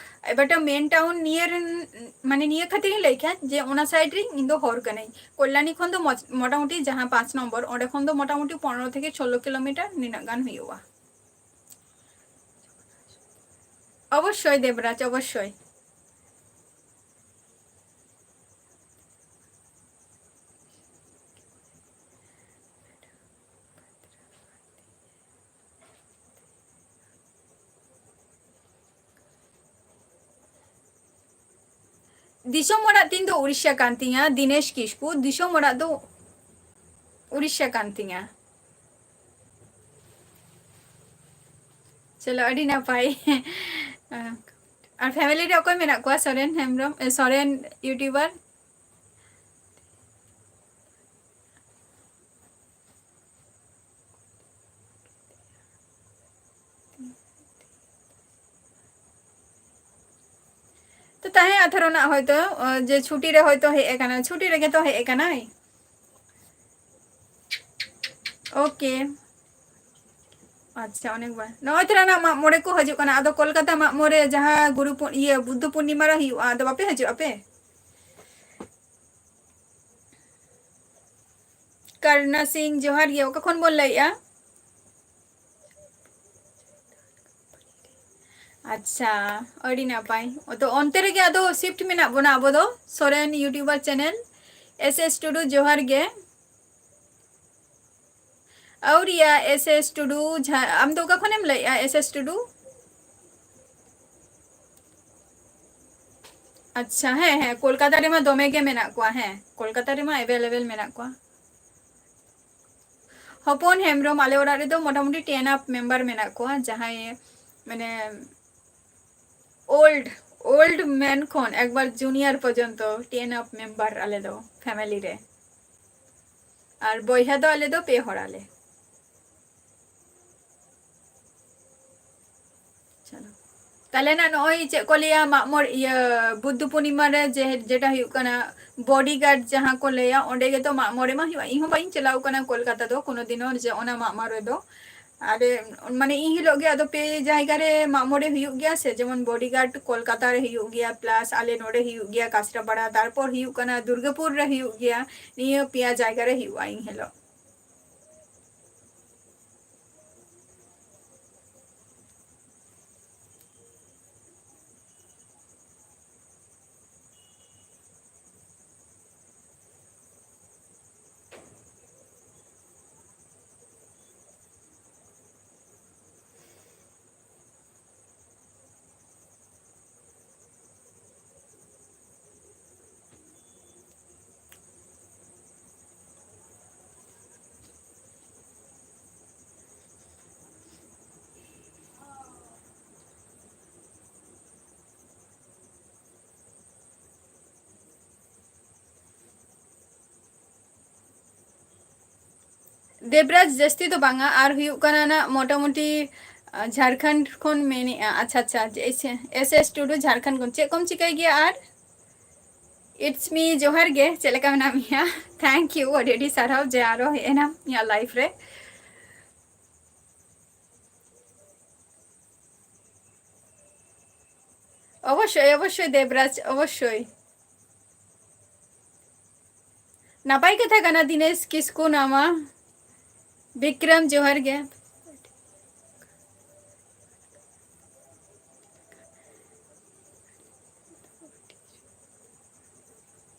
ᱮᱵᱟᱨ main town near, ᱢᱟᱱᱮ ᱱᱤᱭᱟᱹ ᱠᱷᱟᱹᱛᱤᱨ ᱤᱧ ᱞᱟᱹᱭ ᱠᱮᱜᱼᱟ ᱡᱮ ᱚᱱᱟ side ᱨᱮ ᱤᱧ ᱫᱚ ᱦᱚᱨ ᱠᱟᱹᱱᱟᱹᱧ᱾ ᱠᱚᱞᱭᱟᱱᱤ ᱠᱷᱚᱱ ᱫᱚ ᱢᱚᱪ-, ᱢᱚᱴᱟᱢᱩᱴᱤ ᱡᱟᱦᱟᱸ ᱯᱟᱸᱪ ᱱᱚᱢᱵᱚᱨ, ᱚᱸᱰᱮ ᱠᱷᱚᱱ ᱫᱚ ᱢᱚᱴᱟᱢᱩᱴᱤ ᱯᱚᱱᱨᱚ ᱛᱷᱮᱠᱮ ᱥᱳᱞᱞᱳ ᱠᱤᱞᱳᱢᱤᱴᱟᱨ ᱱᱤᱱᱟᱹᱜ ᱜᱟᱱ ᱦᱩᱭᱩᱜᱼᱟ᱾ ᱚᱵᱚᱥᱥᱳᱭ ᱫᱮᱵᱽᱨᱟᱡᱽ, ᱚᱵᱚᱥᱥᱳᱭ᱾ ᱫᱤᱥᱚᱢ ᱚᱲᱟᱜ ᱛᱤᱧ ᱫᱚ ᱩᱲᱤᱥᱥᱟ ᱠᱟᱱ ᱛᱤᱧᱟ, ᱫᱤᱱᱮᱥ ᱠᱤᱥᱠᱩ, ᱫᱤᱥᱚᱢ ᱚᱲᱟᱜ ᱫᱚ ᱩᱲᱤᱥᱥᱟ ᱠᱟᱱ ᱛᱤᱧᱟ᱾ ᱪᱚᱞᱚ, ᱟᱹᱰᱤ ᱱᱟᱯᱟᱭ᱾ ᱟᱨ family ᱨᱮ ᱚᱠᱚᱭ ᱢᱮᱱᱟᱜ ᱠᱚᱣᱟ? ᱥᱚᱨᱮᱱ ᱦᱮᱢᱵᱨᱚᱢ, ᱮ, ᱥᱚᱨᱮᱱ YouTuber᱾ ᱛᱚ ᱛᱟᱦᱮᱸ ᱟᱛᱷᱟᱨ ᱨᱮᱱᱟᱜ ᱦᱚᱭᱛᱚ, ᱚ, ᱡᱮ ᱪᱷᱩᱴᱤ ᱨᱮ ᱦᱚᱭᱛᱚ ᱦᱮᱡ ᱟᱠᱟᱱᱟ, ᱪᱷᱩᱴᱤ ᱨᱮᱜᱮ ᱛᱚ ᱦᱮᱡ ᱟᱠᱟᱱᱟᱭ᱾ OK᱾ ᱟᱪᱪᱷᱟ, ᱚᱱᱮᱠ ᱵᱟᱨ ᱱᱚᱜᱼᱚᱭ ᱛᱚᱨᱟᱱᱟᱜ ᱢᱟᱜ ᱢᱚᱬᱮ ᱠᱚ ᱦᱤᱡᱩᱜ ᱠᱟᱱᱟ, ᱟᱫᱚ ᱠᱳᱞᱠᱟᱛᱟ ᱢᱟᱜ ᱢᱚᱬᱮ ᱡᱟᱦᱟᱸ ᱜᱩᱨᱩ ᱯᱩ-, ᱤᱭᱟᱹ, ᱵᱩᱫᱽᱫᱷ ᱯᱩᱨᱱᱤᱢᱟ ᱨᱮ ᱦᱩᱭᱩᱜᱼᱟ, ᱟᱫᱚ ᱵᱟᱯᱮ ᱦᱤᱡᱩᱜ ᱟᱯᱮ? ᱠᱟᱨᱱᱟ ᱥᱤᱝ, ᱡᱚᱦᱟᱨ ᱜᱮ᱾ ᱚᱠᱟ ᱠᱷᱚᱱ ᱵᱚᱱ ᱞᱟᱹᱭᱮᱜᱼᱟ? ᱟᱪᱪᱷᱟ, ᱟᱹᱰᱤ ᱱᱟᱯᱟᱭ᱾ ᱛᱚ, ᱚᱱᱛᱮ ᱨᱮᱜᱮ ᱟᱫᱚ shift ᱢᱮᱱᱟᱜ ᱵᱚᱱᱟ ᱟᱵᱚ ᱫᱚ, Soren YouTuber channel, S S ᱴᱩᱰᱩ, ᱡᱚᱦᱟᱨ ᱜᱮ᱾ ᱟᱹᱣᱨᱤᱭᱟ, S S ᱴᱩᱰᱩ, ᱡᱷᱟ-, ᱟᱢ ᱫᱚ ᱚᱠᱟ ᱠᱷᱚᱱᱮᱢ ᱞᱟᱹᱭᱮᱜᱼᱟ, S S ᱴᱩᱰᱩ? ᱟᱪᱪᱷᱟ, ᱦᱮᱸ, ᱦᱮᱸ, ᱠᱳᱞᱠᱟᱛᱟ ᱨᱮᱢᱟ ᱫᱚᱢᱮ ᱜᱮ ᱢᱮᱱᱟᱜ ᱠᱚᱣᱟ᱾ ᱦᱮᱸ, ᱠᱳᱞᱠᱟᱛᱟ ᱨᱮᱢᱟ available ᱢᱮᱱᱟᱜ ᱠᱚᱣᱟ᱾ ᱦᱚᱯᱚᱱ ᱦᱮᱢᱵᱨᱚᱢ, ᱟᱞᱮ ᱚᱲᱟᱜ ᱨᱮᱫᱚ ᱢᱚᱴᱟᱢᱩᱴᱤ ten up member ᱢᱮᱱᱟᱜ ᱠᱚᱣᱟ, ᱡᱟᱦᱟᱸᱭ ᱢᱟᱱᱮ old, old man ᱠᱷᱚᱱ ᱮᱠᱵᱟᱨ junior ᱯᱚᱨᱡᱚᱱᱛᱚ ten up member ᱟᱞᱮ ᱫᱚ family ᱨᱮ᱾ ᱟᱨ ᱵᱚᱭᱦᱟ ᱫᱚ ᱟᱞᱮ ᱫᱚ ᱯᱮ ᱦᱚᱲ ᱟᱞᱮ᱾ ᱪᱚᱞᱚ᱾ ᱛᱟᱦᱞᱮ ᱱᱟ ᱱᱚᱜᱼᱚᱭ ᱪᱮᱫ ᱠᱚ ᱞᱟᱹᱭᱟ, ᱢᱟᱜ ᱢᱚᱬᱮ, ᱤᱭᱟᱹ, ᱵᱩᱫᱽᱫᱷ ᱯᱩᱨᱱᱤᱢᱟ ᱨᱮ ᱡᱮ, ᱡᱮᱴᱟ ᱦᱩᱭᱩᱜ ᱠᱟᱱᱟ bodyguard ᱡᱟᱦᱟᱸ ᱠᱚ ᱞᱟᱹᱭᱟ, ᱚᱸᱰᱮ ᱜᱮᱛᱚ ᱢᱟᱜ ᱢᱚᱬᱮ ᱢᱟ ᱦᱩᱭᱩᱜᱼᱟ᱾ ᱤᱧ ᱦᱚᱸ ᱵᱟᱹᱧ ᱪᱟᱞᱟᱣ ᱠᱟᱱᱟ ᱠᱳᱞᱠᱟᱛᱟ ᱫᱚ ᱠᱳᱱᱳ ᱫᱤᱱ ᱦᱚᱸ, ᱡᱮ ᱚᱱᱟ ᱢᱟᱜ ᱢᱚᱬᱮ ᱫᱚ᱾ ᱟᱨ, ᱢᱟᱱᱮ, ᱤᱧ ᱦᱤᱞᱳᱜ ᱜᱮ ᱟᱫᱚ ᱯᱮ ᱡᱟᱭᱜᱟ ᱨᱮ ᱢᱟᱜ ᱢᱚᱬᱮ ᱦᱩᱭᱩᱜ ᱜᱮᱭᱟ ᱥᱮ, ᱡᱮᱢᱚᱱ bodyguard ᱠᱳᱞᱠᱟᱛᱟ ᱨᱮ ᱦᱩᱭᱩᱜ ᱜᱮᱭᱟ, plus ᱟᱞᱮ ᱱᱚᱰᱮ ᱦᱩᱭᱩᱜ ᱜᱮᱭᱟ ᱠᱟᱥᱴᱟᱯᱟᱲᱟ, ᱛᱟᱨᱯᱚᱨ ᱦᱩᱭᱩᱜ ᱠᱟᱱᱟ ᱫᱩᱨᱜᱟᱯᱩᱨ ᱨᱮ ᱦᱩᱭᱩᱜ ᱜᱮᱭᱟ᱾ ᱱᱤᱭᱟᱹ ᱯᱮᱭᱟ ᱡᱟᱭᱜᱟ ᱨᱮ ᱦᱩᱭᱩᱜᱼᱟ ᱤᱧ ᱦᱤᱞᱳᱜ᱾ ᱫᱮᱵᱽᱨᱟᱡᱽ ᱡᱟᱹᱥᱛᱤ ᱫᱚ ᱵᱟᱝᱟ, ᱟᱨ ᱦᱩᱭᱩᱜ ᱠᱟᱱᱟ ᱱᱟᱜ ᱢᱚᱴᱟᱢᱩᱴᱤ, ᱟᱸ, ᱡᱷᱟᱲᱠᱷᱚᱸᱰ ᱠᱷᱚᱱ ᱢᱮᱱᱮᱜᱼᱟ᱾ ᱟᱪᱪᱷᱟ, ᱟᱪᱪᱷᱟ, ᱡᱮ ᱮᱥ, ᱮᱥ ᱮᱥ ᱴᱩᱰᱩ ᱡᱷᱟᱲᱠᱷᱚᱸᱰ ᱠᱷᱚᱱ᱾ ᱪᱮᱫ ᱠᱚᱢ ᱪᱤᱠᱟᱹᱭ ᱜᱮᱭᱟ ᱟᱨ? It's me, ᱡᱚᱦᱟᱨ ᱜᱮ, ᱪᱮᱫ ᱞᱮᱠᱟ ᱢᱮᱱᱟᱜ ᱢᱮᱭᱟ? Thank you, ᱟᱹᱰᱤ ᱟᱹᱰᱤ ᱥᱟᱨᱦᱟᱣ ᱡᱮ ᱟᱨᱚ ᱦᱮᱡ ᱮᱱᱟᱢ ᱤᱧᱟᱹᱜ live ᱨᱮ᱾ ᱚᱵᱚᱥᱥᱳᱭ, ᱚᱵᱚᱥᱥᱳᱭ ᱫᱮᱵᱽᱨᱟᱡᱽ, ᱚᱵᱚᱥᱥᱳᱭ᱾ ᱱᱟᱯᱟᱭ ᱠᱟᱛᱷᱟ ᱠᱟᱱᱟ ᱫᱤᱱᱮᱥ ᱠᱤᱥᱠᱩ ᱱᱟᱣᱟ᱾ ᱵᱤᱠᱨᱚᱢ, ᱡᱚᱦᱟᱨ ᱜᱮ᱾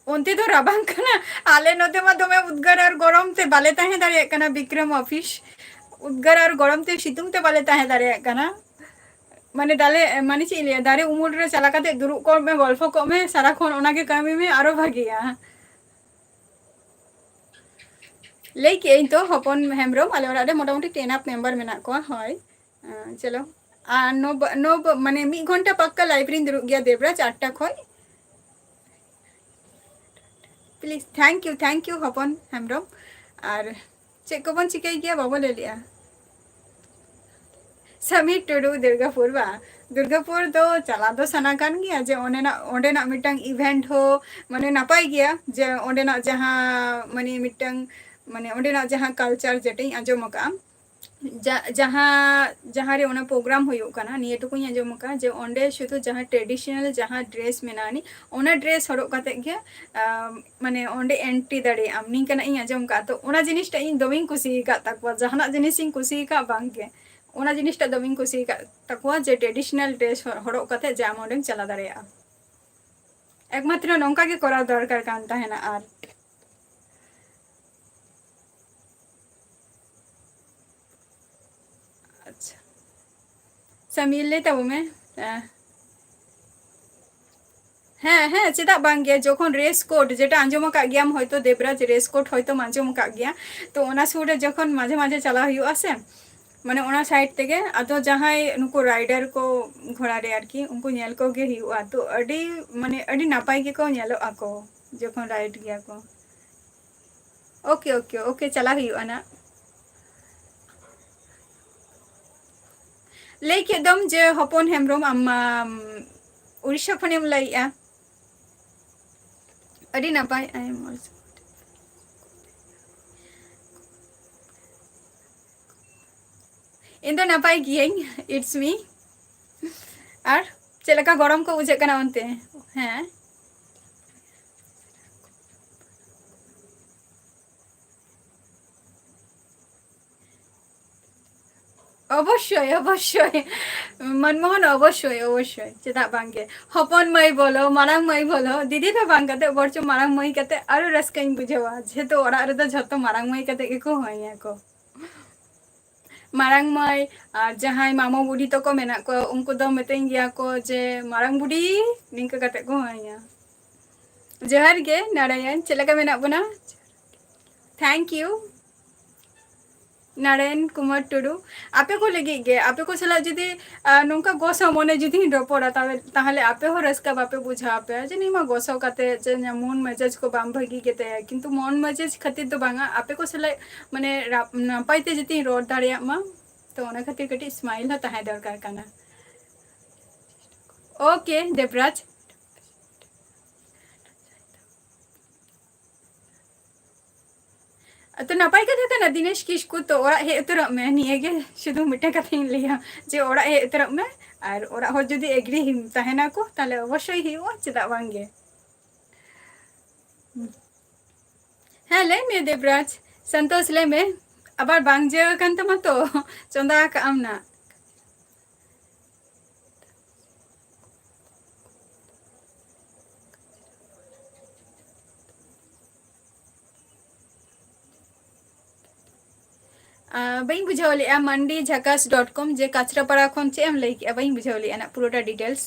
ᱚᱱᱛᱮ ᱫᱚ ᱨᱟᱵᱟᱝ ᱠᱟᱱᱟ, ᱟᱞᱮ ᱱᱚᱛᱮ ᱢᱟ ᱫᱚᱢᱮ ᱩᱫᱽᱜᱟᱹᱨ ᱟᱨ ᱜᱚᱨᱚᱢ ᱛᱮ ᱵᱟᱞᱮ ᱛᱟᱦᱮᱸ ᱫᱟᱲᱮᱭᱟᱜ ᱠᱟᱱᱟ ᱵᱤᱠᱨᱚᱢ ᱚᱯᱷᱤᱥ᱾ ᱩᱫᱽᱜᱟᱹᱨ ᱟᱨ ᱜᱚᱨᱚᱢ ᱛᱮ ᱥᱤᱛᱩᱝ ᱛᱮ ᱵᱟᱞᱮ ᱛᱟᱦᱮᱸ ᱫᱟᱲᱮᱭᱟᱜ ᱠᱟᱱᱟ᱾ ᱢᱟᱱᱮ ᱫᱟᱞᱮ, ᱢᱟᱱᱮ ᱪᱮᱫ ᱤᱧ ᱞᱟᱹᱭᱟ, ᱫᱟᱨᱮ ᱩᱢᱩᱞ ᱨᱮ ᱪᱟᱞᱟᱣ ᱠᱟᱛᱮ ᱫᱩᱲᱩᱵ ᱠᱚᱜ ᱢᱮ, ᱜᱚᱞᱯᱷᱚ ᱠᱚᱜ ᱢᱮ, ᱥᱟᱨᱟᱠᱷᱚᱱ ᱚᱱᱟᱜᱮ ᱠᱟᱹᱢᱤ ᱢᱮ, ᱟᱨᱚ ᱵᱷᱟᱜᱮᱭᱟ᱾ ᱞᱟᱹᱭ ᱠᱮᱜ ᱟᱹᱧ ᱛᱚ, ᱦᱚᱯᱚᱱ ᱦᱮᱢᱵᱨᱚᱢ, ᱟᱞᱮ ᱚᱲᱟᱜ ᱨᱮ ᱢᱚᱴᱟᱢᱩᱴᱤ ten up member ᱢᱮᱱᱟᱜ ᱠᱚᱣᱟ᱾ ᱦᱳᱭ᱾ ᱟᱸ, ᱪᱚᱞᱚ᱾ ᱟᱨ ᱱᱚ ᱵᱟ-, ᱱᱚ ᱵᱟ-, ᱢᱟᱱᱮ ᱢᱤᱫ ᱜᱷᱚᱱᱴᱟ ᱯᱟᱠᱠᱟ live ᱨᱤᱧ ᱫᱩᱲᱩᱵ ᱜᱮᱭᱟ ᱫᱮᱵᱽᱨᱟᱡᱽ, ᱟᱴᱴᱟ ᱠᱷᱚᱱ᱾ Please, thank you, thank you ᱦᱚᱯᱚᱱ ᱦᱮᱢᱵᱨᱚᱢ᱾ ᱟᱨ ᱪᱮᱫ ᱠᱚᱵᱚᱱ ᱪᱤᱠᱟᱹᱭ ᱜᱮᱭᱟ ᱵᱟᱵᱚ ᱞᱟᱹᱭ ᱞᱮᱜᱼᱟ᱾ ᱥᱟᱢᱤᱨ ᱴᱩᱰᱩ, ᱫᱩᱨᱜᱟᱯᱩᱨ ᱵᱟ? ᱫᱩᱨᱜᱟᱯᱩᱨ ᱫᱚ ᱪᱟᱞᱟᱣ ᱫᱚ ᱥᱟᱱᱟ ᱠᱟᱱ ᱜᱮᱭᱟ, ᱡᱮ ᱚᱸᱰᱮᱱᱟᱜ, ᱚᱸᱰᱮᱱᱟᱜ ᱢᱤᱫᱴᱟᱝ event ᱦᱚᱸ ᱢᱟᱱᱮ ᱱᱟᱯᱟᱭ ᱜᱮᱭᱟ, ᱡᱮ ᱚᱸᱰᱮᱱᱟᱜ ᱡᱟᱦᱟᱸ ᱢᱟᱱᱮ ᱢᱤᱫᱴᱟᱝ, ᱢᱟᱱᱮ ᱚᱸᱰᱮᱱᱟᱜ ᱡᱟᱦᱟᱸ culture ᱡᱮᱴᱟᱧ ᱟᱸᱡᱚᱢ ᱟᱠᱟᱫᱼᱟ, ᱡᱟ-, ᱡᱟᱦᱟᱸ, ᱡᱟᱦᱟᱸ ᱨᱮ ᱚᱱᱟ program ᱦᱩᱭᱩᱜ ᱠᱟᱱᱟ, ᱱᱤᱭᱟᱹ ᱴᱩᱠᱩᱧ ᱟᱸᱡᱚᱢ ᱟᱠᱟᱫᱼᱟ ᱡᱮ ᱚᱸᱰᱮ ᱥᱩᱫᱷᱩ ᱡᱟᱦᱟᱸ traditional ᱡᱟᱦᱟᱸ dress ᱢᱮᱱᱟᱜᱼᱟ, ᱚᱱᱟ dress ᱦᱚᱨᱚᱜ ᱠᱟᱛᱮ ᱜᱮ, ᱟᱢ, ᱢᱟᱱᱮ ᱚᱸᱰᱮ entry ᱫᱟᱲᱮᱭᱟᱜ ᱟᱢ, ᱱᱤᱝᱠᱟᱹᱱᱟᱜ ᱤᱧ ᱟᱸᱡᱚᱢ ᱟᱠᱟᱫᱼᱟ᱾ ᱛᱚ ᱚᱱᱟ ᱡᱤᱱᱤᱥᱴᱟᱜ ᱤᱧ ᱫᱚᱢᱮᱧ ᱠᱩᱥᱤ ᱟᱠᱟᱫ ᱛᱟᱠᱚᱣᱟ, ᱡᱟᱦᱟᱱᱟᱜ ᱡᱤᱱᱤᱥ ᱤᱧ ᱠᱩᱥᱤ ᱟᱠᱟᱫ ᱵᱟᱝ ᱜᱮ, ᱚᱱᱟ ᱡᱤᱱᱤᱥᱴᱟᱜ ᱫᱚᱢᱮᱧ ᱠᱩᱥᱤ ᱟᱠᱟᱫ ᱛᱟᱠᱚᱣᱟ ᱡᱮ traditional dress ᱦᱚ-, ᱦᱚᱨᱚᱜ ᱠᱟᱛᱮ ᱡᱮ ᱟᱢ ᱚᱸᱰᱮᱢ ᱪᱟᱞᱟᱣ ᱫᱟᱲᱮᱭᱟᱜᱼᱟ᱾ ᱮᱠᱢᱟᱛᱨᱚ ᱱᱚᱝᱠᱟ ᱜᱮ ᱠᱚᱨᱟᱣ ᱫᱚᱨᱠᱟᱨ ᱠᱟᱱ ᱛᱟᱦᱮᱱᱟ᱾ ᱟᱨ ᱟᱪᱪᱷᱟ, ᱥᱟᱢᱤᱨ, ᱞᱟᱹᱭ ᱛᱟᱵᱚ ᱢᱮ᱾ ᱦᱮᱸ᱾ ᱦᱮᱸ, ᱦᱮᱸ, ᱪᱮᱫᱟᱜ ᱵᱟᱝ ᱜᱮ? ᱡᱚᱠᱷᱚᱱ race course, ᱡᱮᱴᱟ ᱟᱸᱡᱚᱢ ᱟᱠᱟᱫ ᱜᱮᱭᱟᱢ ᱦᱚᱭᱛᱳ ᱫᱮᱵᱽᱨᱟᱡᱽ, race course ᱦᱚᱭᱛᱳᱢ ᱟᱸᱡᱚᱢ ᱟᱠᱟᱫ ᱜᱮᱭᱟ, ᱛᱚ ᱚᱱᱟ ᱥᱩᱨ ᱨᱮ ᱡᱚᱠᱷᱚᱱ ᱢᱟᱡᱷᱮ ᱢᱟᱡᱷᱮ ᱪᱟᱞᱟᱣ ᱦᱩᱭᱩᱜᱼᱟ ᱥᱮ, ᱢᱟᱱᱮ ᱚᱱᱟ side ᱛᱮᱜᱮ, ᱟᱫᱚ ᱡᱟᱦᱟᱸᱭ ᱱᱩᱠᱩ rider ᱠᱚ ᱜᱷᱚᱲᱟ ᱨᱮ ᱟᱨᱠᱤ, ᱩᱱᱠᱩ ᱧᱮᱞ ᱠᱚᱜᱮ ᱦᱩᱭᱩᱜᱼᱟ᱾ ᱛᱚ ᱟᱹᱰᱤ, ᱢᱟᱱᱮ ᱟᱹᱰᱤ ᱱᱟᱯᱟᱭ ᱜᱮᱠᱚ ᱧᱮᱞᱚᱜ ᱟᱠᱚ ᱡᱚᱠᱷᱚᱱ ride ᱜᱮᱭᱟ ᱠᱚ᱾ OK, OK, OK, ᱪᱟᱞᱟᱜ ᱦᱩᱭᱩᱜᱼᱟ ᱱᱟᱜ᱾ ᱞᱟᱹᱭ ᱠᱮᱫ ᱫᱚᱢ ᱡᱮ ᱦᱚᱯᱚᱱ ᱦᱮᱢᱵᱨᱚᱢ, ᱟᱢ ᱢᱟ ᱩᱲᱤᱥᱥᱟ ᱠᱷᱚᱱᱮᱢ ᱞᱟᱹᱭᱮᱜᱼᱟ᱾ ᱟᱹᱰᱤ ᱱᱟᱯᱟᱭ, I am also. ᱤᱧ ᱫᱚ ᱱᱟᱯᱟᱭ ᱜᱤᱭᱟᱹᱧ, it's me. ᱟᱨ ᱪᱮᱫ ᱞᱮᱠᱟ ᱜᱚᱨᱚᱢ ᱠᱚ ᱵᱩᱡᱷᱟᱹᱜ ᱠᱟᱱᱟ ᱚᱱᱛᱮ? ᱦᱮᱸ, ᱚᱵᱚᱥᱥᱳᱭ, ᱚᱵᱚᱥᱥᱳᱭ᱾ ᱢᱚᱱᱢᱳᱦᱚᱱ, ᱚᱵᱚᱥᱥᱳᱭ, ᱚᱵᱚᱥᱥᱳᱭ᱾ ᱪᱮᱫᱟᱜ ᱵᱟᱝᱜᱮ? ᱦᱚᱯᱚᱱ ᱢᱟᱹᱭ ᱵᱚᱞᱚ, ᱢᱟᱨᱟᱝ ᱢᱟᱹᱭ ᱵᱚᱞᱚ, ᱫᱤᱫᱤ ᱫᱚ ᱵᱟᱝ ᱠᱟᱛᱮ, ᱵᱚᱨᱪᱚᱝ ᱢᱟᱨᱟᱝ ᱢᱟᱹᱭ ᱠᱟᱛᱮ ᱟᱨᱚ ᱨᱟᱹᱥᱠᱟᱹᱧ ᱵᱩᱡᱷᱟᱹᱣᱟ᱾ ᱡᱮᱦᱮᱛᱩ ᱚᱲᱟᱜ ᱨᱮᱫᱚ ᱡᱷᱚᱛᱚ ᱢᱟᱨᱟᱝ ᱢᱟᱹᱭ ᱠᱟᱛᱮ ᱜᱮᱠᱚ ᱦᱚᱦᱚᱧᱟ ᱠᱚ᱾ ᱢᱟᱨᱟᱝ ᱢᱟᱹᱭ ᱟᱨ ᱡᱟᱦᱟᱸᱭ ᱢᱟᱢᱚ ᱵᱩᱰᱷᱤ ᱛᱟᱠᱚ ᱢᱮᱱᱟᱜ ᱠᱚᱣᱟ, ᱩᱱᱠᱩ ᱫᱚ ᱢᱤᱛᱟᱹᱧ ᱜᱮᱭᱟ ᱠᱚ ᱡᱮ, "ᱢᱟᱨᱟᱝ ᱵᱩᱰᱷᱤ", ᱱᱤᱝᱠᱟᱹ ᱠᱟᱛᱮ ᱠᱚ ᱦᱚᱦᱚᱧᱟ᱾ ᱡᱚᱦᱟᱨ ᱜᱮ ᱱᱟᱨᱟᱭᱚᱱ, ᱪᱮᱫ ᱞᱮᱠᱟ ᱢᱮᱱᱟᱜ ᱵᱚᱱᱟ? Thank you. ᱱᱟᱨᱟᱭᱚᱱ ᱠᱩᱢᱟᱨ ᱴᱩᱰᱩ, ᱟᱯᱮ ᱠᱚ ᱞᱟᱹᱜᱤᱫ ᱜᱮ, ᱟᱯᱮ ᱠᱚ ᱥᱟᱞᱟᱜ ᱡᱩᱫᱤ, ᱟ, ᱱᱚᱝᱠᱟ ᱜᱚᱥᱚ ᱢᱚᱱᱮ ᱡᱩᱫᱤᱧ ᱨᱚᱯᱚᱲᱟ, ᱛᱟᱦᱞᱮ, ᱛᱟᱦᱞᱮ ᱟᱯᱮ ᱦᱚᱸ ᱨᱟᱹᱥᱠᱟᱹ ᱵᱟᱯᱮ ᱵᱩᱡᱷᱟᱹᱣ ᱟᱯᱮ ᱡᱮ ᱱᱩᱭ ᱢᱟ ᱜᱚᱥᱚ ᱠᱟᱛᱮ ᱡᱮ ᱢᱚᱱ ᱢᱮᱡᱟᱡᱽ ᱠᱚ ᱵᱟᱝ ᱵᱷᱟᱹᱜᱤ ᱜᱮᱛᱟᱭᱟ, ᱠᱤᱱᱛᱩ ᱢᱚᱱ ᱢᱮᱡᱟᱡᱽ ᱠᱷᱟᱹᱛᱤᱨ ᱫᱚ ᱵᱟᱝᱟ, ᱟᱯᱮ ᱠᱚ ᱥᱟᱞᱟᱜ ᱢᱟᱱᱮ ᱨᱟᱯ-, ᱱᱟᱯᱟᱭ ᱛᱮ ᱡᱩᱫᱤᱧ ᱨᱚᱲ ᱫᱟᱲᱮᱭᱟᱜ ᱢᱟ, ᱛᱚ ᱚᱱᱟ ᱠᱷᱟᱹᱛᱤᱨ ᱠᱟᱹᱴᱤᱡ smile ᱦᱚᱸ ᱛᱟᱦᱮᱸ ᱫᱚᱨᱠᱟᱨ ᱠᱟᱱᱟ᱾ Okay, ᱫᱮᱵᱽᱨᱟᱡᱽ᱾ ᱛᱚ ᱱᱟᱯᱟᱭ ᱠᱟᱛᱷᱟ ᱠᱟᱱᱟ ᱫᱤᱱᱮᱥ ᱠᱤᱥᱠᱩ, ᱛᱚ ᱚᱲᱟᱜ ᱦᱮᱡ ᱩᱛᱟᱹᱨᱚᱜ ᱢᱮ᱾ ᱱᱤᱭᱟᱹ ᱜᱮ ᱥᱩᱫᱷᱩ ᱢᱤᱫᱴᱟᱝ ᱠᱟᱛᱷᱟᱧ ᱞᱟᱹᱭᱟ ᱡᱮ ᱚᱲᱟᱜ ᱦᱮᱡ ᱩᱛᱟᱹᱨᱚᱜ ᱢᱮ, ᱟᱨ ᱚᱲᱟᱜ ᱦᱚᱲ ᱡᱩᱫᱤ agree ᱛᱟᱦᱮᱱᱟ ᱠᱚ, ᱛᱟᱦᱞᱮ ᱚᱵᱚᱥᱥᱳᱭ ᱦᱩᱭᱩᱜᱼᱟ, ᱪᱮᱫᱟᱜ ᱵᱟᱝ ᱜᱮ? ᱦᱮᱸ, ᱞᱟᱹᱭ ᱢᱮ ᱫᱮᱵᱽᱨᱟᱡᱽ, ᱥᱚᱱᱛᱳᱥ, ᱞᱟᱹᱭ ᱢᱮ᱾ ᱟᱵᱟᱨ ᱵᱟᱝ ᱡᱟᱹ ᱟᱠᱟᱱ ᱛᱟᱢᱟ ᱛᱚ? ᱪᱚᱸᱫᱟ ᱟᱠᱟᱫ ᱟᱢ ᱱᱟᱜ᱾ ᱟᱸ, ᱵᱟᱹᱧ ᱵᱩᱡᱷᱟᱹᱣ ᱞᱮᱜᱼᱟ, ᱢᱟᱱᱰᱤ ᱡᱷᱟᱠᱟᱥ dot com, ᱡᱮ ᱠᱟᱪᱨᱟᱯᱟᱲᱟ ᱠᱷᱚᱱ ᱪᱮᱫ ᱮᱢ ᱞᱟᱹᱭ ᱠᱮᱜᱼᱟ? ᱵᱟᱹᱧ ᱵᱩᱡᱷᱟᱹᱣ ᱞᱮᱜᱼᱟ ᱱᱟᱜ ᱯᱩᱨᱟᱹᱴᱟ details᱾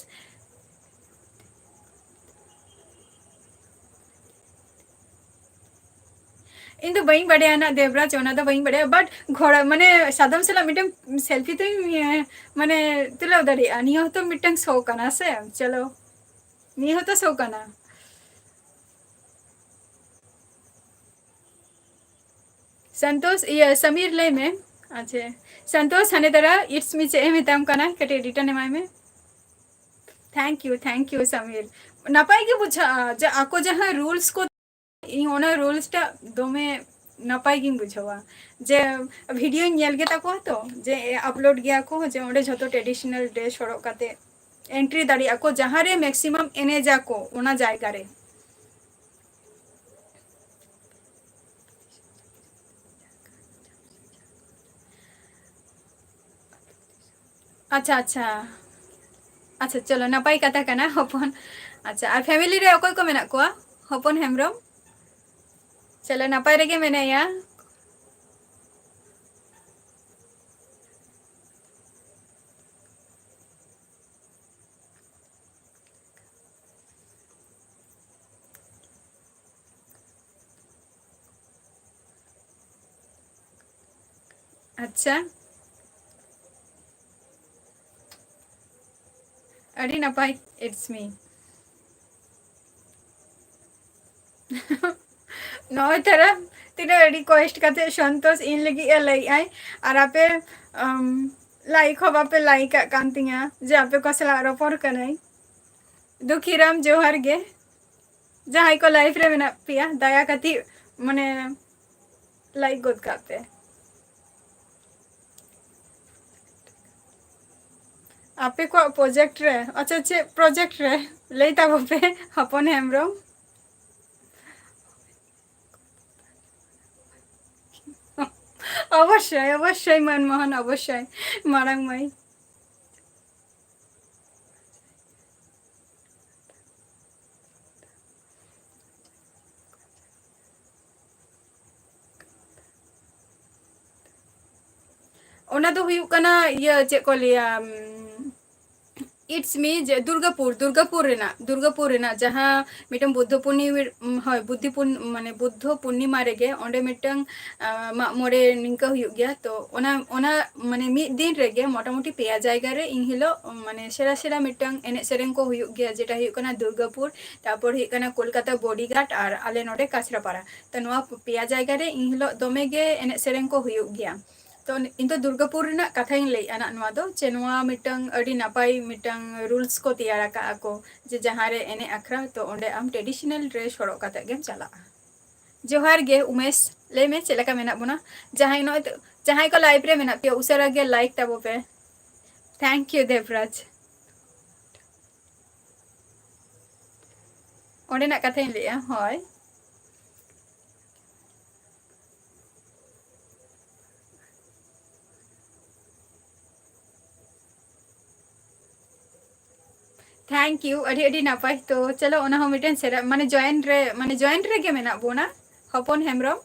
ᱤᱧ ᱫᱚ ᱵᱟᱹᱧ ᱵᱟᱰᱟᱭᱟ ᱱᱟᱜ ᱫᱮᱵᱽᱨᱟᱡᱽ, ᱚᱱᱟ ᱫᱚ ᱵᱟᱹᱧ ᱵᱟᱰᱟᱭᱟ, but ᱜᱷᱚᱲᱟ, ᱢᱟᱱᱮ, ᱥᱟᱫᱚᱢ ᱥᱟᱞᱟᱜ ᱢᱤᱫᱴᱟᱝ selfie ᱛᱚᱧ, ᱮ, ᱢᱟᱱᱮ, ᱛᱩᱞᱟᱹᱣ ᱫᱟᱲᱮᱭᱟᱜᱼᱟ᱾ ᱱᱤᱭᱟᱹ ᱦᱚᱸᱛᱚ ᱢᱤᱫᱴᱟᱝ show ᱠᱟᱱᱟ ᱥᱮ? ᱪᱚᱞᱚ, ᱱᱤᱭᱟᱹ ᱦᱚᱸᱛᱚ show ᱠᱟᱱᱟ᱾ ᱥᱚᱱᱛᱳᱥ, ᱤᱭᱟᱹ, ᱥᱟᱢᱤᱨ, ᱞᱟᱹᱭ ᱢᱮ, ᱟᱪᱪᱷᱟ, ᱥᱚᱱᱛᱳᱥ ᱦᱟᱱᱮ ᱫᱟᱨᱟ, it's me ᱪᱮᱫ ᱮ ᱢᱮᱛᱟᱢ ᱠᱟᱱᱟ? ᱠᱟᱹᱴᱤᱡ return ᱮᱢᱟᱭ ᱢᱮ᱾ Thank you, thank you, Samir. ᱱᱟᱯᱟᱭ ᱜᱮ ᱵᱩᱡᱷᱟᱹᱜᱼᱟ ᱡᱮ ᱟᱠᱚ ᱡᱟᱦᱟᱸ rules ᱠᱚ, ᱤᱧ ᱚᱱᱟ rules ᱴᱟᱜ ᱫᱚᱢᱮ ᱱᱟᱯᱟᱭ ᱜᱤᱧ ᱵᱩᱡᱷᱟᱹᱣᱟ᱾ ᱡᱮ videoᱧ ᱧᱮᱞ ᱜᱮ ᱛᱟᱠᱚᱣᱟ ᱛᱚ, ᱡᱮ upload ᱜᱮᱭᱟ ᱠᱚ, ᱡᱮ ᱚᱸᱰᱮ ᱡᱷᱚᱛᱚ traditional dress ᱦᱚᱨᱚᱜ ᱠᱟᱛᱮ entry ᱫᱟᱲᱮᱭᱟᱜᱼᱟ ᱠᱚ, ᱡᱟᱦᱟᱸ ᱨᱮ maximum ᱮᱱᱮᱡᱟ ᱠᱚ ᱚᱱᱟ ᱡᱟᱭᱜᱟ ᱨᱮ᱾ ᱟᱪᱪᱷᱟ, ᱟᱪᱪᱷᱟ᱾ ᱟᱪᱪᱷᱟ, ᱪᱚᱞᱚ, ᱱᱟᱯᱟᱭ ᱠᱟᱛᱷᱟ ᱠᱟᱱᱟ, ᱦᱚᱯᱚᱱ᱾ ᱟᱪᱪᱷᱟ, ᱟᱨ family ᱨᱮ ᱚᱠᱚᱭ ᱠᱚ ᱢᱮᱱᱟᱜ ᱠᱚᱣᱟ? ᱦᱚᱯᱚᱱ ᱦᱮᱢᱵᱨᱚᱢ᱾ ᱪᱚᱞᱚ, ᱱᱟᱯᱟᱭ ᱨᱮᱜᱮ ᱢᱮᱱᱟᱭᱟ᱾ ᱟᱪᱪᱷᱟ, ᱟᱹᱰᱤ ᱱᱟᱯᱟᱭ, it's me᱾ ᱱᱚᱜᱼᱚᱭ ᱛᱟᱨᱟ ᱛᱤᱱᱟᱹᱜ request ᱠᱟᱛᱮ ᱥᱚᱱᱛᱳᱥ ᱤᱧ ᱞᱟᱹᱜᱤᱫ ᱮ ᱞᱟᱹᱭᱮᱫ ᱟᱭ, ᱟᱨ ᱟᱯᱮ, ᱟᱢ, like ᱦᱚᱸ ᱵᱟᱯᱮ like ᱟᱜ ᱠᱟᱱ ᱛᱤᱧᱟ ᱡᱮ ᱟᱯᱮ ᱠᱚ ᱥᱟᱞᱟᱜ ᱨᱚᱯᱚᱲ ᱠᱟᱹᱱᱟᱹᱧ᱾ ᱫᱩᱠᱷᱤᱨᱟᱢ, ᱡᱚᱦᱟᱨ ᱜᱮ᱾ ᱡᱟᱦᱟᱸᱭ ᱠᱚ live ᱨᱮ ᱢᱮᱱᱟᱜ ᱯᱮᱭᱟ, ᱫᱟᱭᱟ ᱠᱟᱛᱮ, ᱢᱟᱱᱮ, like ᱜᱚᱫ ᱠᱟᱜ ᱯᱮ᱾ ᱟᱯᱮ ᱠᱚᱣᱟᱜ project ᱨᱮ, ᱟᱪᱪᱷᱟ, ᱪᱮᱫ project ᱨᱮ? ᱞᱟᱹᱭ ᱛᱟᱵᱚ ᱯᱮ, ᱦᱚᱯᱚᱱ ᱦᱮᱢᱵᱨᱚᱢ᱾ ᱚᱵᱚᱥᱥᱳᱭ, ᱚᱵᱚᱥᱥᱳᱭ, ᱢᱟᱱᱢᱳᱦᱚᱱ, ᱚᱵᱚᱥᱥᱳᱭ, ᱢᱟᱨᱟᱝ ᱢᱟᱹᱭ᱾ ᱚᱱᱟ ᱫᱚ ᱦᱩᱭᱩᱜ ᱠᱟᱱᱟ, ᱤᱭᱟᱹ, ᱪᱮᱫ ᱠᱚ ᱞᱟᱹᱭᱟ, ᱩᱢ, it's me, ᱡᱮ ᱫᱩᱨᱜᱟᱯᱩᱨ, ᱫᱩᱨᱜᱟᱯᱩᱨ ᱨᱮᱱᱟᱜ, ᱫᱩᱨᱜᱟᱯᱩᱨ ᱨᱮᱱᱟᱜ ᱡᱟᱦᱟᱸ ᱢᱤᱫᱴᱟᱝ ᱵᱩᱫᱽᱫᱷᱚ ᱯᱩᱨᱱᱤᱢᱟ, ᱩᱢ, ᱦᱳᱭ, ᱵᱩᱫᱽᱫᱷᱤ ᱯᱩᱨᱱ-, ᱢᱟᱱᱮ, ᱵᱩᱫᱽᱫᱷᱚ ᱯᱩᱨᱱᱤᱢᱟ ᱨᱮᱜᱮ ᱚᱸᱰᱮ ᱢᱤᱫᱴᱟᱝ, ᱟᱸ, ᱢᱟᱜ ᱢᱚᱬᱮ ᱱᱤᱝᱠᱟᱹ ᱦᱩᱭᱩᱜ ᱜᱮᱭᱟ᱾ ᱛᱚ ᱚᱱᱟ, ᱚᱱᱟ, ᱢᱟᱱᱮ, ᱢᱤᱫ ᱫᱤᱱ ᱨᱮᱜᱮ ᱢᱚᱴᱟᱢᱩᱴᱤ ᱯᱮᱭᱟ ᱡᱟᱭᱜᱟ ᱨᱮ ᱤᱱ ᱦᱤᱞᱳᱜ, ᱢᱟᱱᱮ, ᱥᱮᱬᱟ ᱥᱮᱬᱟ ᱢᱤᱫᱴᱟᱝ ᱮᱱᱮᱡ ᱥᱮᱨᱮᱧ ᱠᱚ ᱦᱩᱭᱩᱜ ᱜᱮᱭᱟ, ᱡᱮᱴᱟ ᱦᱩᱭᱩᱜ ᱠᱟᱱᱟ ᱫᱩᱨᱜᱟᱯᱩᱨ, ᱛᱟᱨᱯᱚᱨ ᱦᱩᱭᱩᱜ ᱠᱟᱱᱟ ᱠᱳᱞᱠᱟᱛᱟ ᱵᱚᱰᱤᱜᱷᱟᱴ ᱟᱨ ᱟᱞᱮ ᱱᱚᱰᱮ ᱠᱟᱪᱨᱟᱯᱟᱲᱟ᱾ ᱛᱚ ᱱᱚᱣᱟ ᱯᱮᱭᱟ ᱡᱟᱭᱜᱟ ᱨᱮ ᱤᱱ ᱦᱤᱞᱳᱜ ᱫᱚᱢᱮ ᱜᱮ ᱮᱱᱮᱡ ᱥᱮᱨᱮᱧ ᱠᱚ ᱦᱩᱭᱩᱜ ᱜᱮᱭᱟ᱾ ᱛᱚ ᱤᱧ ᱫᱚ ᱫᱩᱨᱜᱟᱯᱩᱨ ᱨᱮᱱᱟᱜ ᱠᱟᱛᱷᱟᱧ ᱞᱟᱹᱭᱮᱫᱼᱟ ᱱᱟᱜ᱾ ᱱᱚᱣᱟ ᱫᱚ ᱪᱮ ᱱᱚᱣᱟ ᱢᱤᱫᱴᱟᱝ ᱟᱹᱰᱤ ᱱᱟᱯᱟᱭ ᱢᱤᱫᱴᱟᱝ rules ᱠᱚ ᱛᱮᱭᱟᱨ ᱟᱠᱟᱫᱼᱟ ᱠᱚ, ᱡᱮ ᱡᱟᱦᱟᱸ ᱨᱮ ᱮᱱᱮᱡ ᱟᱠᱷᱲᱟ, ᱛᱚ ᱚᱸᱰᱮ ᱟᱢ traditional dress ᱦᱚᱨᱚᱜ ᱠᱟᱛᱮ ᱜᱮᱢ ᱪᱟᱞᱟᱜᱼᱟ᱾ ᱡᱚᱦᱟᱨ ᱜᱮ ᱩᱢᱮᱥ, ᱞᱟᱹᱭ ᱢᱮ ᱪᱮᱫ ᱞᱮᱠᱟ ᱢᱮᱱᱟᱜ ᱵᱚᱱᱟ? ᱡᱟᱦᱟᱸᱭ ᱱᱚᱜᱼᱚᱭ ᱛᱚ, ᱡᱟᱦᱟᱸᱭ ᱠᱚ live ᱨᱮ ᱢᱮᱱᱟᱜ ᱯᱮᱭᱟ, ᱩᱥᱟᱹᱨᱟ ᱜᱮ like ᱛᱟᱵᱚ ᱯᱮ᱾ Thank you ᱫᱮᱵᱽᱨᱟᱡᱽ᱾ ᱚᱸᱰᱮᱱᱟᱜ ᱠᱟᱛᱷᱟᱧ ᱞᱟᱹᱭᱮᱜᱼᱟ, ᱦᱳᱭ᱾ Thank you, ᱟᱹᱰᱤ ᱟᱹᱰᱤ ᱱᱟᱯᱟᱭ᱾ ᱛᱚ ᱪᱚᱞᱚ, ᱚᱱᱟ ᱦᱚᱸ ᱢᱤᱫᱴᱮᱱ ᱥᱮᱨᱟ-, ᱢᱟᱱᱮ join ᱨᱮ, ᱢᱟᱱᱮ join ᱨᱮᱜᱮ ᱢᱮᱱᱟᱜ ᱵᱚᱱᱟ᱾ ᱦᱚᱯᱚᱱ ᱦᱮᱢᱵᱨᱚᱢ᱾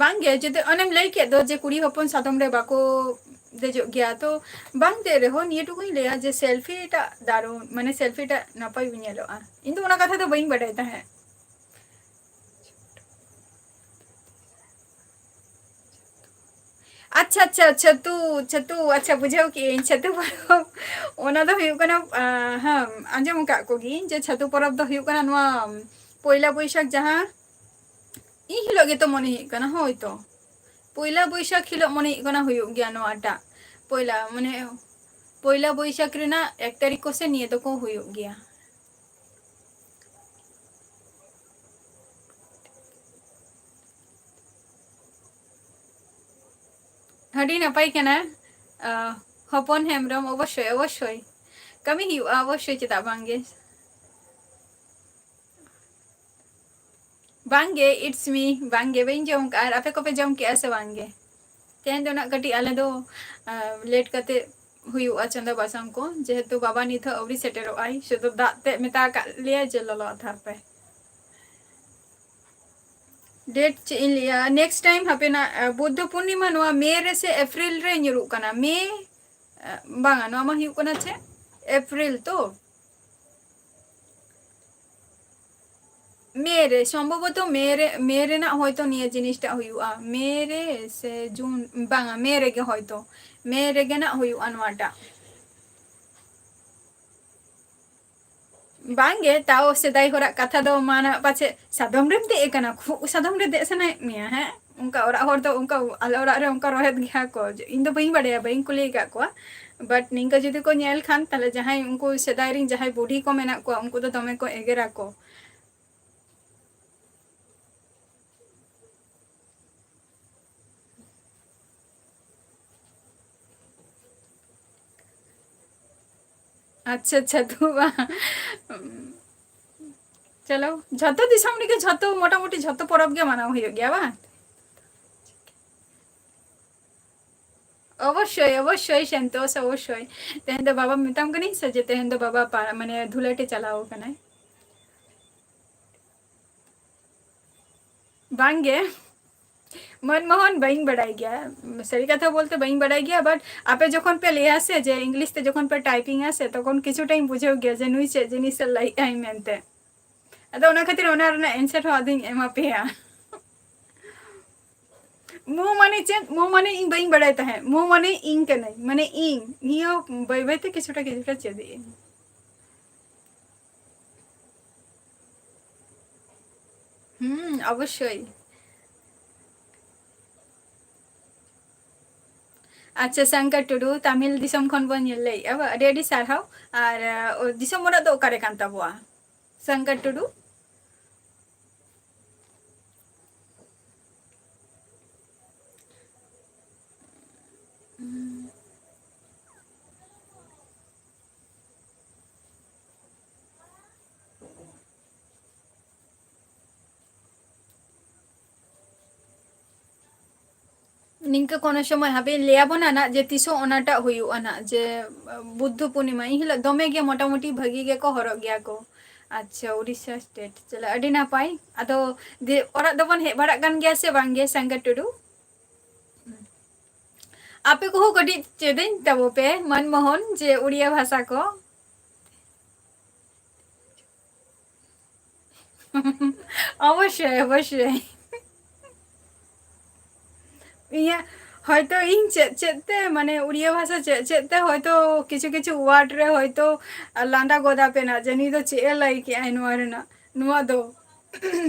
ᱵᱟᱝᱜᱮ, ᱡᱩᱫᱤ ᱚᱱᱮᱢ ᱞᱟᱹᱭ ᱠᱮᱫ ᱫᱚ ᱡᱮ ᱠᱩᱲᱤ ᱦᱚᱯᱚᱱ ᱥᱟᱫᱚᱢ ᱨᱮ ᱵᱟᱠᱚ ᱫᱮᱡᱚᱜ ᱜᱮᱭᱟ, ᱛᱚ ᱵᱟᱝ ᱫᱮᱡ ᱨᱮᱦᱚᱸ ᱱᱤᱭᱟᱹ ᱴᱩᱠᱩᱧ ᱞᱟᱹᱭᱟ ᱡᱮ selfie ᱴᱟᱜ ᱫᱟᱨᱩᱱ, ᱢᱟᱱᱮ selfie ᱴᱟᱜ ᱱᱟᱯᱟᱭ ᱧᱮᱞᱚᱜᱼᱟ᱾ ᱤᱧ ᱫᱚ ᱚᱱᱟ ᱠᱟᱛᱷᱟ ᱫᱚ ᱵᱟᱹᱧ ᱵᱟᱰᱟᱭ ᱛᱟᱦᱮᱸᱫ᱾ ᱟᱪᱪᱷᱟ, ᱟᱪᱪᱷᱟ, ᱪᱷᱟᱹᱛᱩ, ᱪᱷᱟᱹᱛᱩ, ᱟᱪᱪᱷᱟ, ᱵᱩᱡᱷᱟᱹᱣ ᱠᱮᱜᱼᱟᱹᱧ, ᱪᱷᱟᱹᱛᱩ ᱯᱚᱨᱚᱵᱽ᱾ ᱚᱱᱟ ᱫᱚ ᱦᱩᱭᱩᱜ ᱠᱟᱱᱟ, ᱟᱸ, ᱦᱮᱸ, ᱟᱸᱡᱚᱢ ᱟᱠᱟᱫ ᱠᱚᱜᱮᱭᱟᱹᱧ ᱡᱮ ᱪᱷᱟᱹᱛᱩ ᱯᱚᱨᱚᱵᱽ ᱫᱚ ᱦᱩᱭᱩᱜ ᱠᱟᱱᱟ ᱱᱚᱣᱟ ᱯᱚᱭᱞᱟ ᱵᱳᱭᱥᱟᱠᱷ, ᱡᱟᱦᱟᱸ ᱤᱱ ᱦᱤᱞᱳᱜ ᱜᱮᱛᱚ ᱢᱚᱱᱮ ᱦᱩᱭᱩᱜ ᱠᱟᱱᱟ, ᱦᱳᱭ ᱛᱚ, ᱯᱚᱭᱞᱟ ᱵᱳᱭᱥᱟᱠᱷ ᱦᱤᱞᱳᱜ ᱢᱚᱱᱮ ᱦᱩᱭᱩᱜ ᱠᱟᱱᱟ ᱦᱩᱭᱩᱜ ᱜᱮᱭᱟ ᱱᱚᱣᱟᱴᱟᱜ᱾ ᱯᱚᱭᱞᱟ, ᱢᱟᱱᱮ, ᱯᱚᱭᱞᱟ ᱵᱳᱭᱥᱟᱠᱷ ᱨᱮᱱᱟᱜ ᱮᱠ ᱛᱟᱹᱨᱤᱠᱷ ᱠᱚᱥᱮ ᱱᱤᱭᱟᱹ ᱫᱚᱠᱚ ᱦᱩᱭᱩᱜ ᱜᱮᱭᱟ᱾ ᱟᱹᱰᱤ ᱱᱟᱯᱟᱭ ᱠᱟᱱᱟ, ᱟᱸ, ᱦᱚᱯᱚᱱ ᱦᱮᱢᱵᱨᱚᱢ, ᱚᱵᱚᱥᱥᱳᱭ, ᱚᱵᱚᱥᱥᱳᱭ᱾ ᱠᱟᱹᱢᱤ ᱦᱩᱭᱩᱜᱼᱟ, ᱚᱵᱚᱥᱥᱳᱭ, ᱪᱮᱫᱟᱜ ᱵᱟᱝᱜᱮ? ᱵᱟᱝᱜᱮ, it's me, ᱵᱟᱝᱜᱮ, ᱵᱟᱹᱧ ᱡᱚᱢ ᱠᱟᱜᱼᱟ᱾ ᱟᱨ ᱟᱯᱮ ᱠᱚᱯᱮ ᱡᱚᱢ ᱠᱮᱜᱼᱟ ᱥᱮ ᱵᱟᱝᱜᱮ? ᱛᱮᱦᱮᱧ ᱫᱚ ᱱᱟᱜ ᱠᱟᱹᱴᱤᱡ ᱟᱞᱮ ᱫᱚ, ᱟᱸ, late ᱠᱟᱛᱮ ᱦᱩᱭᱩᱜᱼᱟ ᱪᱚᱸᱫᱟ ᱵᱟᱥᱟᱝ ᱠᱚ, ᱡᱮᱦᱮᱛᱩ ᱵᱟᱵᱟ ᱱᱤᱛ ᱦᱚᱸ ᱟᱹᱣᱨᱤ ᱥᱮᱴᱮᱨᱚᱜ ᱟᱭ, ᱥᱩᱫᱷᱩ ᱫᱟᱜ ᱛᱮ ᱢᱮᱛᱟ ᱟᱠᱟᱫ ᱞᱮᱭᱟᱭ ᱡᱮ ᱞᱚᱞᱚ ᱟᱫᱷᱟᱨ ᱯᱮ᱾ Date ᱪᱮᱫ ᱤᱧ ᱞᱟᱹᱭᱟ, next time ᱦᱟᱯᱮ ᱱᱟᱜ, ᱟᱸ, ᱵᱩᱫᱽᱫᱷᱚ ᱯᱩᱨᱱᱤᱢᱟ ᱱᱚᱣᱟ May ᱨᱮ ᱥᱮ April ᱨᱮ ᱧᱩᱨᱩᱜ ᱠᱟᱱᱟ? May, ᱟᱸ, ᱵᱟᱝᱟ, ᱱᱚᱣᱟ ᱢᱟ ᱦᱩᱭᱩᱜ ᱠᱟᱱᱟ ᱪᱮᱫ, April ᱛᱚ? May ᱨᱮ, ᱥᱚᱢᱵᱷᱚᱵᱚᱛᱚ May ᱨᱮ, May ᱨᱮᱱᱟᱜ ᱦᱚᱭᱛᱚ ᱱᱤᱭᱟᱹ ᱡᱤᱱᱤᱥᱴᱟᱜ ᱦᱩᱭᱩᱜᱼᱟ᱾ May ᱨᱮ ᱥᱮ June, ᱵᱟᱝᱟ, May ᱨᱮᱜᱮ ᱦᱚᱭᱛᱚ, May ᱨᱮᱜᱮ ᱱᱟᱜ ᱦᱩᱭᱩᱜᱼᱟ ᱱᱚᱣᱟᱴᱟᱜ᱾ ᱵᱟᱝᱜᱮ, ᱛᱟᱣ ᱥᱮᱫᱟᱭ ᱦᱚᱲᱟᱜ ᱠᱟᱛᱷᱟ ᱫᱚ ᱢᱟ ᱱᱟᱜ ᱯᱟᱪᱮᱫ ᱥᱟᱫᱚᱢ ᱨᱮᱢ ᱫᱮᱡ ᱟᱠᱟᱱᱟ, ᱠᱷᱩᱜ ᱥᱟᱫᱚᱢ ᱨᱮ ᱫᱮᱡ ᱥᱟᱱᱟᱭᱮᱫ ᱢᱮᱭᱟ, ᱦᱮᱸ? ᱚᱱᱠᱟ ᱚᱲᱟᱜ ᱦᱚᱲ ᱫᱚ ᱚᱱᱠᱟ ᱟᱞᱮ ᱚᱲᱟᱜ ᱨᱮ ᱚᱱᱠᱟ ᱨᱚᱦᱮᱫ ᱜᱮᱭᱟ ᱠᱚ᱾ ᱤᱧ ᱫᱚ ᱵᱟᱹᱧ ᱵᱟᱲᱟᱭᱟ, ᱵᱟᱹᱧ ᱠᱩᱞᱤ ᱟᱠᱟᱫ ᱠᱚᱣᱟ᱾ But ᱱᱤᱝᱠᱟᱹ ᱡᱩᱫᱤ ᱠᱚ ᱧᱮᱞ ᱠᱷᱟᱱ, ᱛᱟᱦᱞᱮ ᱡᱟᱦᱟᱸᱭ ᱩᱱᱠᱩ ᱥᱮᱫᱟᱭ ᱨᱮᱱ ᱡᱟᱦᱟᱸᱭ ᱵᱩᱰᱷᱤ ᱠᱚ ᱢᱮᱱᱟᱜ ᱠᱚᱣᱟ, ᱩᱱᱠᱩ ᱫᱚ ᱫᱚᱢᱮ ᱠᱚ ᱮᱜᱮᱨᱟ ᱠᱚ᱾ ᱟᱪᱪᱷᱟ, ᱟᱪᱪᱷᱟ, ᱛᱚ ᱵᱟᱝ᱾ ᱪᱚᱞᱚ, ᱡᱷᱚᱛᱚ ᱫᱤᱥᱚᱢ ᱨᱮᱜᱮ ᱡᱷᱚᱛᱚ, ᱢᱚᱴᱟᱢᱩᱴᱤ ᱡᱷᱚᱛᱚ ᱯᱚᱨᱚᱵᱽ ᱜᱮ ᱢᱟᱱᱟᱣ ᱦᱩᱭᱩᱜ ᱜᱮᱭᱟ, ᱵᱟᱝ? ᱚᱵᱚᱥᱥᱳᱭ, ᱚᱵᱚᱥᱥᱳᱭ, ᱥᱚᱱᱛᱳᱥ, ᱚᱵᱚᱥᱥᱳᱭ᱾ ᱛᱮᱦᱮᱧ ᱫᱚ ᱵᱟᱵᱟ ᱢᱮᱛᱟᱢ ᱠᱟᱹᱱᱟᱹᱧ ᱥᱮ ᱡᱮ ᱛᱮᱦᱮᱧ ᱫᱚ ᱵᱟᱵᱟ ᱯᱟ-, ᱢᱟᱱᱮ ᱫᱷᱩᱞᱟᱹᱴᱮ ᱪᱟᱞᱟᱣ ᱠᱟᱱᱟᱭ? ᱵᱟᱝᱜᱮ᱾ ᱢᱚᱱᱢᱳᱦᱚᱱ ᱵᱟᱹᱧ ᱵᱟᱲᱟᱭ ᱜᱮᱭᱟ, ᱥᱟᱹᱨᱤ ᱠᱟᱛᱷᱟ ᱵᱚᱞᱛᱮ ᱵᱟᱹᱧ ᱵᱟᱲᱟᱭ ᱜᱮᱭᱟ, but ᱟᱯᱮ ᱡᱚᱠᱷᱚᱱ ᱯᱮ ᱞᱟᱹᱭᱟ ᱥᱮ ᱡᱮ English ᱛᱮ ᱡᱚᱠᱷᱚᱱ ᱯᱮ typing ᱟ ᱥᱮ, ᱛᱚᱠᱷᱚᱱ ᱠᱤᱪᱷᱩᱴᱟᱧ ᱵᱩᱡᱷᱟᱹᱣ ᱜᱮᱭᱟ ᱡᱮ ᱱᱩᱭ ᱪᱮᱫ ᱡᱤᱱᱤᱥᱮ ᱞᱟᱹᱭᱮᱫ ᱟᱭ ᱢᱮᱱᱛᱮ᱾ ᱟᱫᱚ ᱚᱱᱟ ᱠᱷᱟᱹᱛᱤᱨ ᱚᱱᱟ ᱨᱮᱱᱟᱜ answer ᱦᱚᱸ ᱟᱫᱚᱧ ᱮᱢᱟ ᱯᱮᱭᱟ᱾ ᱢᱩ ᱢᱟᱱᱮ ᱪᱮᱫ? ᱢᱩ ᱢᱟᱱᱮ ᱤᱧ ᱵᱟᱹᱧ ᱵᱟᱲᱟᱭ ᱛᱟᱦᱮᱸᱫ᱾ ᱢᱩ ᱢᱟᱱᱮ ᱤᱧ ᱠᱟᱹᱱᱟᱹᱧ, ᱢᱟᱱᱮ ᱤᱧ᱾ ᱱᱤᱭᱟᱹ ᱵᱟᱹᱭ ᱵᱟᱹᱭ ᱛᱮ ᱠᱤᱪᱷᱩᱴᱟ ᱠᱤᱪᱷᱩᱴᱟ ᱪᱮᱫ ᱮᱫ ᱟᱹᱧ᱾ ᱦᱩᱸ, ᱚᱵᱚᱥᱥᱳᱭ᱾ ᱟᱪᱪᱷᱟ, ᱥᱟᱝᱠᱟᱨ ᱴᱩᱰᱩ, ᱛᱟᱢᱤᱞ ᱫᱤᱥᱚᱢ ᱠᱷᱚᱱ ᱵᱚᱱ ᱧᱮᱞ ᱞᱟᱹᱭᱮᱜᱼᱟ ᱵᱟ? ᱟᱹᱰᱤ ᱟᱹᱰᱤ ᱥᱟᱨᱦᱟᱣ᱾ ᱟᱨ, ᱟᱸ, ᱫᱤᱥᱚᱢ ᱚᱲᱟᱜ ᱫᱚ ᱚᱠᱟᱨᱮ ᱠᱟᱱ ᱛᱟᱵᱚᱣᱟ? ᱥᱟᱝᱠᱟᱨ ᱴᱩᱰᱩ? ᱱᱤᱝᱠᱟᱹ ᱠᱳᱱᱳ ᱥᱚᱢᱚᱭ ᱦᱟᱯᱮ ᱞᱟᱹᱭ ᱟᱵᱚᱱᱟ ᱱᱟᱜ ᱡᱮ ᱛᱤᱥᱚᱜ ᱚᱱᱟᱴᱟᱜ ᱦᱩᱭᱩᱜᱼᱟ ᱱᱟᱜ, ᱡᱮ ᱵᱩᱫᱽᱫᱷᱚ ᱯᱩᱨᱱᱤᱢᱟ ᱤᱱ ᱦᱤᱞᱳᱜ ᱫᱚᱢᱮ ᱜᱮ ᱢᱚᱴᱟᱢᱩᱴᱤ ᱵᱷᱟᱹᱜᱤ ᱜᱮᱠᱚ ᱦᱚᱨᱚᱜ ᱜᱮᱭᱟ ᱠᱚ᱾ ᱟᱪᱪᱷᱟ, ᱩᱲᱤᱥᱥᱟ state, ᱪᱚᱞᱚ, ᱟᱹᱰᱤ ᱱᱟᱯᱟᱭ᱾ ᱟᱫᱚ ᱫᱤᱭᱮ ᱚᱲᱟᱜ ᱫᱚᱵᱚᱱ ᱦᱮᱡ ᱵᱟᱲᱟᱜ ᱠᱟᱱ ᱜᱮᱭᱟ ᱥᱮ ᱵᱟᱝ ᱜᱮ, ᱥᱟᱝᱠᱟᱨ ᱴᱩᱰᱩ? ᱟᱯᱮ ᱠᱚᱦᱚᱸ ᱠᱟᱹᱴᱤᱡ ᱪᱮᱫᱟᱹᱧ ᱛᱟᱵᱚ ᱯᱮ, ᱢᱟᱱᱢᱳᱦᱚᱱ, ᱡᱮ ᱩᱲᱤᱭᱟ ᱵᱷᱟᱥᱟ ᱠᱚ᱾ ᱚᱵᱚᱥᱥᱳᱭ, ᱚᱵᱚᱥᱥᱳᱭ᱾ ᱤᱧᱟᱹᱜ ᱦᱚᱭᱛᱚ ᱤᱧ ᱪᱮᱫ ᱪᱮᱫ ᱛᱮ, ᱢᱟᱱᱮ, ᱩᱲᱤᱭᱟ ᱵᱷᱟᱥᱟ ᱪᱮᱫ ᱪᱮᱫ ᱛᱮ ᱦᱚᱭᱛᱚ ᱠᱤᱪᱷᱩ ᱠᱤᱪᱷᱩ word ᱨᱮ ᱦᱚᱭᱛᱚ ᱞᱟᱸᱫᱟ ᱜᱚᱫ ᱟᱯᱮ ᱱᱟ ᱡᱮ ᱱᱩᱭ ᱫᱚ ᱪᱮᱫ ᱮ ᱞᱟᱹᱭ ᱠᱮᱜᱼᱟᱭ ᱱᱚᱣᱟ ᱨᱮᱱᱟᱜ, ᱱᱚᱣᱟ ᱫᱚ᱾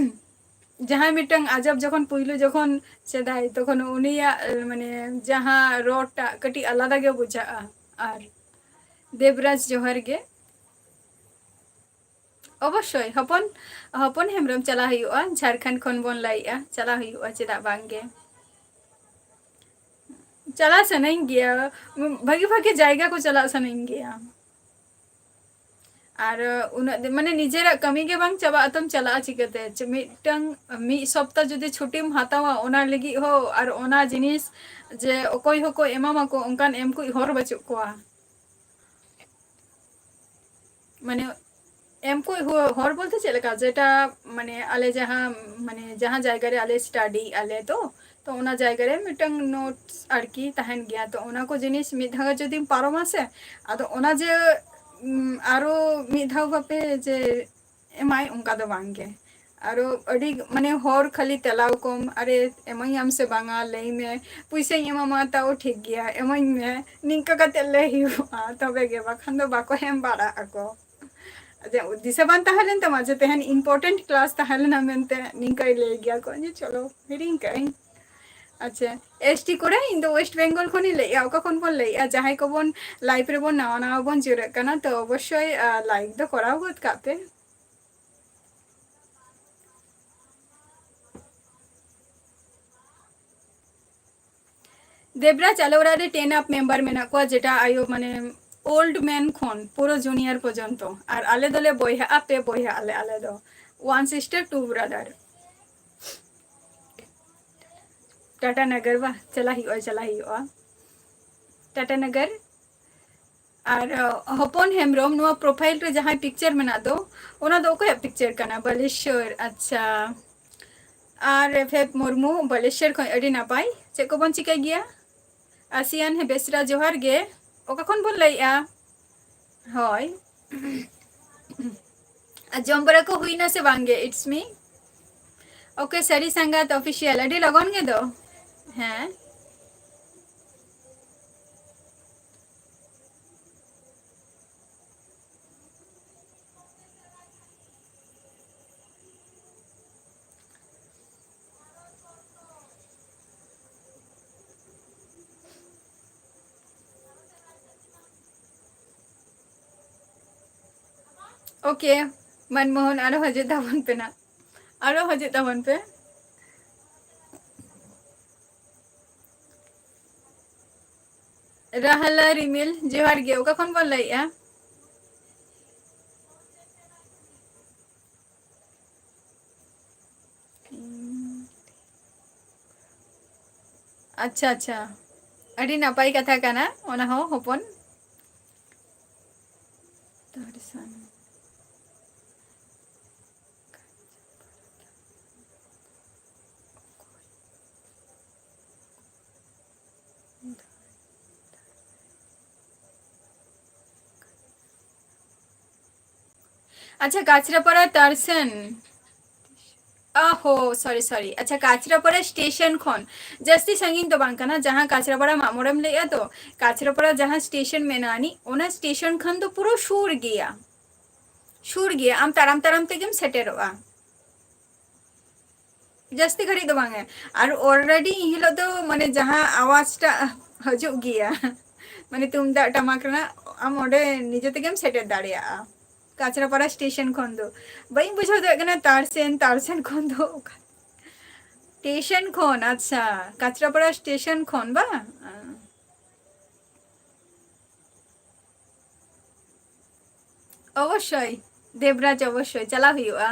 ᱡᱟᱦᱟᱸᱭ ᱢᱤᱫᱴᱟᱝ ᱟᱡᱟᱵ ᱡᱚᱠᱷᱚᱱ ᱯᱩᱭᱞᱩ ᱡᱚᱠᱷᱚᱱ ᱥᱮᱫᱟᱭ, ᱛᱚᱠᱷᱚᱱ ᱩᱱᱤᱭᱟᱜ, ᱢᱟᱱᱮ, ᱡᱟᱦᱟᱸ ᱨᱚᱲ ᱴᱟᱜ ᱠᱟᱹᱴᱤᱡ ᱟᱞᱟᱫᱟ ᱜᱮ ᱵᱩᱡᱷᱟᱹᱜᱼᱟ᱾ ᱟᱨ ᱫᱮᱵᱽᱨᱟᱡᱽ, ᱡᱚᱦᱟᱨ ᱜᱮ᱾ ᱚᱵᱚᱥᱥᱳᱭ, ᱦᱚᱯᱚᱱ, ᱦᱚᱯᱚᱱ ᱦᱮᱢᱵᱨᱚᱢ ᱪᱟᱞᱟᱣ ᱦᱩᱭᱩᱜᱼᱟ, ᱡᱷᱟᱲᱠᱷᱚᱸᱰ ᱠᱷᱚᱱ ᱵᱚᱱ ᱞᱟᱹᱭᱮᱜᱼᱟ, ᱪᱟᱞᱟᱣ ᱦᱩᱭᱩᱜᱼᱟ, ᱪᱮᱫᱟᱜ ᱵᱟᱝ ᱜᱮ᱾ ᱪᱟᱞᱟᱣ ᱥᱟᱱᱟᱧ ᱜᱮᱭᱟ, ᱵᱷᱟᱜᱤ ᱵᱷᱟᱜᱤ ᱡᱟᱭᱜᱟ ᱠᱚ ᱪᱟᱞᱟᱜ ᱥᱟᱱᱟᱧ ᱜᱮᱭᱟ᱾ ᱟᱨ ᱩᱱᱟᱹᱜ ᱫᱤᱱ, ᱢᱟᱱᱮ, ᱱᱤᱡᱮᱨᱟᱜ ᱠᱟᱹᱢᱤ ᱜᱮ ᱵᱟᱝ ᱪᱟᱵᱟᱜ ᱟᱛᱚᱢ ᱪᱟᱞᱟᱜᱼᱟ ᱪᱤᱠᱟᱹᱛᱮ? ᱪᱮ-, ᱢᱤᱫᱴᱟᱝ, ᱢᱤᱫ ᱥᱚᱯᱛᱟ ᱡᱩᱫᱤ ᱪᱷᱩᱴᱤᱢ ᱦᱟᱛᱟᱣᱟ, ᱚᱱᱟ ᱞᱟᱹᱜᱤᱫ ᱦᱚᱸ ᱟᱨ ᱚᱱᱟ ᱡᱤᱱᱤᱥ ᱡᱮ ᱚᱠᱚᱭ ᱦᱚᱸᱠᱚ ᱮᱢᱟᱢᱟᱠᱚ, ᱚᱱᱠᱟᱱ ᱮᱢ ᱠᱩᱡ ᱦᱚᱲ ᱵᱟᱹᱪᱩᱜ ᱠᱚᱣᱟ᱾ ᱢᱟᱱᱮ, ᱮᱢ ᱠᱩᱡ ᱦᱚ-, ᱦᱚᱲ ᱵᱚᱞᱛᱮ ᱪᱮᱫ ᱞᱮᱠᱟ, ᱡᱮᱴᱟ, ᱢᱟᱱᱮ, ᱟᱞᱮ ᱡᱟᱦᱟᱸ, ᱢᱟᱱᱮ, ᱡᱟᱦᱟᱸ ᱡᱟᱭᱜᱟ ᱨᱮ ᱟᱞᱮ study ᱟᱞᱮ ᱛᱚ, ᱛᱚ ᱚᱱᱟ ᱡᱟᱭᱜᱟ ᱨᱮ ᱢᱤᱫᱴᱟᱝ notes ᱟᱨᱠᱤ ᱛᱟᱦᱮᱱ ᱜᱮᱭᱟ᱾ ᱛᱚ ᱚᱱᱟ ᱠᱚ ᱡᱤᱱᱤᱥ ᱢᱤᱫ ᱫᱷᱟᱣ ᱡᱩᱫᱤᱢ ᱯᱟᱨᱚᱢᱟ ᱥᱮ, ᱟᱫᱚ ᱚᱱᱟ ᱡᱮ, ᱩᱢ, ᱟᱨᱚ ᱢᱤᱫ ᱫᱷᱟᱣ ᱵᱷᱟᱵᱮ ᱡᱮ ᱮᱢᱟᱭ, ᱚᱱᱠᱟ ᱫᱚ ᱵᱟᱝ ᱜᱮ᱾ ᱟᱨᱚ ᱟᱹᱰᱤ, ᱢᱟᱱᱮ, ᱦᱚᱲ ᱠᱷᱟᱹᱞᱤ ᱛᱮᱞᱟᱣ ᱠᱚᱢ, "ᱟᱨᱮ, ᱮᱢᱟᱹᱧᱟᱢ ᱥᱮ ᱵᱟᱝᱟ? ᱞᱟᱹᱭ ᱢᱮ, ᱯᱩᱭᱥᱟᱹᱧ ᱮᱢᱟᱢᱟ, ᱛᱟᱣ ᱴᱷᱤᱠ ᱜᱮᱭᱟ, ᱮᱢᱟᱹᱧ ᱢᱮ", ᱱᱤᱝᱠᱟᱹ ᱠᱟᱛᱮ ᱞᱟᱹᱭ ᱦᱩᱭᱩᱜᱼᱟ, ᱛᱚᱵᱮ ᱜᱮ, ᱵᱟᱠᱷᱟᱱ ᱫᱚ ᱵᱟᱠᱚ ᱮᱢ ᱵᱟᱲᱟᱜ ᱟᱠᱚ᱾ ᱟᱫᱚ ᱫᱤᱥᱟᱹ ᱵᱟᱝ ᱛᱟᱦᱮᱸ ᱞᱮᱱ ᱛᱟᱢᱟ ᱡᱮ ᱛᱮᱦᱮᱧ important class ᱛᱟᱦᱮᱸ ᱞᱮᱱᱟ ᱢᱮᱱᱛᱮ? ᱱᱤᱝᱠᱟᱹᱭ ᱞᱟᱹᱭ ᱜᱮᱭᱟ ᱠᱚ ᱡᱮ, "ᱪᱚᱞᱚ, ᱦᱤᱲᱤᱧ ᱠᱟᱜ ᱟᱹᱧ᱾" ᱟᱪᱪᱷᱟ, ᱮᱥ ᱴᱤ ᱠᱚᱨᱮ, ᱤᱧ ᱫᱚ West Bengal ᱠᱷᱚᱱᱤᱧ ᱞᱟᱹᱭᱮᱜᱼᱟ᱾ ᱚᱠᱟ ᱠᱷᱚᱱ ᱵᱚᱱ ᱞᱟᱹᱭᱮᱜᱼᱟ? ᱡᱟᱦᱟᱸᱭ ᱠᱚᱵᱚᱱ live ᱨᱮᱵᱚᱱ ᱱᱟᱣᱟ ᱱᱟᱣᱟ ᱵᱚᱱ ᱡᱩᱨᱟᱹᱜ ᱠᱟᱱᱟ, ᱛᱚ ᱚᱵᱚᱥᱥᱳᱭ, ᱟ, like ᱫᱚ ᱠᱚᱨᱟᱣ ᱜᱚᱫ ᱠᱟᱜ ᱯᱮ᱾ ᱫᱮᱵᱽᱨᱟᱡᱽ, ᱟᱞᱮ ᱚᱲᱟᱜ ᱨᱮ ten up member ᱢᱮᱱᱟᱜ ᱠᱚᱣᱟ, ᱡᱮᱴᱟ ᱟᱭᱳ, ᱢᱟᱱᱮ, old man ᱠᱷᱚᱱ ᱯᱩᱨᱟᱹ junior ᱯᱚᱨᱡᱚᱱᱛᱚ᱾ ᱟᱨ ᱟᱞᱮ ᱫᱚᱞᱮ ᱵᱚᱭᱦᱟᱜᱼᱟ, ᱯᱮ ᱵᱚᱭᱦᱟᱜ ᱟᱞᱮ, ᱟᱞᱮ ᱫᱚ one sister, two brother᱾ Tata ᱱᱟᱜᱟᱨ ᱵᱟ ᱪᱟᱞᱟᱜ ᱦᱩᱭᱩᱜᱼᱟ, ᱪᱟᱞᱟᱜ ᱦᱩᱭᱩᱜᱼᱟ᱾ ᱴᱟᱴᱟ ᱱᱟᱜᱟᱨ᱾ ᱟᱨ, ᱟᱸ, ᱦᱚᱯᱚᱱ ᱦᱮᱢᱵᱨᱚᱢ, ᱱᱚᱣᱟ profile ᱨᱮ ᱡᱟᱦᱟᱸᱭ picture ᱢᱮᱱᱟᱜ ᱫᱚ, ᱚᱱᱟ ᱫᱚ ᱚᱠᱚᱭᱟᱜ picture ᱠᱟᱱᱟ? ᱵᱟᱞᱮᱥᱣᱚᱨ, ᱟᱪᱪᱷᱟ᱾ ᱟᱨ ᱨᱮᱯᱷᱮᱛ ᱢᱩᱨᱢᱩ, ᱵᱟᱞᱮᱥᱣᱚᱨ ᱠᱷᱚᱱ, ᱟᱹᱰᱤ ᱱᱟᱯᱟᱭ᱾ ᱪᱮᱫ ᱠᱚᱵᱚᱱ ᱪᱤᱠᱟᱹᱭ ᱜᱮᱭᱟ? ᱟᱥᱤᱭᱟᱱ ᱦᱮ ᱵᱮᱥᱨᱟ, ᱡᱚᱦᱟᱨ ᱜᱮ᱾ ᱚᱠᱟ ᱠᱷᱚᱱ ᱵᱚᱱ ᱞᱟᱹᱭᱮᱜᱼᱟ? ᱦᱳᱭ᱾ ᱟᱨ ᱡᱚᱢ ᱵᱟᱲᱟ ᱠᱚ ᱦᱩᱭᱱᱟ ᱥᱮ ᱵᱟᱝ ᱜᱮ? It's me. Okay, ᱥᱟᱹᱨᱤ ᱥᱟᱸᱜᱟᱛ official, ᱟᱹᱰᱤ ᱞᱚᱜᱚᱱ ᱜᱮ ᱫᱚ᱾ ᱦᱮᱸ᱾ OK, ᱢᱟᱱᱢᱳᱦᱚᱱ, ᱟᱨᱚ ᱦᱤᱡᱩᱜ ᱛᱟᱵᱚᱱ ᱯᱮ ᱱᱟᱜ, ᱟᱨᱚ ᱦᱤᱡᱩᱜ ᱛᱟᱵᱚᱱ ᱯᱮ᱾ ᱨᱟᱦᱞᱟ ᱨᱤᱢᱤᱞ, ᱡᱚᱦᱟᱨ ᱜᱮ᱾ ᱚᱠᱟ ᱠᱷᱚᱱ ᱵᱚᱱ ᱞᱟᱹᱭᱮᱜᱼᱟ? ᱟᱪᱪᱷᱟ, ᱟᱪᱪᱷᱟ, ᱟᱹᱰᱤ ᱱᱟᱯᱟᱭ ᱠᱟᱛᱷᱟ ᱠᱟᱱᱟ ᱚᱱᱟ ᱦᱚᱸ, ᱦᱚᱯᱚᱱ᱾ ᱛᱟᱨᱥᱟᱱ᱾ ᱟᱪᱪᱷᱟ, ᱠᱟᱪᱨᱟᱯᱟᱲᱟ ᱛᱟᱨᱥᱮᱱ᱾ ᱚ ᱦᱳ, sorry, sorry. ᱟᱪᱪᱷᱟ, ᱠᱟᱪᱨᱟᱯᱟᱲᱟ ᱥᱴᱮᱥᱚᱱ ᱠᱷᱚᱱ ᱡᱟᱹᱥᱛᱤ ᱥᱟᱺᱜᱤᱧ ᱫᱚ ᱵᱟᱝ ᱠᱟᱱᱟ᱾ ᱡᱟᱦᱟᱸ ᱠᱟᱪᱨᱟᱯᱟᱲᱟ ᱢᱟᱜ ᱢᱚᱬᱮᱢ ᱞᱟᱹᱭᱮᱜᱼᱟ ᱛᱚ, ᱠᱟᱪᱨᱟᱯᱟᱲᱟ ᱡᱟᱦᱟᱸ ᱥᱴᱮᱥᱚᱱ ᱢᱮᱱᱟᱜᱼᱟ ᱟᱹᱱᱤᱡ, ᱚᱱᱟ ᱥᱴᱮᱥᱚᱱ ᱠᱷᱚᱱ ᱫᱚ ᱯᱩᱨᱟᱹ ᱥᱩᱨ ᱜᱮᱭᱟ, ᱥᱩᱨ ᱜᱮᱭᱟ᱾ ᱟᱢ ᱛᱟᱲᱟᱢ ᱛᱟᱲᱟᱢ ᱛᱮᱜᱮᱢ ᱥᱮᱴᱮᱨᱚᱜᱼᱟ᱾ ᱡᱟᱹᱥᱛᱤ ᱜᱷᱟᱹᱲᱤᱡ ᱫᱚ ᱵᱟᱝ ᱮ᱾ ᱟᱨ already ᱮᱱ ᱦᱤᱞᱳᱜ ᱫᱚ ᱢᱟᱱᱮ ᱡᱟᱦᱟᱸ ᱟᱣᱟᱡᱽᱴᱟᱜ ᱦᱤᱡᱩᱜ ᱜᱮᱭᱟ, ᱢᱟᱱᱮ ᱛᱩᱢᱫᱟᱜ ᱴᱟᱢᱟᱠ ᱨᱮᱱᱟᱜ, ᱟᱢ ᱚᱸᱰᱮ ᱱᱤᱡᱮ ᱛᱮᱜᱮᱢ ᱥᱮᱴᱮᱨ ᱫᱟᱲᱮᱭᱟᱜᱼᱟ᱾ ᱠᱟᱪᱨᱟᱯᱟᱲᱟ ᱥᱴᱮᱥᱚᱱ ᱠᱷᱚᱱ ᱫᱚ᱾ ᱵᱟᱹᱧ ᱵᱩᱡᱷᱟᱹᱣ ᱫᱟᱲᱮᱭᱟᱜ ᱠᱟᱱᱟ, ᱛᱟᱨᱥᱮᱱ, ᱛᱟᱨᱥᱮᱱ ᱠᱷᱚᱱ ᱫᱚ ᱚᱠᱟ? ᱥᱴᱮᱥᱚᱱ ᱠᱷᱚᱱ, ᱟᱪᱪᱷᱟ, ᱠᱟᱪᱨᱟᱯᱟᱲᱟ ᱥᱴᱮᱥᱚᱱ ᱠᱷᱚᱱ ᱵᱟᱝ? ᱚᱵᱚᱥᱥᱳᱭ, ᱫᱮᱵᱽᱨᱟᱡᱽ, ᱚᱵᱚᱥᱥᱳᱭ ᱪᱟᱞᱟᱣ ᱦᱩᱭᱩᱜᱼᱟ᱾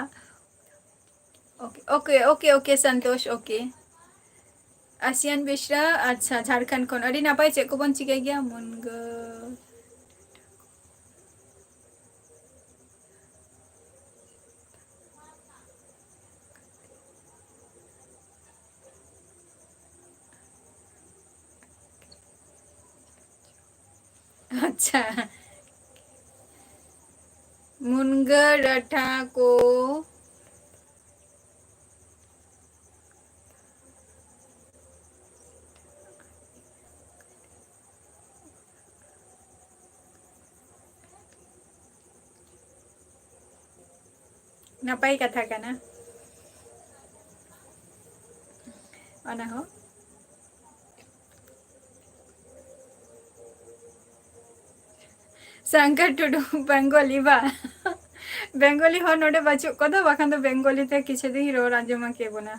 OK, OK, OK, OK, Santosh, OK. ᱟᱥᱤᱭᱟᱱ ᱵᱮᱥᱨᱟ, ᱟᱪᱪᱷᱟ, ᱡᱷᱟᱲᱠᱷᱚᱸᱰ ᱠᱷᱚᱱ᱾ ᱟᱹᱰᱤ ᱱᱟᱯᱟᱭ, ᱪᱮᱫ ᱠᱚᱵᱚᱱ ᱪᱤᱠᱟᱹᱭ ᱜᱮᱭᱟ? ᱢᱩᱱᱜᱟᱹ᱾ ᱟᱪᱪᱷᱟ, ᱢᱩᱱᱜᱟᱹ ᱰᱟᱴᱷᱟ ᱠᱚ᱾ ᱱᱟᱯᱟᱭ ᱠᱟᱛᱷᱟ ᱠᱟᱱᱟ ᱚᱱᱟ ᱦᱚᱸ᱾ ᱥᱚᱝᱠᱚᱨ ᱴᱩᱰᱩ, ᱵᱮᱝᱜᱚᱞᱤ ᱵᱟ? ᱵᱮᱝᱜᱚᱞᱤ ᱦᱚᱲ ᱱᱚᱰᱮ ᱵᱟᱹᱪᱩᱜ ᱠᱚᱫᱚ, ᱵᱟᱠᱷᱟᱱ ᱫᱚ ᱵᱮᱝᱜᱚᱞᱤ ᱛᱮ ᱠᱤᱪᱷᱩ ᱫᱤᱱ ᱨᱚᱲ ᱟᱸᱡᱚᱢ ᱟᱠᱮ ᱵᱚᱱᱟ᱾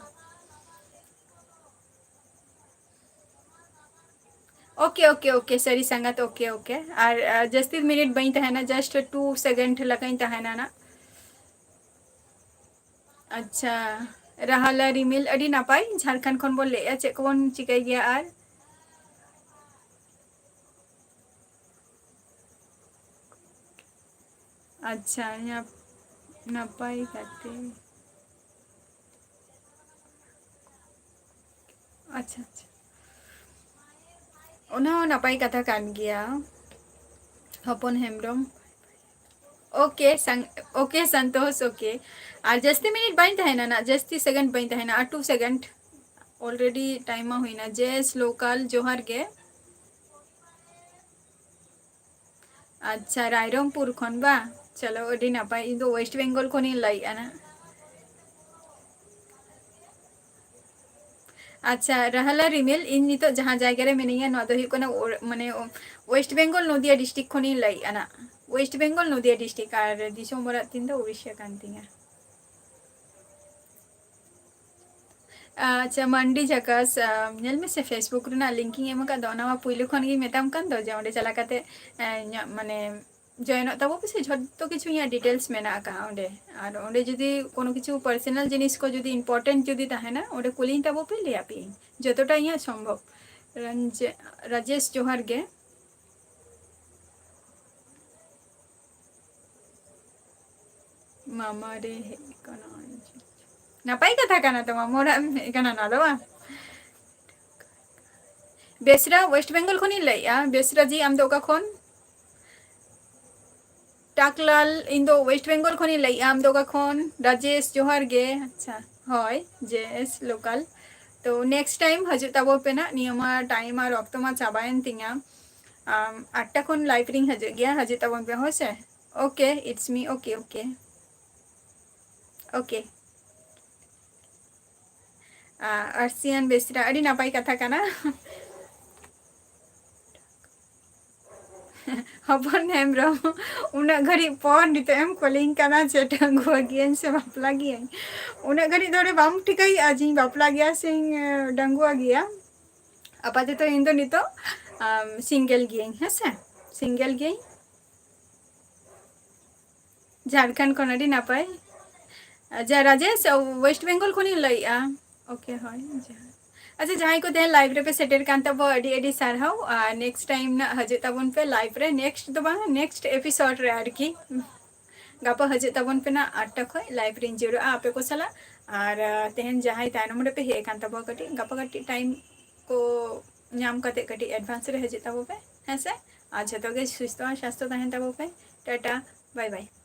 ᱳᱠᱮ, ᱳᱠᱮ, ᱳᱠᱮ, ᱥᱟᱹᱨᱤ ᱥᱟᱸᱜᱟᱛ, ᱳᱠᱮ, ᱳᱠᱮ᱾ ᱟᱨ, ᱟᱨ ᱡᱟᱹᱥᱛᱤ ᱢᱤᱱᱤᱴ ᱵᱟᱹᱧ ᱛᱟᱦᱮᱱᱟ, just two second ᱞᱮᱠᱟᱧ ᱛᱟᱦᱮᱱᱟ ᱱᱟᱜ᱾ ᱟᱪᱪᱷᱟ, ᱨᱟᱦᱟᱞᱟ ᱨᱤᱢᱤᱞ, ᱟᱹᱰᱤ ᱱᱟᱯᱟᱭ᱾ ᱡᱷᱟᱲᱠᱷᱚᱸᱰ ᱠᱷᱚᱱ ᱵᱚᱱ ᱞᱟᱹᱭᱮᱜᱼᱟ, ᱪᱮᱫ ᱠᱚᱵᱚᱱ ᱪᱤᱠᱟᱹᱭ ᱜᱮᱭᱟ ᱟᱨ? ᱟᱪᱪᱷᱟ, ᱱᱟᱯ-, ᱱᱟᱯᱟᱭ ᱠᱟᱛᱮ᱾ ᱟᱪᱪᱷᱟ, ᱟᱪᱪᱷᱟ᱾ ᱚᱱᱟ ᱦᱚᱸ ᱱᱟᱯᱟᱭ ᱠᱟᱛᱷᱟ ᱠᱟᱱ ᱜᱮᱭᱟ, ᱦᱚᱯᱚᱱ ᱦᱮᱢᱵᱨᱚᱢ᱾ ᱳᱠᱮ, ᱥᱟᱝ-, ᱳᱠᱮ, ᱥᱟᱱᱛᱳᱥ, ᱳᱠᱮ᱾ ᱟᱨ ᱡᱟᱹᱥᱛᱤ ᱢᱤᱱᱤᱴ ᱵᱟᱹᱧ ᱛᱟᱦᱮᱱᱟ ᱱᱟᱜ, ᱡᱟᱹᱥᱛᱤ ᱥᱮᱠᱮᱱᱰ ᱵᱟᱹᱧ ᱛᱟᱦᱮᱱᱟ, ᱟᱨ two second᱾ Already time ᱢᱟ ᱦᱩᱭᱱᱟ᱾ ᱡᱮᱥ ᱞᱳᱠᱟᱞ, ᱡᱚᱦᱟᱨ ᱜᱮ᱾ ᱟᱪᱪᱷᱟ, ᱨᱟᱭᱨᱚᱝᱯᱩᱨ ᱠᱷᱚᱱ ᱵᱟ? ᱪᱚᱞᱚ, ᱟᱹᱰᱤ ᱱᱟᱯᱟᱭ᱾ ᱤᱧ ᱫᱚ ᱳᱭᱮᱥᱴ ᱵᱮᱝᱜᱚᱞ ᱠᱷᱚᱱᱤᱧ ᱞᱟᱹᱭᱮᱜᱼᱟ ᱱᱟᱜ᱾ ᱟᱪᱪᱷᱟ, ᱨᱟᱦᱟᱞᱟ ᱨᱤᱢᱤᱞ, ᱤᱧ ᱱᱤᱛᱚᱜ ᱡᱟᱦᱟᱸ ᱡᱟᱭᱜᱟ ᱨᱮ ᱢᱤᱱᱟᱹᱧᱟ, ᱱᱚᱣᱟ ᱫᱚ ᱦᱩᱭᱩᱜ ᱠᱟᱱᱟ ᱳ-, ᱢᱟᱱᱮ, ᱳ-, ᱳᱭᱮᱥᱴ ᱵᱮᱝᱜᱚᱞ ᱱᱚᱫᱤᱭᱟ ᱰᱤᱥᱴᱨᱤᱠᱴ ᱠᱷᱚᱱᱤᱧ ᱞᱟᱹᱭᱮᱜᱼᱟ ᱱᱟᱜ᱾ ᱳᱭᱮᱥᱴ ᱵᱮᱝᱜᱚᱞ ᱱᱚᱫᱤᱭᱟ ᱰᱤᱥᱴᱨᱤᱠᱴ, ᱟᱨ ᱫᱤᱥᱚᱢ ᱚᱲᱟᱜ ᱛᱤᱧ ᱫᱚ ᱩᱲᱤᱥᱥᱟ ᱠᱟᱱ ᱛᱤᱧᱟ᱾ ᱟᱪᱪᱷᱟ, ᱢᱟᱱᱰᱤ ᱡᱷᱟᱠᱟᱥ, ᱟ, ᱧᱮᱞ ᱢᱮᱥᱮ, Facebook ᱨᱮᱱᱟᱜ link ᱤᱧ ᱮᱢ ᱟᱠᱟᱫ ᱫᱚ, ᱚᱱᱟ ᱢᱟ ᱯᱩᱭᱞᱩ ᱠᱷᱚᱱ ᱜᱤᱧ ᱢᱮᱛᱟᱢ ᱠᱟᱱ ᱫᱚ, ᱡᱮ ᱚᱸᱰᱮ ᱪᱟᱞᱟᱣ ᱠᱟᱛᱮ, ᱮ, ᱤᱧᱟᱹᱜ, ᱢᱟᱱᱮ, join ᱚᱜ ᱛᱟᱵᱚ ᱯᱮᱥᱮ, ᱡᱷᱚᱛᱚ ᱠᱤᱪᱷᱩ ᱤᱧᱟᱹᱜ details ᱢᱮᱱᱟᱜ ᱟᱠᱟᱫᱼᱟ ᱚᱸᱰᱮ᱾ ᱟᱨ ᱚᱸᱰᱮ ᱡᱩᱫᱤ ᱠᱳᱱᱳ ᱠᱤᱪᱷᱩ personal ᱡᱤᱱᱤᱥ ᱠᱚ ᱡᱩᱫᱤ important ᱡᱩᱫᱤ ᱛᱟᱦᱮᱱᱟ, ᱚᱸᱰᱮ ᱠᱩᱞᱤᱧ ᱛᱟᱵᱚ ᱯᱮ, ᱞᱟᱹᱭ ᱟᱯᱮᱭᱟᱹᱧ ᱡᱚᱛᱚᱴᱟ ᱤᱧᱟᱹᱜ ᱥᱚᱢᱵᱷᱚᱵ᱾ ᱨᱟᱧᱡᱮ-, ᱨᱟᱡᱮᱥ, ᱡᱚᱦᱟᱨ ᱜᱮ᱾ ᱢᱟᱢᱟ ᱨᱮ ᱦᱮᱡ ᱠᱟᱱᱟ᱾ ᱱᱟᱯᱟᱭ ᱠᱟᱛᱷᱟ ᱠᱟᱱᱟ ᱛᱚ, ᱢᱟᱢᱟ ᱚᱲᱟᱜ ᱮᱢ ᱦᱮᱡ ᱠᱟᱱᱟ, ᱱᱚᱣᱟ ᱫᱚ ᱵᱟᱝ? ᱵᱮᱥᱨᱟ, ᱳᱭᱮᱥᱴ ᱵᱮᱝᱜᱚᱞ ᱠᱷᱚᱱᱤᱧ ᱞᱟᱹᱭᱮᱜᱼᱟ᱾ ᱵᱮᱥᱨᱟ ᱡᱤ, ᱟᱢ ᱫᱚ ᱚᱠᱟ ᱠᱷᱚᱱ? ᱴᱟᱠᱞᱟᱞ, ᱤᱧ ᱫᱚ ᱳᱭᱮᱥᱴ ᱵᱮᱝᱜᱚᱞ ᱠᱷᱚᱱᱤᱧ ᱞᱟᱹᱭᱮᱜᱼᱟ᱾ ᱟᱢ ᱫᱚ ᱚᱠᱟ ᱠᱷᱚᱱ? ᱨᱟᱡᱮᱥ, ᱡᱚᱦᱟᱨ ᱜᱮ᱾ ᱟᱪᱪᱷᱟ, ᱦᱳᱭ, ᱡᱮ ᱮᱥ ᱞᱳᱠᱟᱞ᱾ ᱛᱚ, next time ᱦᱤᱡᱩᱜ ᱛᱟᱵᱚ ᱯᱮ ᱱᱟᱜ᱾ ᱱᱤᱭᱟᱹ ᱢᱟ time ᱟᱨ ᱚᱠᱛᱚ ᱢᱟ ᱪᱟᱵᱟᱭᱮᱱ ᱛᱤᱧᱟ᱾ ᱟᱢ, ᱟᱴᱴᱟ ᱠᱷᱚᱱ live ᱨᱤᱧ ᱦᱤᱡᱩᱜ ᱜᱮᱭᱟ, ᱦᱤᱡᱩᱜ ᱛᱟᱵᱚᱱ ᱯᱮ, ᱦᱳᱭ ᱥᱮ? Okay, it's me, okay, okay. Okay. ᱟ, ᱟᱨᱥᱤᱭᱟᱱ ᱵᱮᱥᱨᱟ, ᱟᱹᱰᱤ ᱱᱟᱯᱟᱭ ᱠᱟᱛᱷᱟ ᱠᱟᱱᱟ᱾ ᱦᱚᱯᱚᱱ ᱦᱮᱢᱵᱨᱚᱢ, ᱩᱱᱟᱹᱜ ᱜᱷᱟᱹᱲᱤᱡ ᱯᱚᱨ ᱱᱤᱛᱚᱜ ᱮᱢ ᱠᱚᱞᱤᱧ ᱠᱟᱱᱟ ᱡᱮ ᱰᱟᱺᱜᱩᱣᱟᱹ ᱜᱮᱭᱟᱹᱧ ᱥᱮ ᱵᱟᱯᱞᱟ ᱜᱮᱭᱟᱹᱧ᱾ ᱩᱱᱟᱹᱜ ᱜᱷᱟᱹᱲᱤᱡ ᱫᱚ ᱚᱸᱰᱮ ᱵᱟᱢ ᱴᱷᱤᱠᱟᱹᱭᱮᱫᱼᱟ ᱡᱮᱧ ᱵᱟᱯᱞᱟ ᱜᱮᱭᱟ ᱥᱮᱧ, ᱮ, ᱰᱟᱺᱜᱩᱣᱟᱹ ᱜᱮᱭᱟ᱾ ᱟᱯᱟᱛᱚᱛᱚ ᱤᱧ ᱫᱚ ᱱᱤᱛᱚᱜ, ᱟᱢ, single ᱜᱤᱭᱟᱹᱧ, ᱦᱮᱸ ᱥᱮ? Single ᱜᱤᱭᱟᱹᱧ᱾ ᱡᱷᱟᱲᱠᱷᱚᱸᱰ ᱠᱷᱚᱱ ᱟᱹᱰᱤ ᱱᱟᱯᱟᱭ᱾ ᱟᱪᱪᱷᱟ, ᱨᱟᱡᱮᱥ, West Bengal ᱠᱷᱚᱱᱤᱧ ᱞᱟᱹᱭᱮᱫᱼᱟ᱾ OK, ᱦᱳᱭ, ᱡᱚᱦᱟᱨ᱾ ᱟᱪᱪᱷᱟ, ᱡᱟᱦᱟᱸᱭ ᱠᱚ ᱛᱮᱦᱮᱧ live ᱨᱮᱯᱮ ᱥᱮᱴᱮᱨ ᱠᱟᱱ ᱛᱟᱵᱚ, ᱟᱹᱰᱤ ᱟᱹᱰᱤ ᱥᱟᱨᱦᱟᱣ᱾ ᱟᱨ next time ᱱᱟᱜ ᱦᱤᱡᱩᱜ ᱛᱟᱵᱚᱱ ᱯᱮ live ᱨᱮ, next ᱫᱚ ᱵᱟᱝ, next episode ᱨᱮ ᱟᱨᱠᱤ᱾ ᱜᱟᱯᱟ ᱦᱤᱡᱩᱜ ᱛᱟᱵᱚᱱ ᱯᱮ ᱱᱟᱜ ᱟᱴ ᱴᱟ ᱠᱷᱚᱱ live ᱨᱤᱧ ᱡᱩᱲᱟᱹᱜᱼᱟ ᱟᱯᱮ ᱠᱚ ᱥᱟᱞᱟᱜ᱾ ᱟᱨ, ᱟᱸ, ᱛᱮᱦᱮᱧ ᱡᱟᱦᱟᱸᱭ ᱛᱟᱭᱱᱚᱢ ᱨᱮᱯᱮ ᱦᱮᱡ ᱟᱠᱟᱱ ᱛᱟᱵᱚ, ᱠᱟᱹᱴᱤᱡ ᱜᱟᱯᱟ ᱠᱟᱹᱴᱤᱡ time ᱠᱚ ᱧᱟᱢ ᱠᱟᱛᱮ ᱠᱟᱹᱴᱤᱡ advance ᱨᱮ ᱦᱤᱡᱩᱜ ᱛᱟᱵᱚ ᱯᱮ, ᱦᱮᱸ ᱥᱮ? ᱟᱨ ᱡᱷᱚᱛᱚ ᱜᱮ ᱥᱩᱥᱛᱷᱚ ᱟᱨ ᱥᱟᱥᱛᱷᱚ ᱛᱟᱦᱮᱱ ᱛᱟᱵᱚ ᱯᱮ᱾ Tata, bye bye᱾